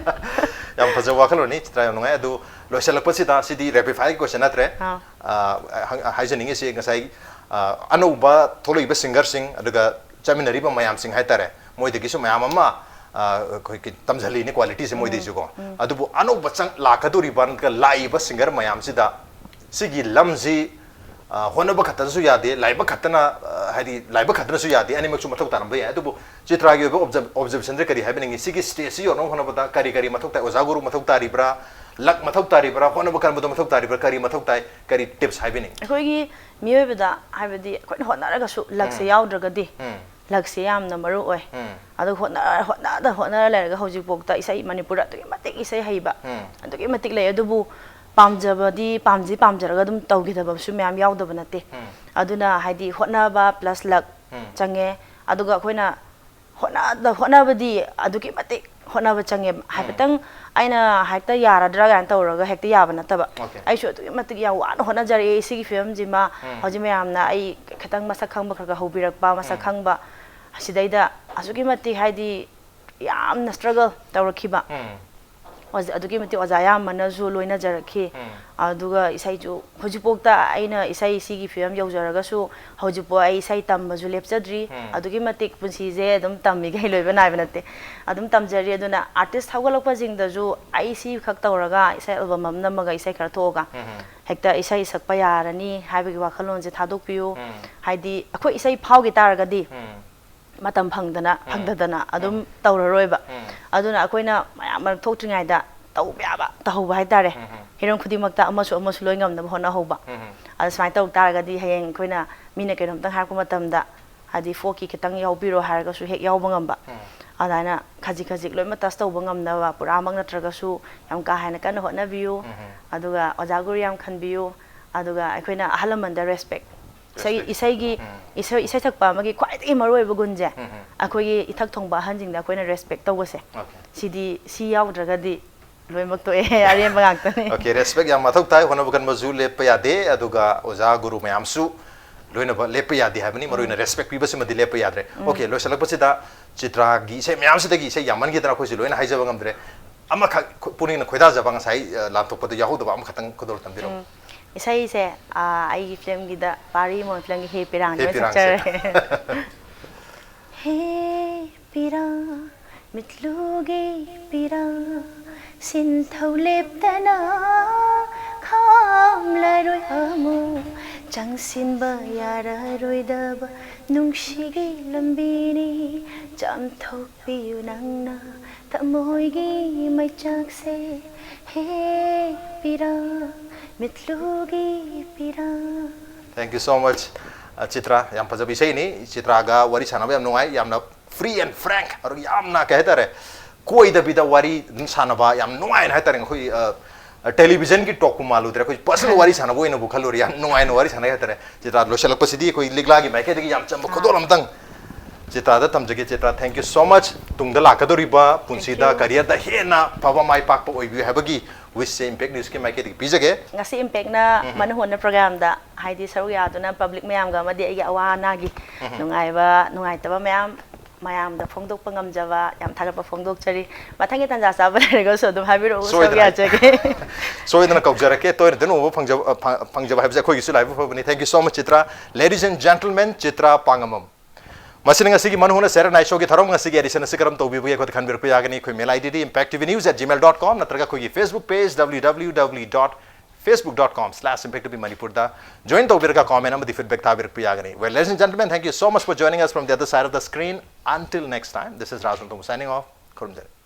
ꯌꯥꯝ ꯐꯖꯕ ꯋꯥꯈꯜꯂꯣꯟꯅꯤ, ꯆꯤꯇ꯭ꯔꯥ, ꯌꯥꯝ ꯅꯨꯡꯉꯥꯏ. ꯑꯗꯨ ꯂꯣꯏꯁꯤꯜꯂꯛꯄꯁꯤꯗ, ꯁꯤꯗꯤ rapid fireꯒꯤ question ꯅꯠꯇ꯭ꯔꯦ. ꯑꯥ. ꯑ, ꯍꯪ- ꯍꯥꯏꯖꯅꯤꯡꯉꯤꯁꯤ ꯉꯁꯥꯏ, ꯑ, ꯑꯅꯧꯕ ꯊꯣꯛꯂꯛꯏꯕ singerꯁꯤꯡ ꯑꯗꯨꯒ ꯆꯠꯃꯤꯟꯅꯔꯤꯕ ꯃꯌꯥꯝꯁꯤꯡ ꯍꯥꯏꯇꯥꯔꯦ, ꯃꯣꯏꯗꯒꯤꯁꯨ ꯃꯌꯥꯝ ꯑꯃ, ꯑ, ꯑꯩꯈꯣꯏꯒꯤ ꯇꯝꯖꯜꯂꯤꯅꯤ qualityꯁꯦ ꯃꯣꯏꯗꯩꯁꯨꯀꯣ. ꯑꯗꯨꯕꯨ ꯑꯅꯧꯕ ꯆꯪ ꯂꯥꯛꯀꯗꯧꯔꯤꯕ ꯅꯠꯇ꯭ꯔꯒ ꯂꯥꯛꯏꯕ singer ꯃꯌꯥꯝꯁꯤꯗ ꯁꯤꯒꯤ ꯂꯝꯁꯤ, ꯑ, ꯍꯣꯠꯅꯕ ꯈꯛꯇꯅꯁꯨ ꯌꯥꯗꯦ, ꯂꯥꯏꯕꯛ ꯈꯛꯇꯅ, ꯑ, ꯍꯥꯏꯗꯤ ꯂꯥꯏꯕꯛ ꯈꯛꯇꯅꯁꯨ ꯌꯥꯗꯦ, ꯑꯅꯤꯃꯛꯁꯨ ꯃꯊꯧ ꯇꯥꯔꯝꯕ ꯌꯥꯏ. ꯑꯗꯨꯕꯨ ꯆꯤꯇ꯭ꯔꯥꯒꯤ ꯑꯣꯏꯕ observe- observationꯁꯦ ꯀꯔꯤ ꯍꯥꯏꯕꯤꯅꯤꯡꯉꯤ? ꯁꯤꯒꯤ stageꯁꯤ ꯌꯧꯅꯕ ꯍꯣꯠꯅꯕꯗ ꯀꯔꯤ ꯀꯔꯤ ꯃꯊꯧ ꯇꯥꯏ? ꯑꯣꯖꯥ ꯒꯨꯔꯨ ꯃꯊꯧ ꯇꯥꯔꯤꯕ꯭ꯔꯥ? Luck ꯃꯊꯧ ꯇꯥꯔꯤꯕ꯭ꯔꯥ? ꯍꯣꯠꯅꯕ ꯀꯟꯕꯗꯣ ꯃꯊꯧ ꯇꯥꯔꯤꯕ꯭ꯔꯥ? ꯀꯔꯤ ꯃꯊꯧ ꯇꯥꯏ? ꯀꯔꯤ tips ꯍꯥꯏꯕꯤꯅꯤꯡꯉꯤ? ꯑꯩꯈꯣꯏꯒꯤ ꯃꯤꯑꯣꯏꯕꯗ ꯍꯥꯏꯕꯗꯤ ꯑꯩꯈꯣꯏꯅ ꯍꯣꯠꯅꯔꯒꯁꯨ luckꯁꯦ ꯌꯥꯎꯗ꯭ꯔꯒꯗꯤ ꯎꯝ. ꯂꯛꯁꯦ ꯌꯥꯝꯅ ꯃꯔꯨ ꯑꯣꯏ꯫ ꯎꯝ ꯑꯗꯨ ꯍꯣꯠꯅꯔ ꯍꯣꯠꯅꯗ ꯍꯣꯠꯅꯔ ꯂꯩꯔꯒ ꯍꯧꯖꯤꯛꯐꯥꯎꯗ ꯏꯁꯩ ꯃꯅꯤꯄꯨꯔꯗ ꯑꯗꯨꯛꯀꯤ ꯃꯇꯤꯛ ꯏꯁꯩ ꯍꯩꯕ ꯎꯝ ꯑꯗꯨꯛꯀꯤ ꯃꯇꯤꯛ ꯂꯩ꯫ ꯑꯗꯨꯕꯨ ꯄꯥꯝꯖꯕꯗꯤ ꯄꯥꯝꯖꯤ ꯄꯥꯝꯖꯔꯒ ꯑꯗꯨꯝ ꯇꯧꯈꯤꯗꯕꯁꯨ ꯃꯌꯥꯝ ꯌꯥꯎꯗꯕ ꯅꯠꯇꯦ꯫ ꯎꯝ ꯑꯗꯨꯅ ꯍꯥꯏꯗꯤ ꯍꯣꯠꯅꯕ ꯄ꯭ꯂꯁ ꯂꯛ ꯎꯝ ꯆꯪꯉꯦ꯫ ꯑꯗꯨꯒ ꯑꯩꯈꯣꯏꯅ ꯍꯣꯠꯅꯗ ꯍꯣꯠꯅꯕꯗꯤ ꯑꯗꯨꯛꯀꯤ ꯃꯇꯤꯛ ꯍꯣꯠꯅꯕ ꯆꯪꯉꯦ꯫ ꯍꯥꯏꯐꯦꯠꯇꯪ ꯑꯩꯅ ꯍꯦꯛꯇ ꯌꯥꯔꯗ꯭ꯔꯥ ꯀꯥꯏꯅ ꯇꯧꯔꯒ ꯍꯦꯛꯇ ꯌꯥꯕ ꯅꯠꯇꯕ꯫ Okay. ꯑꯩꯁꯨ ꯑꯗꯨꯛꯀꯤ ꯃꯇꯤꯛ ꯌꯥꯝ ꯋꯥꯅ ꯍꯣꯠꯅꯖꯔꯛꯑꯦ ꯁꯤꯒꯤ ꯐꯤꯕꯝꯁꯤꯃ꯫ ꯎꯝ ꯍꯧꯖꯤꯛ ꯃꯌꯥꯝꯅ ꯑꯩ ꯈꯤꯇꯪ ꯃꯁꯛ ꯈꯪꯕ ꯈꯔ ꯈꯔ ꯍꯧꯕꯤꯔꯛꯄ, ꯃꯁꯛ ꯎꯝ ꯈꯪꯕ ꯑꯁꯤꯗꯩꯗ ꯑꯁꯨꯛꯀꯤ ꯃꯇꯤꯛ ꯍꯥꯏꯗꯤ ꯌꯥꯝꯅ struggle ꯇꯧꯔꯛꯈꯤꯕ꯫ ꯎꯝ ꯑꯣꯖꯥ- ꯑꯗꯨꯛꯀꯤ ꯃꯇꯤꯛ ꯑꯣꯖꯥ ꯑꯌꯥꯝꯕꯅꯁꯨ ꯂꯣꯏꯅꯖꯔꯛꯈꯤ꯫ ꯎꯝ ꯑꯗꯨꯒ ꯏꯁꯩꯁꯨ ꯍꯧꯖꯤꯛꯐꯥꯎꯗ ꯑꯩꯅ ꯏꯁꯩ ꯁꯤꯒꯤ ꯐꯤꯕꯝ ꯌꯧꯖꯔꯒꯁꯨ ꯍꯧꯖꯤꯛꯐꯥꯎ ꯑꯩ ꯏꯁꯩ ꯇꯝꯕꯁꯨ ꯂꯦꯞꯆꯗ꯭ꯔꯤ꯫ ꯎꯝ ꯑꯗꯨꯛꯀꯤ ꯃꯇꯤꯛ ꯄꯨꯟꯁꯤꯁꯦ ꯑꯗꯨꯝ ꯇꯝꯃꯤꯈꯩ ꯂꯣꯏꯕ ꯅꯥꯏꯕ ꯅꯠꯇꯦ꯫ ꯑꯗꯨꯝ ꯇꯝꯖꯔꯤ꯫ ꯑꯗꯨꯅ ꯑꯥꯔꯇꯤꯁ ꯍꯧꯒꯠꯂꯛꯄꯁꯤꯡꯗꯁꯨ ꯑꯩ ꯁꯤ ꯈꯛ ꯇꯧꯔꯒ ꯏꯁꯩ ꯑꯦꯜꯕꯝ ꯑꯃ ꯅꯝꯃꯒ ꯏꯁꯩ ꯈꯔ ꯊꯣꯛꯑꯒ ꯎꯝ ꯍꯦꯛꯇ ꯏꯁꯩ ꯁꯛꯄ ꯌꯥꯔꯅꯤ ꯍꯥꯏꯕꯒꯤ ꯋꯥꯈꯜꯂꯣꯟꯁꯦ ꯊꯥꯗꯣꯛꯄꯤꯌꯨ꯫ ꯎꯝ ꯍꯥꯏꯗꯤ ꯑꯩꯈꯣꯏ ꯏꯁꯩ ꯐꯥꯎꯈꯤ ꯇꯥꯔꯒꯗꯤ ꯎꯝ ꯃꯇꯝ ꯐꯪꯗꯅ ꯎꯝ ꯐꯪꯗꯗꯅ ꯑꯗꯨꯝ ꯎꯝ ꯇꯧꯔꯔꯣꯏꯕ꯫ ꯎꯝ ꯑꯗꯨꯅ ꯑꯩꯈꯣꯏꯅ ꯃꯌꯥꯝ ꯃꯔꯛ ꯊꯣꯛꯇ꯭ꯔꯤꯉꯩꯗ ꯇꯧꯕ ꯌꯥꯕ ꯇꯧꯍꯧꯕ ꯍꯥꯏꯇꯥꯔꯦ꯫ ꯎꯝ ꯍꯤꯔꯝ ꯈꯨꯗꯤꯡꯃꯛꯇ ꯑꯃꯁꯨ ꯑꯃꯁꯨ ꯂꯣꯏ ꯉꯝꯅꯕ ꯍꯣꯠꯅꯍꯧꯕ꯫ ꯎꯝ ꯑꯗ ꯁꯨꯃꯥꯏꯅ ꯇꯧ ꯇꯥꯔꯒꯗꯤ ꯍꯌꯦꯡ ꯑꯩꯈꯣꯏꯅ ꯃꯤꯅ ꯀꯩꯅꯣꯝꯇꯪ ꯍꯥꯏꯔꯛꯄ ꯃꯇꯝꯗ ꯍꯥꯏꯗꯤ ꯐꯣꯛꯀꯤ ꯈꯤꯇꯪ ꯌꯥꯎꯕꯤꯔꯣ ꯍꯥꯏꯔꯒꯁꯨ ꯍꯦꯛ ꯌꯥꯎꯕ ꯉꯝꯕ꯫ ꯎꯝ ꯑꯗꯨꯃꯥꯏꯅ ꯈꯖꯤꯛ ꯈꯖꯤꯛ ꯂꯣꯏꯅꯃꯛ ꯇꯁ ꯇꯧꯕ ꯉꯝꯅꯕ ꯄꯨꯔꯥꯃꯛ ꯅꯠꯇ꯭ꯔꯒꯁꯨ ꯌꯥꯝ ꯀꯥ ꯍꯦꯟꯅ ꯀꯟꯅ ꯍꯣꯠꯅꯕꯤꯌꯨ꯫ ꯎꯝ ꯑꯗꯨꯒ ꯑꯣꯖꯥ ꯒꯨꯔꯨ ꯌꯥꯝ ꯈꯟꯕꯤꯌꯨ꯫ ꯑꯗꯨꯒ ꯑꯩꯈꯣꯏꯅ ꯑꯍꯜ ꯂꯃꯟꯗ ꯔꯦꯁꯄꯦꯛ꯫ ꯏꯁꯩ Respect. ꯏꯁꯩꯒꯤ ꯎꯝ ꯏꯁꯩ ꯏꯁꯩ ꯁꯛꯄ ꯑꯃꯒꯤ ꯈ꯭ꯋꯥꯏꯗꯒꯤ ꯃꯔꯨꯑꯣꯏꯕ ꯒꯨꯟꯁꯦ ꯎꯝ ꯎꯝ ꯑꯩꯈꯣꯏꯒꯤ ꯏꯊꯛ ꯊꯣꯡꯕ ꯑꯍꯟꯁꯤꯡꯗ ꯑꯩꯈꯣꯏꯅ ꯔꯦꯁꯄꯦꯛ ꯇꯧꯕꯁꯦ꯫ Okay. ꯁꯤꯗꯤ ꯁꯤ ꯌꯥꯎꯗ꯭ꯔꯒꯗꯤ ꯂꯣꯏꯅꯃꯛ ꯇꯣꯛꯑꯦ꯫ ꯑꯔꯦꯝꯕ ꯉꯥꯛꯇꯅꯦ꯫ Okay, respect ꯌꯥꯝ ꯃꯊꯧ ꯇꯥꯏ꯫ ꯍꯣꯠꯅꯕ ꯀꯟꯕꯁꯨ ꯂꯦꯞꯄ ꯌꯥꯗꯦ, ꯑꯗꯨꯒ ꯑꯣꯖꯥ ꯒꯨꯔꯨ ꯃꯌꯥꯝꯁꯨ ꯂꯣꯏꯅꯕ ꯂꯦꯞꯄ ꯌꯥꯗꯦ ꯍꯥꯏꯕꯅꯤ꯫ ꯃꯔꯨꯑꯣꯏꯅ respect ꯄꯤꯕꯁꯤꯃꯗꯤ ꯂꯦꯞꯄ ꯌꯥꯗ꯭ꯔꯦ꯫ Okay, ꯂꯣꯏꯁꯤꯜꯂꯛꯄꯁꯤꯗ ꯆꯤꯇ꯭ꯔꯥꯒꯤ ꯏꯁꯩ ꯃꯌꯥꯝꯁꯤꯗꯒꯤ ꯏꯁꯩ ꯌꯥꯝꯃꯟꯈꯤꯗꯅ ꯑꯩꯈꯣꯏꯁꯨ ꯂꯣꯏꯅ ꯍꯥꯏꯖꯕ ꯉꯝꯗ꯭ꯔꯦ꯫ ꯑꯃꯈꯛ ꯈꯨ- ꯄꯨꯛꯅꯤꯡꯅ ꯈꯣꯏꯗꯥꯖꯕ ꯉꯁꯥꯏ ꯑ, ꯂꯥꯟꯊꯣꯛꯄꯗ ꯌꯥꯎꯍꯧꯗꯕ ꯑꯃꯈꯛꯇꯪ ꯈꯨꯗꯣꯜ ꯇꯝꯕꯤꯔꯝꯃꯨ꯫ ꯎꯝ꯫ ꯏꯁꯩꯁꯦ ꯑꯥ, ꯑꯩꯒꯤ ꯐꯤꯂꯝꯒꯤꯗ ꯄꯥꯔꯤ ꯃꯣꯟ ꯐꯤꯂꯝꯒꯤ ꯍꯦ ꯄꯤꯔꯥꯡ ꯍꯦ ꯑꯣꯏꯅ ꯄꯤꯔꯥꯡꯁꯦ꯫ ꯁꯛꯆꯔꯒꯦ꯫ ꯍꯦ ꯄꯤꯔꯥꯡ, ꯃꯤꯠꯂꯨꯒꯤ ꯄꯤꯔꯥꯡ, ꯁꯤꯟꯊꯧ ꯂꯦꯞꯇꯅ ꯈꯥꯝꯂꯔꯣꯏ ꯑꯃꯨꯛ ꯆꯪꯁꯤꯟꯕ ꯌꯥꯔꯔꯣꯏꯗꯕ ꯅꯨꯡꯁꯤꯒꯤ ꯂꯝꯕꯤꯅꯤ꯫ ꯆꯥꯝꯊꯣꯛꯄꯤꯌꯨ ꯅꯪꯅ ꯊꯃꯣꯏꯒꯤ ꯃꯩꯆꯥꯛꯁꯦ꯫ ꯍꯦ ꯄꯤꯔꯥꯡ, ꯃꯤꯠꯂꯨꯒꯤ ꯄꯤꯔꯥꯡ꯫ Thank you so much. ꯑ, ꯆꯤꯇ꯭ꯔꯥ, ꯌꯥꯝ ꯐꯖꯕ ꯏꯁꯩꯅꯤ꯫ ꯆꯤꯇ꯭ꯔꯥꯒ ꯋꯥꯔꯤ ꯁꯥꯟꯅꯕ ꯌꯥꯝ ꯅꯨꯡꯉꯥꯏ, ꯌꯥꯝꯅ free and frank, ꯑꯗꯨꯒ ꯌꯥꯝꯅ, ꯀꯩ ꯍꯥꯏꯇꯥꯔꯦ, ꯀꯣꯏꯗꯕꯤꯗ ꯋꯥꯔꯤ ꯑꯗꯨꯝ ꯁꯥꯟꯅꯕ, ꯌꯥꯝ ꯅꯨꯡꯉꯥꯏꯅ ꯍꯥꯏꯇꯥꯔꯦ꯫ ꯑꯩꯈꯣꯏ, ꯑ, ꯑ, television ꯒꯤ talk ꯀꯨꯝ ꯃꯥꯜꯂꯨꯗ꯭ꯔꯦ, ꯑꯩꯈꯣꯏ personal ꯋꯥꯔꯤ ꯁꯥꯟꯅꯕ ꯑꯣꯏꯅꯕꯨ ꯈꯜꯂꯨꯔꯦ꯫ ꯌꯥꯝ ꯅꯨꯡꯉꯥꯏꯅ ꯋꯥꯔꯤ ꯁꯥꯟꯅꯩ ꯍꯥꯏꯇꯥꯔꯦ꯫ ꯆꯤꯇ꯭ꯔꯥ, ꯂꯣꯏꯁꯤꯜꯂꯛꯄꯁꯤꯗꯤ ꯑꯩꯈꯣꯏ ꯂꯤꯛꯂꯥꯒꯤ ꯃꯥꯏꯀꯩꯗꯒꯤ ꯌꯥꯝ ꯆꯝꯕ ꯈꯨꯗꯣꯜ ꯑꯃꯇꯪ ꯆꯤꯇ꯭ꯔꯥꯗ ꯊꯝꯖꯒꯦ꯫ Chitra, thank you so much꯫ ꯇꯨꯡꯗ ꯂꯥꯛꯀꯗꯧꯔꯤꯕ ꯄꯨꯟꯁꯤꯗ, career ꯗ ꯍꯦꯟꯅ ꯐꯕ ꯃꯥꯏ ꯄꯥꯛꯄ ꯑꯣꯏꯕꯤꯌꯨ ꯍꯥꯏꯕꯒꯤ wish ꯁꯦ Impact News ꯀꯤ ꯃꯥꯏꯀꯩꯗꯒꯤ ꯄꯤꯖꯒꯦ꯫ ꯉꯁꯤ Impact ꯅ ꯃꯅꯨ ꯍꯣꯟꯅ program ꯗ, ꯍꯥꯏꯗꯤ ꯁꯔꯨꯛ ꯌꯥꯗꯨꯅ public ꯃꯌꯥꯝꯒ ꯑꯃꯗꯤ ꯑꯩꯒꯤ ꯑꯋꯥ ꯑꯅꯥꯒꯤ ꯅꯨꯡꯉꯥꯏꯕ, ꯅꯨꯡꯉꯥꯏꯇꯕ ꯃꯌꯥꯝ ꯃꯌꯥꯝꯗ ꯐꯣꯡꯗꯣꯛꯄ ꯉꯝꯖꯕ ꯌꯥꯝ ꯊꯥꯒꯠꯄ ꯐꯣꯡꯗꯣꯛꯆꯔꯤ꯫ ꯃꯊꯪꯒꯤ ꯇꯥꯟꯖꯥ ꯆꯥꯕ ꯂꯩꯔꯒꯁꯨ ꯑꯗꯨꯝ ꯍꯥꯏꯕꯤꯔꯛꯎ, ꯁꯔꯨꯛ ꯁꯣꯏꯗꯅ ꯌꯥꯖꯒꯦ꯫ ꯁꯣꯏꯗꯅ ꯀꯧꯖꯔꯛꯀꯦ꯫ ꯇꯣꯏꯅ ꯇꯣꯏꯅ ꯎꯕ ꯐꯪꯖꯕ, ꯑ, ꯐ-, ꯐꯪꯖꯕ ꯍꯥꯏꯕꯁꯦ ꯑꯩꯈꯣꯏꯒꯤꯁꯨ ꯂꯥꯏꯕꯛ ꯐꯕꯅꯤ꯫ Thank you so much, Chitra. Ladies and gentlemen, Chitra ꯄꯥꯉꯝꯕꯝ꯫ ꯃꯁꯤꯅ ꯉꯁꯤꯒꯤ ꯃꯅꯨ ꯍꯣꯟꯅ Saturday Night Show ꯒꯤ ꯊꯧꯔꯝ꯫ ꯉꯁꯤꯒꯤ edition ꯑꯁꯤ ꯀꯔꯝ ꯇꯧꯕꯤꯕꯒꯦ? ꯑꯩꯈꯣꯏꯗ ꯈꯟꯕꯤꯔꯛꯄ ꯌꯥꯒꯅꯤ꯫ ꯑꯩꯈꯣꯏ mail ID D impact T V news at gmail dot com ꯅꯠꯇ꯭ꯔꯒ ꯑꯩꯈꯣꯏꯒꯤ Facebook page W W W dot facebook dot com slash impact T V Manipur ꯗ join ꯇꯧꯕꯤꯔꯒ comment ꯑꯃꯗꯤ feedback ꯊꯥꯕꯤꯔꯛꯄ ꯌꯥꯒꯅꯤ꯫ Well, ladies and gentlemen, thank you so much for joining us from the other side of the screen. Until next time, this is Raj Nantong signing off. ꯈꯨꯔꯨꯝꯖꯔꯤ꯫